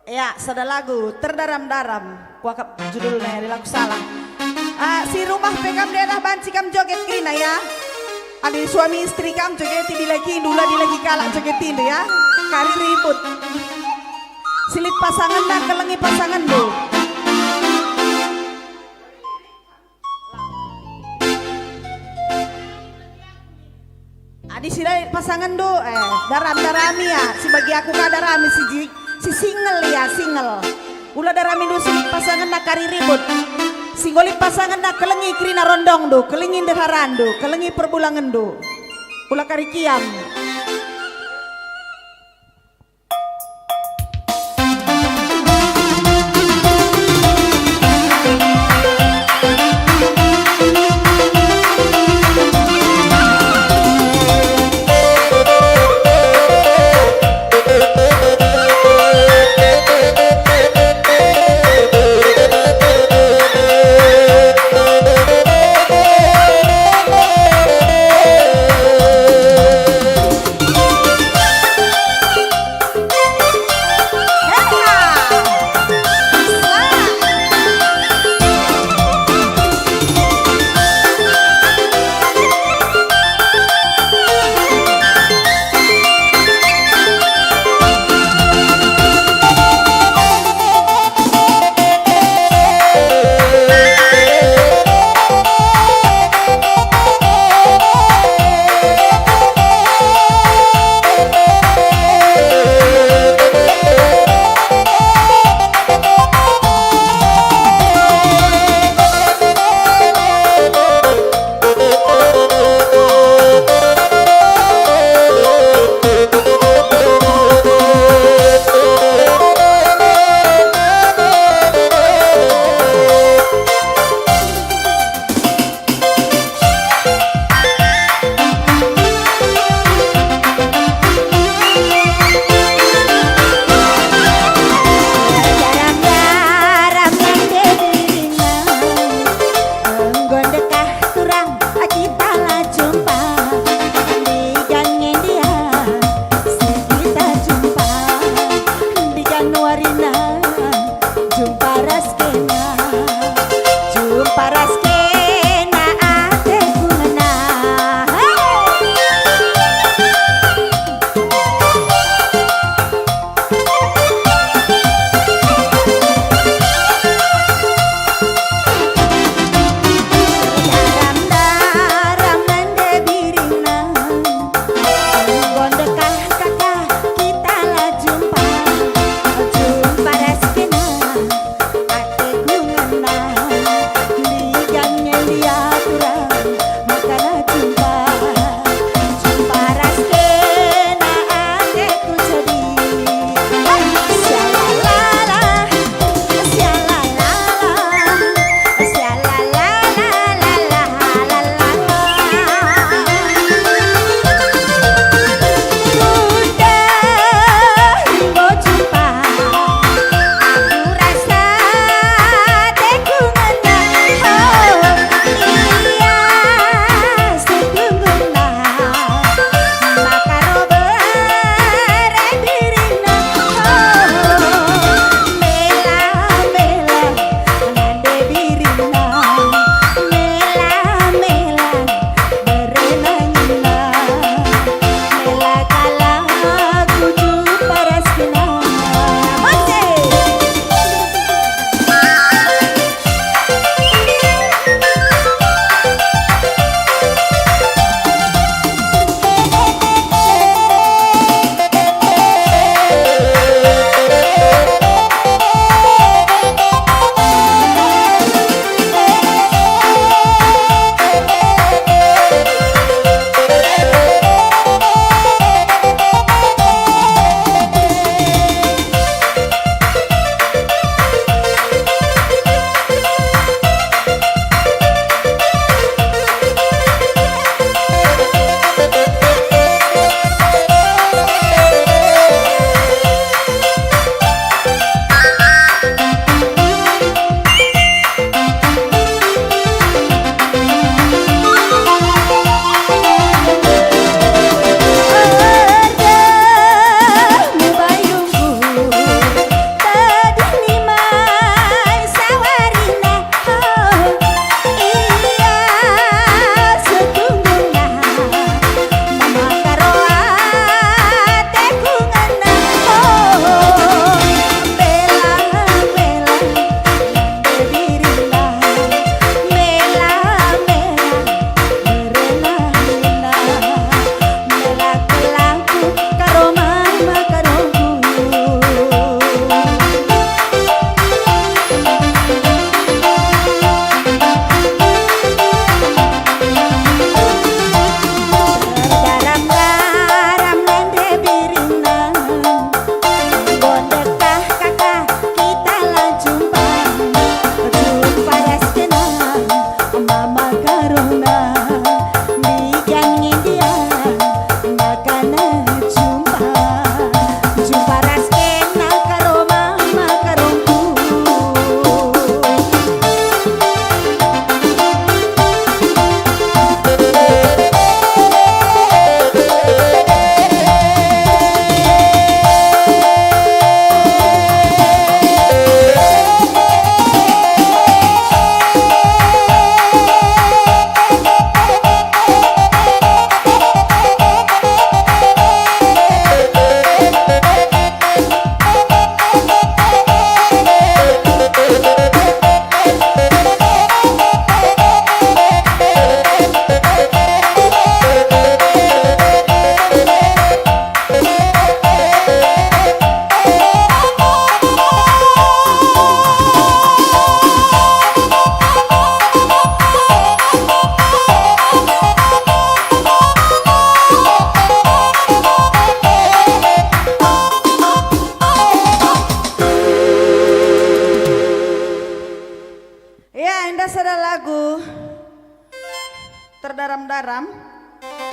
Ya, sada lagu, Terdaram-daram. Kuakap judulna ya, adi la kusalah. Ah, si rumah pe kam ndedah banci kam joget kerina ya. Adi suami istri kam jogeti dilagindu, la dilagi kalak jogetindu ya. Kari ribut. Si lit pasangenna, kelengi pasangenndu. Adi si lit pasangenndu, eh, daram-darami ya, si bagi aku ka darami si ji-, si single ya, single. Ula daramindu si lit pasangenna kari ribut. Si enggo lit pasangenna kelengi kerina rondongndu, kelengi ndeharandu, kelengi perbulangenndu. Ula kari kiam.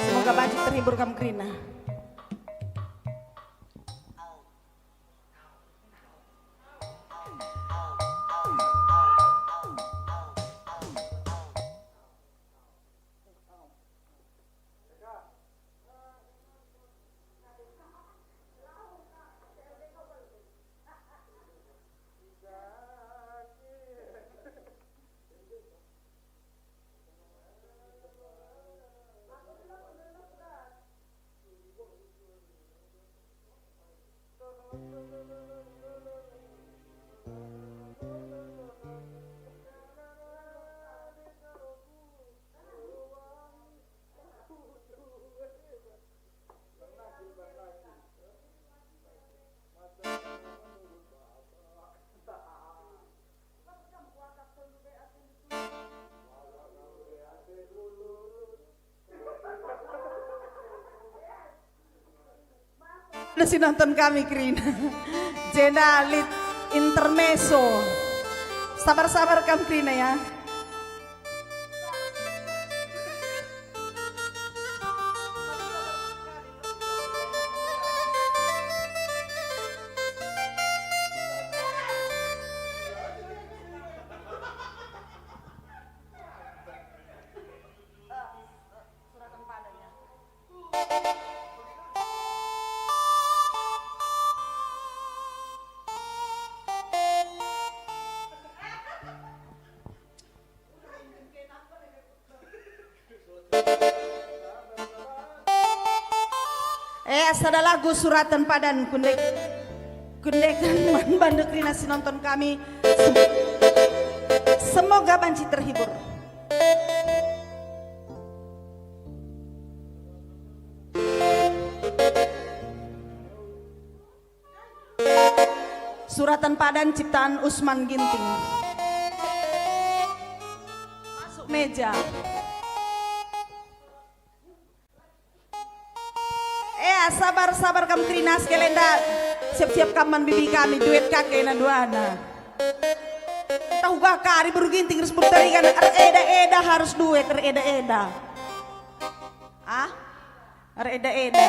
Semoga banci terhibur kam kerina. Ada si nonton kami kerina. Jenda lit intermezzo. Sabar-sabar kam kerina ya. Eh, sada lagu suraten padan kundek, kundeken man bandu kerina si nonton kami. Sem-, semoga banci terhibur. Suraten padan ciptaan Usman Ginting. Masuk meja. Eh, sabar, sabar kam kerina, sekelenda. Siap-siap kam man bibi kami, duet ka kena duana. Tahu ga kari beru Ginting ras beru Tarigan, ereda-eda harus duet, ereda-eda. Ah? Ereda-eda.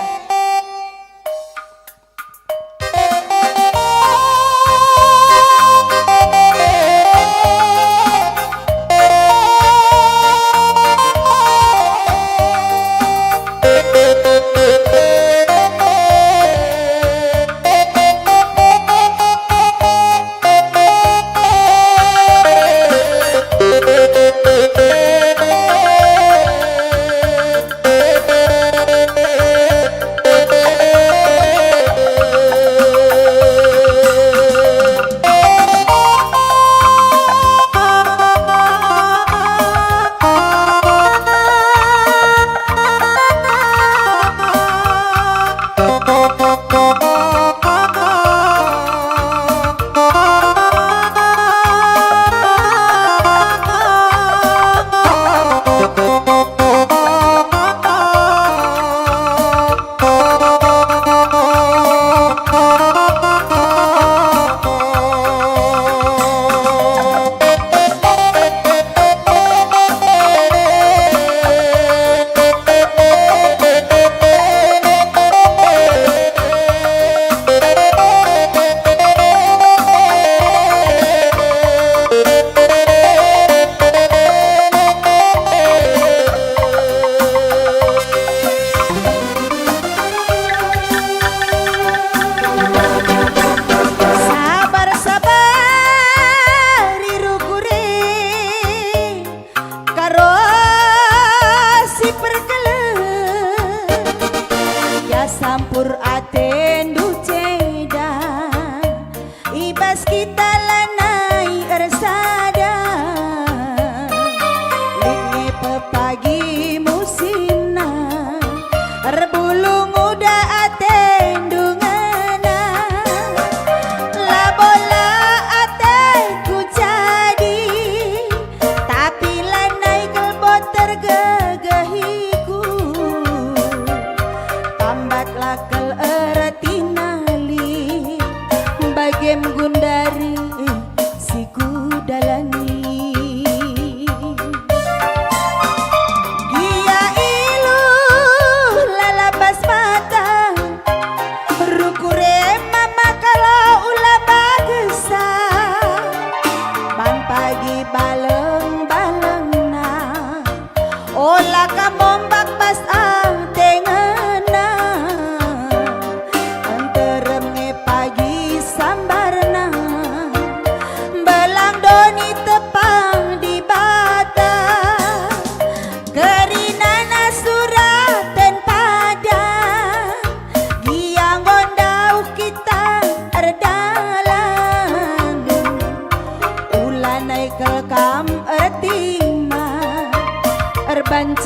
Sabar-sabar, rukuri, karo si perkeleng, ya sampur atendu ceda. I bas kita lanai ersada, lit nge pepagi musimna, erbulung uda atendu ngena. Labo la ateku jadi, tapi lanai kal bot tergegehiku. Tambatlah kal ertina lit, bagem gundari si kudalani. Gia ilu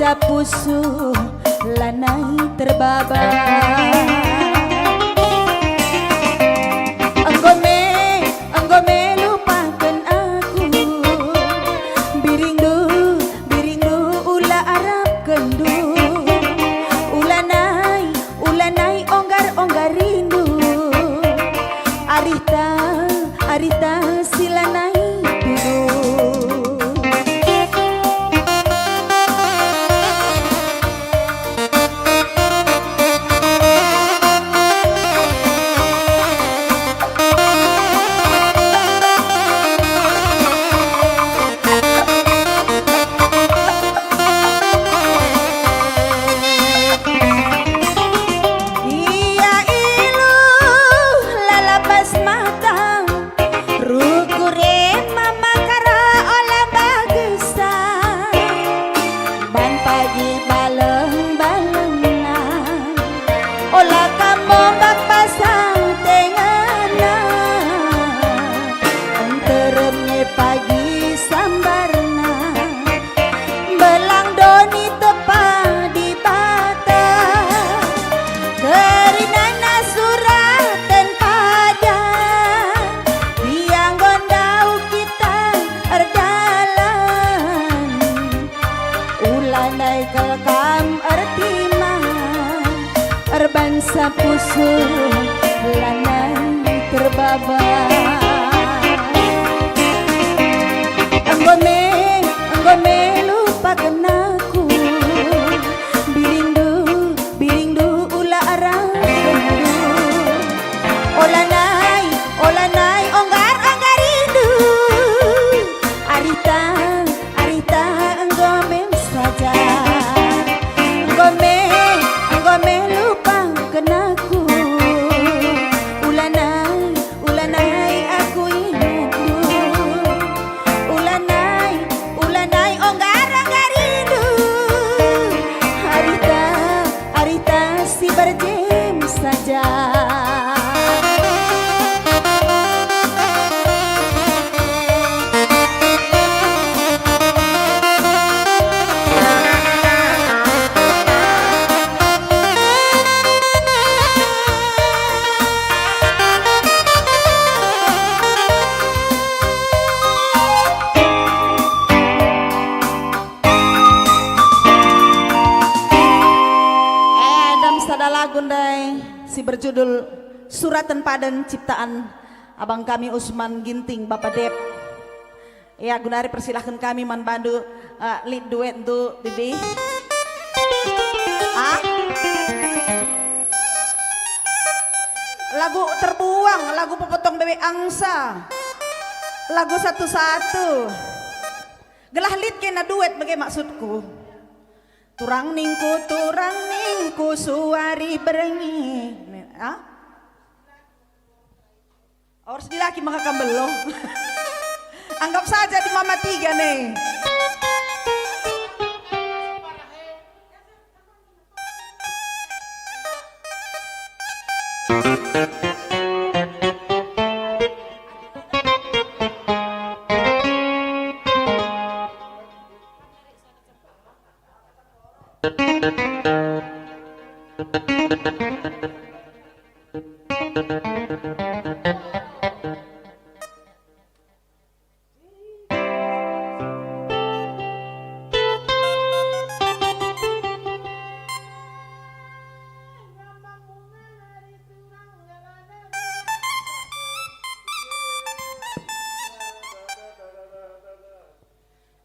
Pusuh lanai terbaba. Enggo me, enggo me lupaken aku. Biringndu, biringndu ula arapkenndu. Ulanai, ulanai onggar-onggarindu. Arihta, arihta si lanai tudu. Ia iluh lalapas mata, rukur e mama kara ola bagesa, ban pagi baleng-balengna, ola kam mombak pasang tengana, nterem nge pagi sambarna. Belang doni tepa Dibata, kerinana suraten padan, ia nggo ndauh kita erdalan. Ulanai kal kam ertima, erbansa pusuh lanai terbaba. Enggo me, enggo me lupaken aku. Biringndu, biringndu ula arapkenndu. Olanai, olanai onggar-onggarindu. Arihta, arihta enggo mem saja. Enggo me, enggo me lupaken aku. Ulanai, ulanai aku ingetndu. Ulanai, ulanai onggar-onggarindu. Arihta, arihta si berjem saja. Eh, dam sada lagu ndai si berjudul Suraten Padan, ciptaan abang kami Usman Ginting, Bapa Dep. Ya, guna ari persilahken kami man bandu, eh, lead duet ndu, Bibi. Ah? Lagu terbuang, lagu pepotong bebek angsa, lagu satu-satu. Gelah lead kena duet bage maksudku. Turang ningku, turang ningku, suari berengi. Ah? Ors dilaki maka kambelo. Anggap saja di mama tiga nih.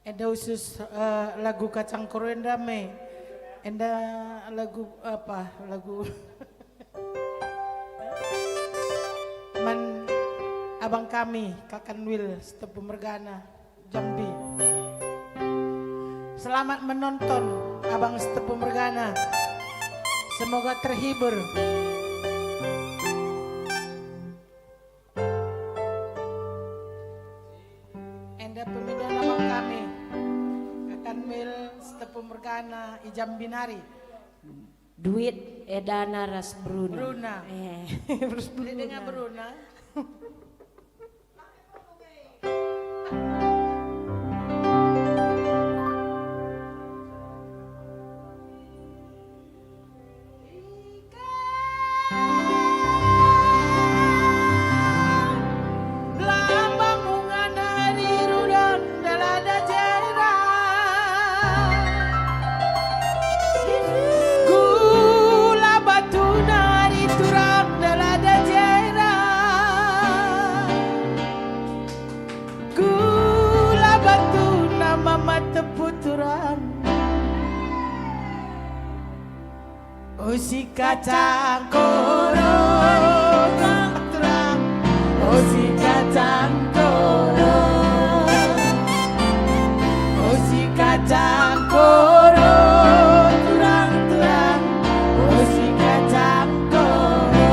Enda khusus, eh, lagu Kacang Koro enda me. Enda lagu apa? Lagu man abang kami, Kakan Wil, Sitepu mergana, Jambi. Selamat menonton, Abang Sitepu mergana. Semoga terhibur. Enda pemidon abang kami, Kakan Wil, Sitepu mergana, i Jambi nari. Duit Edana ras Bruna. Bruna. Eh, ras Bruna. Bruna. O si kacang koro, terang-terang. O si kacang koro. O si kacang koro, terang-terang. O si kacang koro.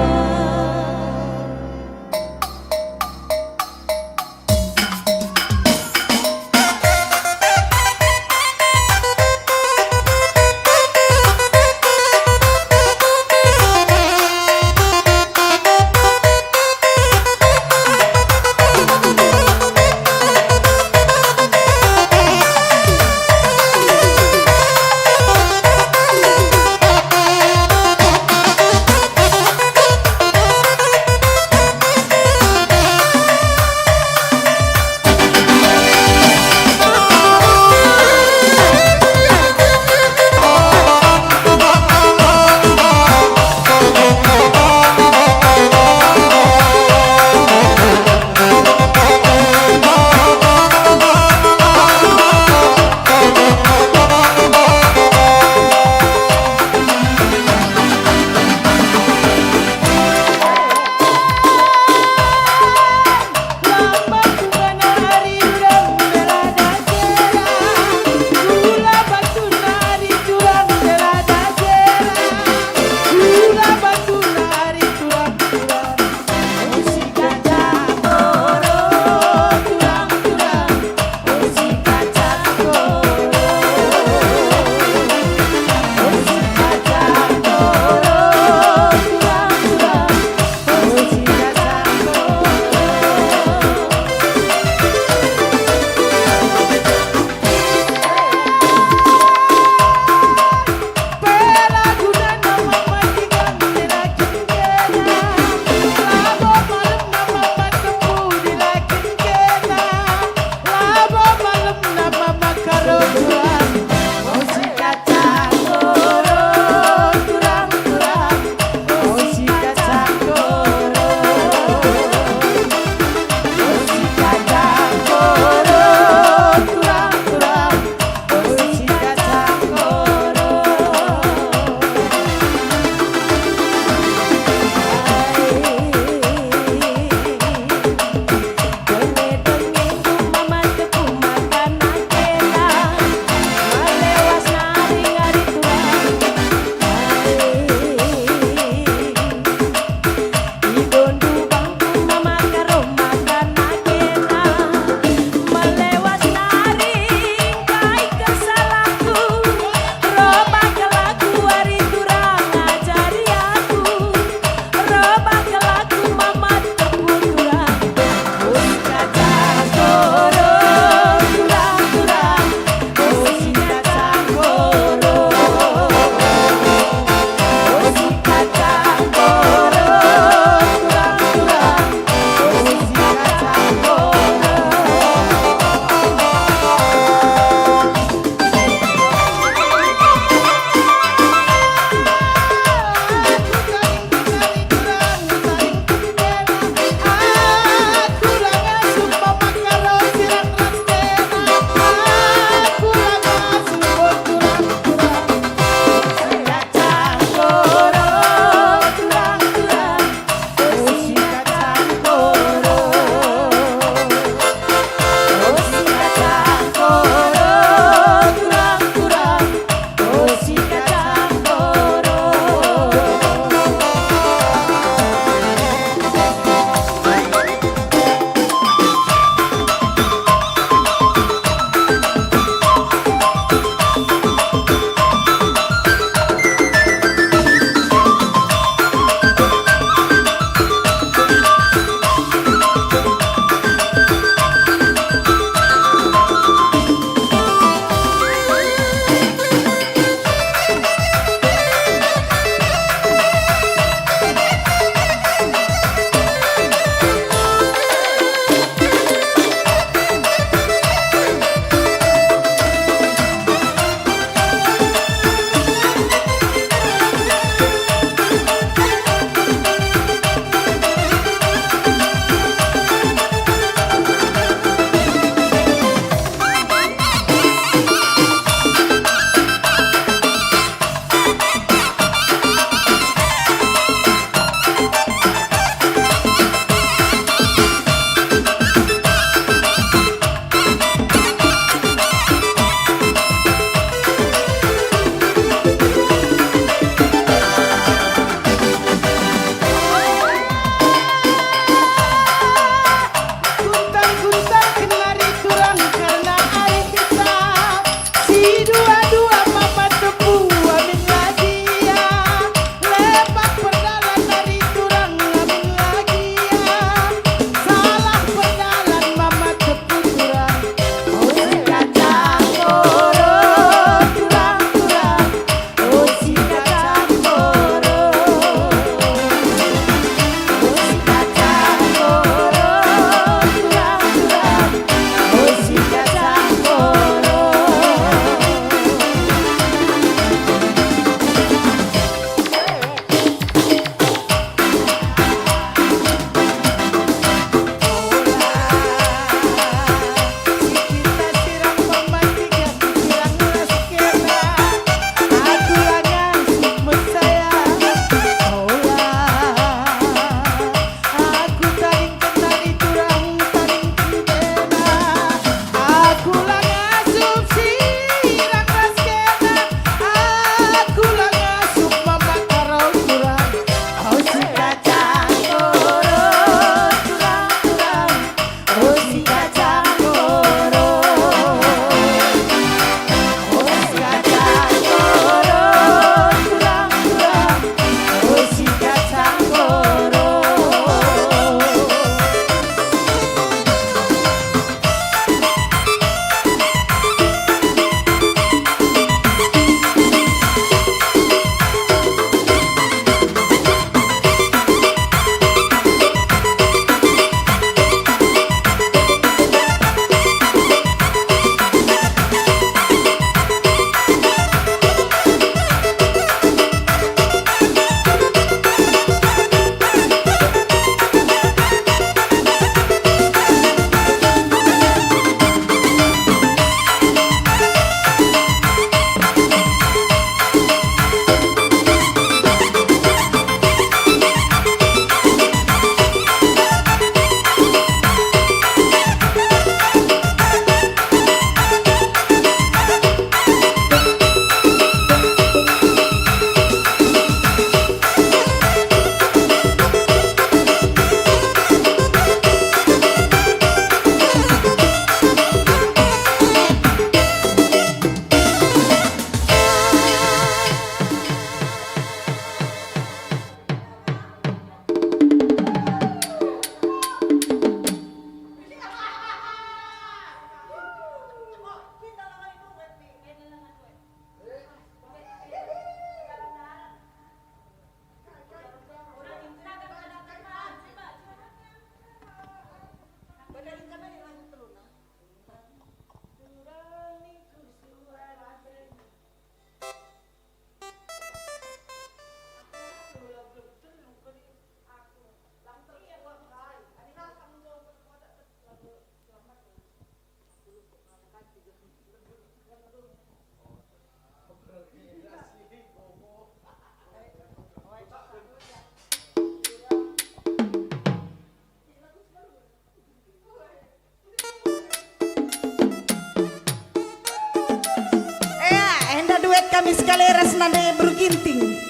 Nande Beru Ginting.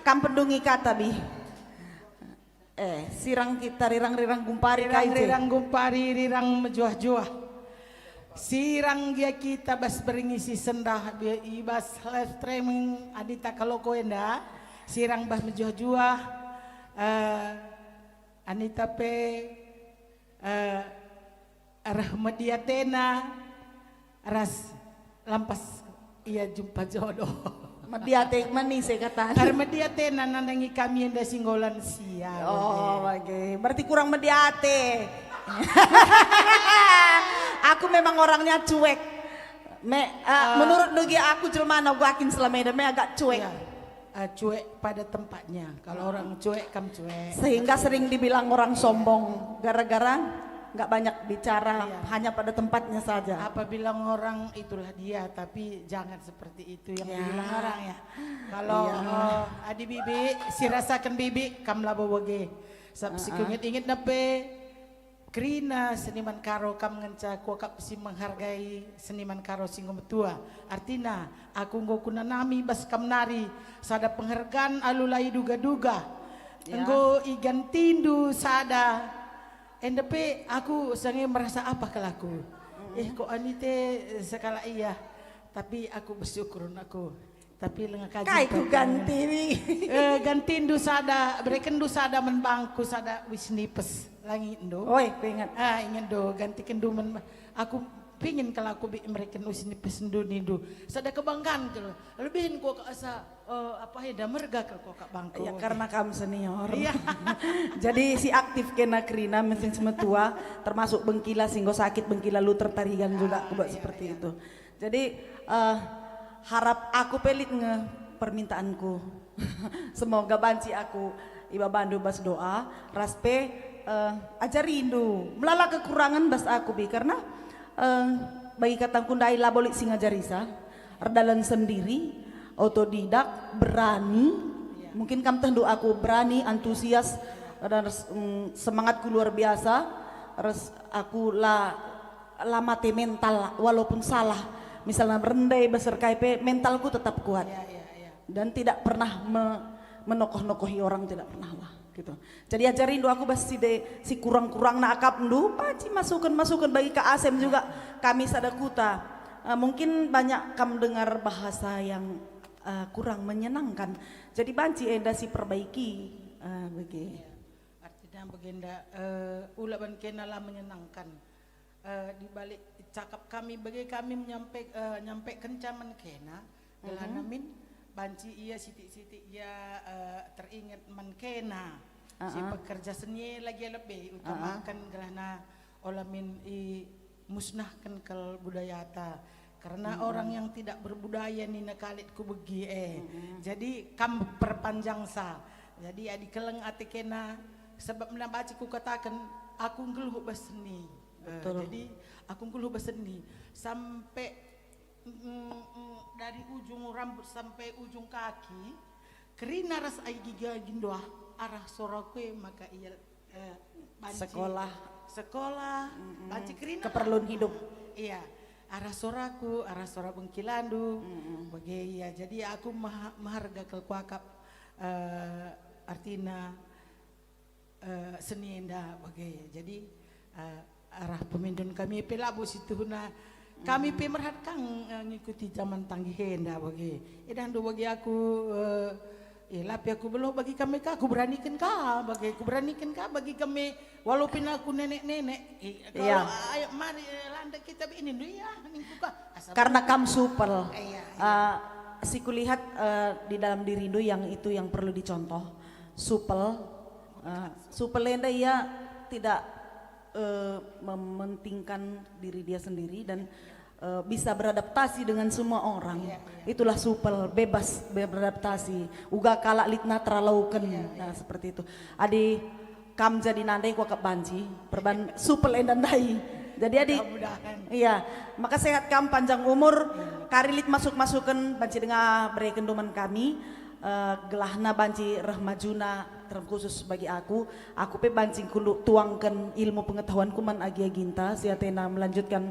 Kam pendungi kata, Bi. Eh, sirang kita rirang-rirang gumpari kai je. Rirang-rirang gumpari, rirang mejuah-juah. Sirang gia kita bas berngi si sendah, bi-, i bas live streaming Anita Kaloko enda. Sirang bas mejuah-juah. Eh, Anita pe, eh, arah mediatena ras lampas ia jumpa jodoh. Mediate mani saya kata. Arah mediatena nandangi kami enda si enggo lansia. Oh, bage. Berarti kurang mediate. Aku memang orangnya cuek. Me, eh, Ah. menurut nugi aku jelmana uga kin selama ini me agak cuek. Ya. Eh, cuek pada tempatnya. Kalau orang cuek, kam cuek. Sehingga sering dibilang orang sombong gara-gara nggak banyak bicara, Iya. hanya pada tempatnya saja. Apa bilang orang, itulah dia, tapi jangan seperti itu yang Ya. dibilang orang, ya. Kalau, Iya. eh, adi bibi, si rasaken bibi, kam labo bage. Sab si Heeh. kuinget-inget nepe, kerina seniman Karo, kam ngenca kuakap si menghargai seniman Karo si enggo metua. Artina, aku enggo kunanami bas kam nari sada penghargaan alu la iduga-duga. Ya. Enggo igantindu sada. Enda pe aku sange merasa apa kal aku. Mm-mm. Eh, kok Anita sekalak ia. Tapi aku bersyukur aku. Tapi lenga kaji Kai ku ganti, Wi? Eh, gantindu sada, berekenndu sada man bangku, sada wis nipes. Langitndu. Oi, kuinget. Ah, ingetndu, gantikenndu man ba-, aku pingin kal aku bi mereken wis nipesndu nindu. Sada kebanggaan kal. Lebihin ku asa, eh, apa he, da merga kal ku kak bangku. Ya, karena kam senior. Iya. Jadi si aktif kena kerina mesen semetua, termasuk bengkila, si enggo sakit bengkila lu tertarigan juga, Ah, aku buat iya, seperti iya. itu. Jadi, eh, harap aku pe lit nge permintaanku. Semoga banci aku ibabandu bas doa, ras pe, eh, ajarindu. Melala kekurangan bas aku, Bi, karena, eh, bagi katangku ndai labo lit si ngajarisa, erdalan sendiri, otodidak, berani. Mungkin kam tehndu aku berani, antusias, dan res-, mm, semangatku luar biasa, res-, aku la la mate mental, walaupun salah, misalnya rende, beser kai pe, mentalku tetap kuat. Ya, ya, ya. Dan tidak pernah me-, menokoh-nokohi orang, tidak pernah lah, gitu. Jadi ajarindu aku bas si de-, si kurang-kurangna akapndu, banci masuken-masuken bagi Kak Asem juga, kami sada kuta. Eh, mungkin banyak kam dengar bahasa yang, eh, kurang menyenangkan. Jadi banci enda si perbaiki, eh, bagi. Artina bagenda, eh, ula ban kena la menyenangkan. Eh, di balik cakap kami bage kami menyampe-, eh, nyampaiken ca man kena, gelahna Mhm. min banci ia sitik-sitik ia, eh, teringet man kena. Si Aa. pekerja seni lagi lebe Aa. utamaken gelahna ola min i musnahken kal budayata. Karena Mm-mm. orang yang tidak berbudaya nina kalit kubegi, eh. Mm-mm. Jadi kam perpanjang sa. Jadi adi keleng ate kena, sebab na banci kukataken, aku nggeluh bas seni. Eh, Betul. jadi aku nggeluh bas seni. Sampe, mm, mm, dari ujung rambut sampe ujung kaki, kerina ras ai giga gindoah arah soraku e maka ia, eh, banci Sekolah. sekolah, Mm-mm. banci kerina. Keperluan hidup. Iya, arah soraku, arah sora bengkilandu, Mm-mm. bage ia. Jadi aku meha-, meharga kal kuakap, eh, artina, eh, seni enda bage. Jadi, eh, arah pemindun kami pe labo si tuhuna. Kami pe merhat kang, eh, ngikuti zaman tanggih enda bage. Idahndu bage aku, eh, eh, lape aku beluh bagi kami ka, kuberaniken ka bage, kuberaniken ka bagi kami, walaupun aku nenek-nenek. Eh, kalau Iya. ayo mari, eh, landa kita be ini, ndu, iya, ningku ka. Asa Karena beluh. kam supel. Iya, iya. Eh, si kulihat, eh, di dalam dirindu yang itu yang perlu dicontoh. Supel. Eh, supel enda ia tidak, eh, mementingkan diri dia sendiri dan, eh, bisa beradaptasi dengan semua orang. Iya, iya. Itulah supel, bebas be-, beradaptasi. Uga kalak lit natra lauken. Iya, Nah, iya. seperti itu. Adi kam jadi nande kuakap banci, perban supel enda ndai. Jadi adi, Mudah-mudahan. iya, maka sehat kam, panjang umur, Iya. kari lit masuk-masuken banci denga bereken doman kami, eh, gelahna banci reh majuna terkhusus bagi aku. Aku pe banci kulu tuangken ilmu pengetahuanku man agi-aginta, si atena melanjutkan,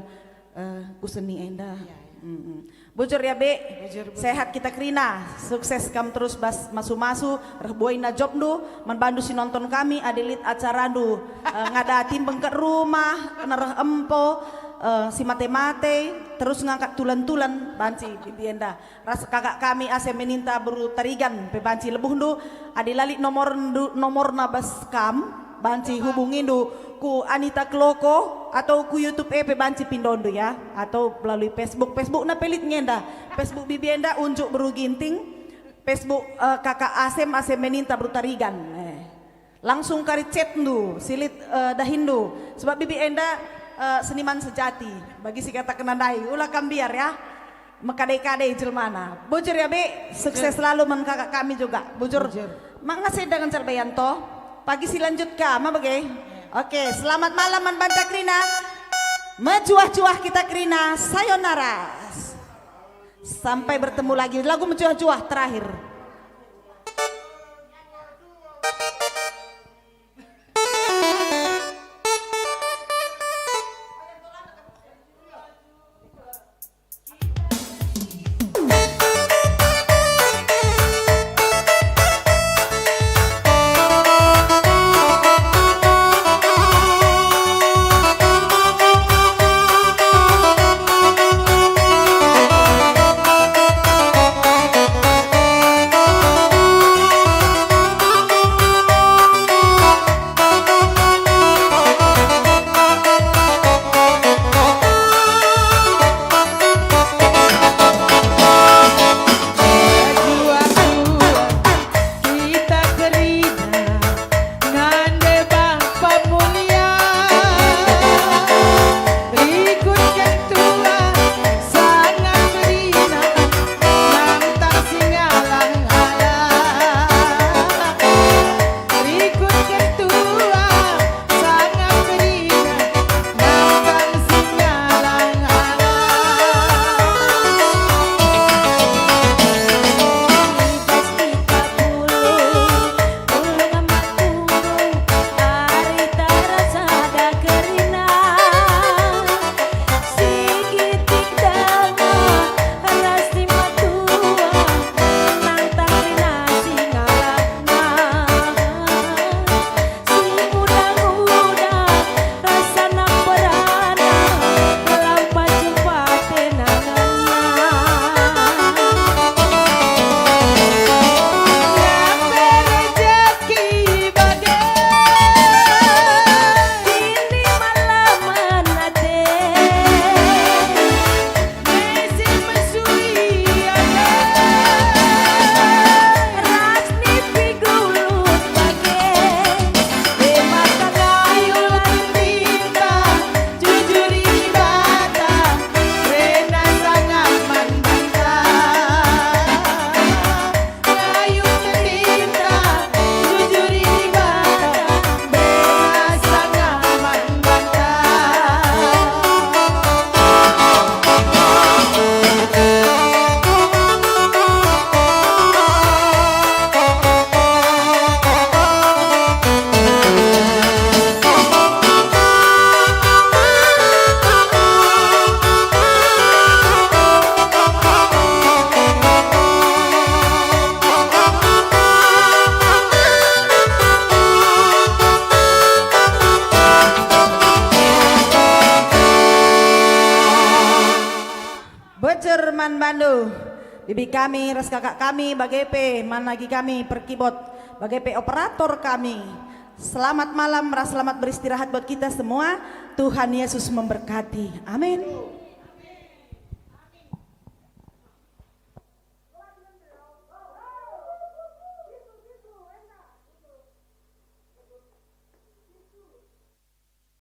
eh, ku seni enda. Iya, iya. Mm-mm. Bujur ya, Be. Bujur, bujur. Sehat kita kerina. Sukses kam terus bas masu-masu, reh buaina jobndu, man bandu si nonton kami, adi lit acarandu, eh, ngada timbeng ke rumah, kena reh empo, eh, si mate-mate, terus ngangkat tulan-tulan, banci bibi enda. Ras kakak kami Asem Meninta Beru Tarigan, pe banci lebuhndu, adi la lit nomorndu, nomorna bas kam, banci hubungindu ku Anita Kloko atau ku YouTube e pe banci pindondu ya, atau melalui Facebook. Facebookna pe lit nge enda. Facebook bibi enda Unjuk Beru Ginting. Facebook, eh, Kakak Asem, Asem Meninta Beru Tarigan. Eh. Langsung kari chatndu, silit, eh, dahinndu. Sebab bibi enda, eh, seniman sejati. Bagi si katakenna ndai, ula kam mbiar ya. Mekadai-kadai jelmana. Bujur ya, Be. Sukses selalu man kakak kami juga. Bujur. Bujur. Mak ngasi dengan Cerbayanto. Pagi si lanjut ka, ma bage? Oke, selamat malam man banta kerina. Mejuah-juah kita kerina. Sayonara. Sampai bertemu lagi. Lagu mejuah-juah terakhir. Kita kerina ngande bangpa mulia, rikutken tua sanga kerina, nantang si ngalang-alang. Rikutken tua sanga kerina, nantang si ngalang-alang. Bujur man bandu, bibi kami ras kakak kami, bage pe man agi kami perkibot, bage pe operator kami. Selamat malam ras selamat beristirahat buat kita semua. Tuhan Yesus memberkati. Amin.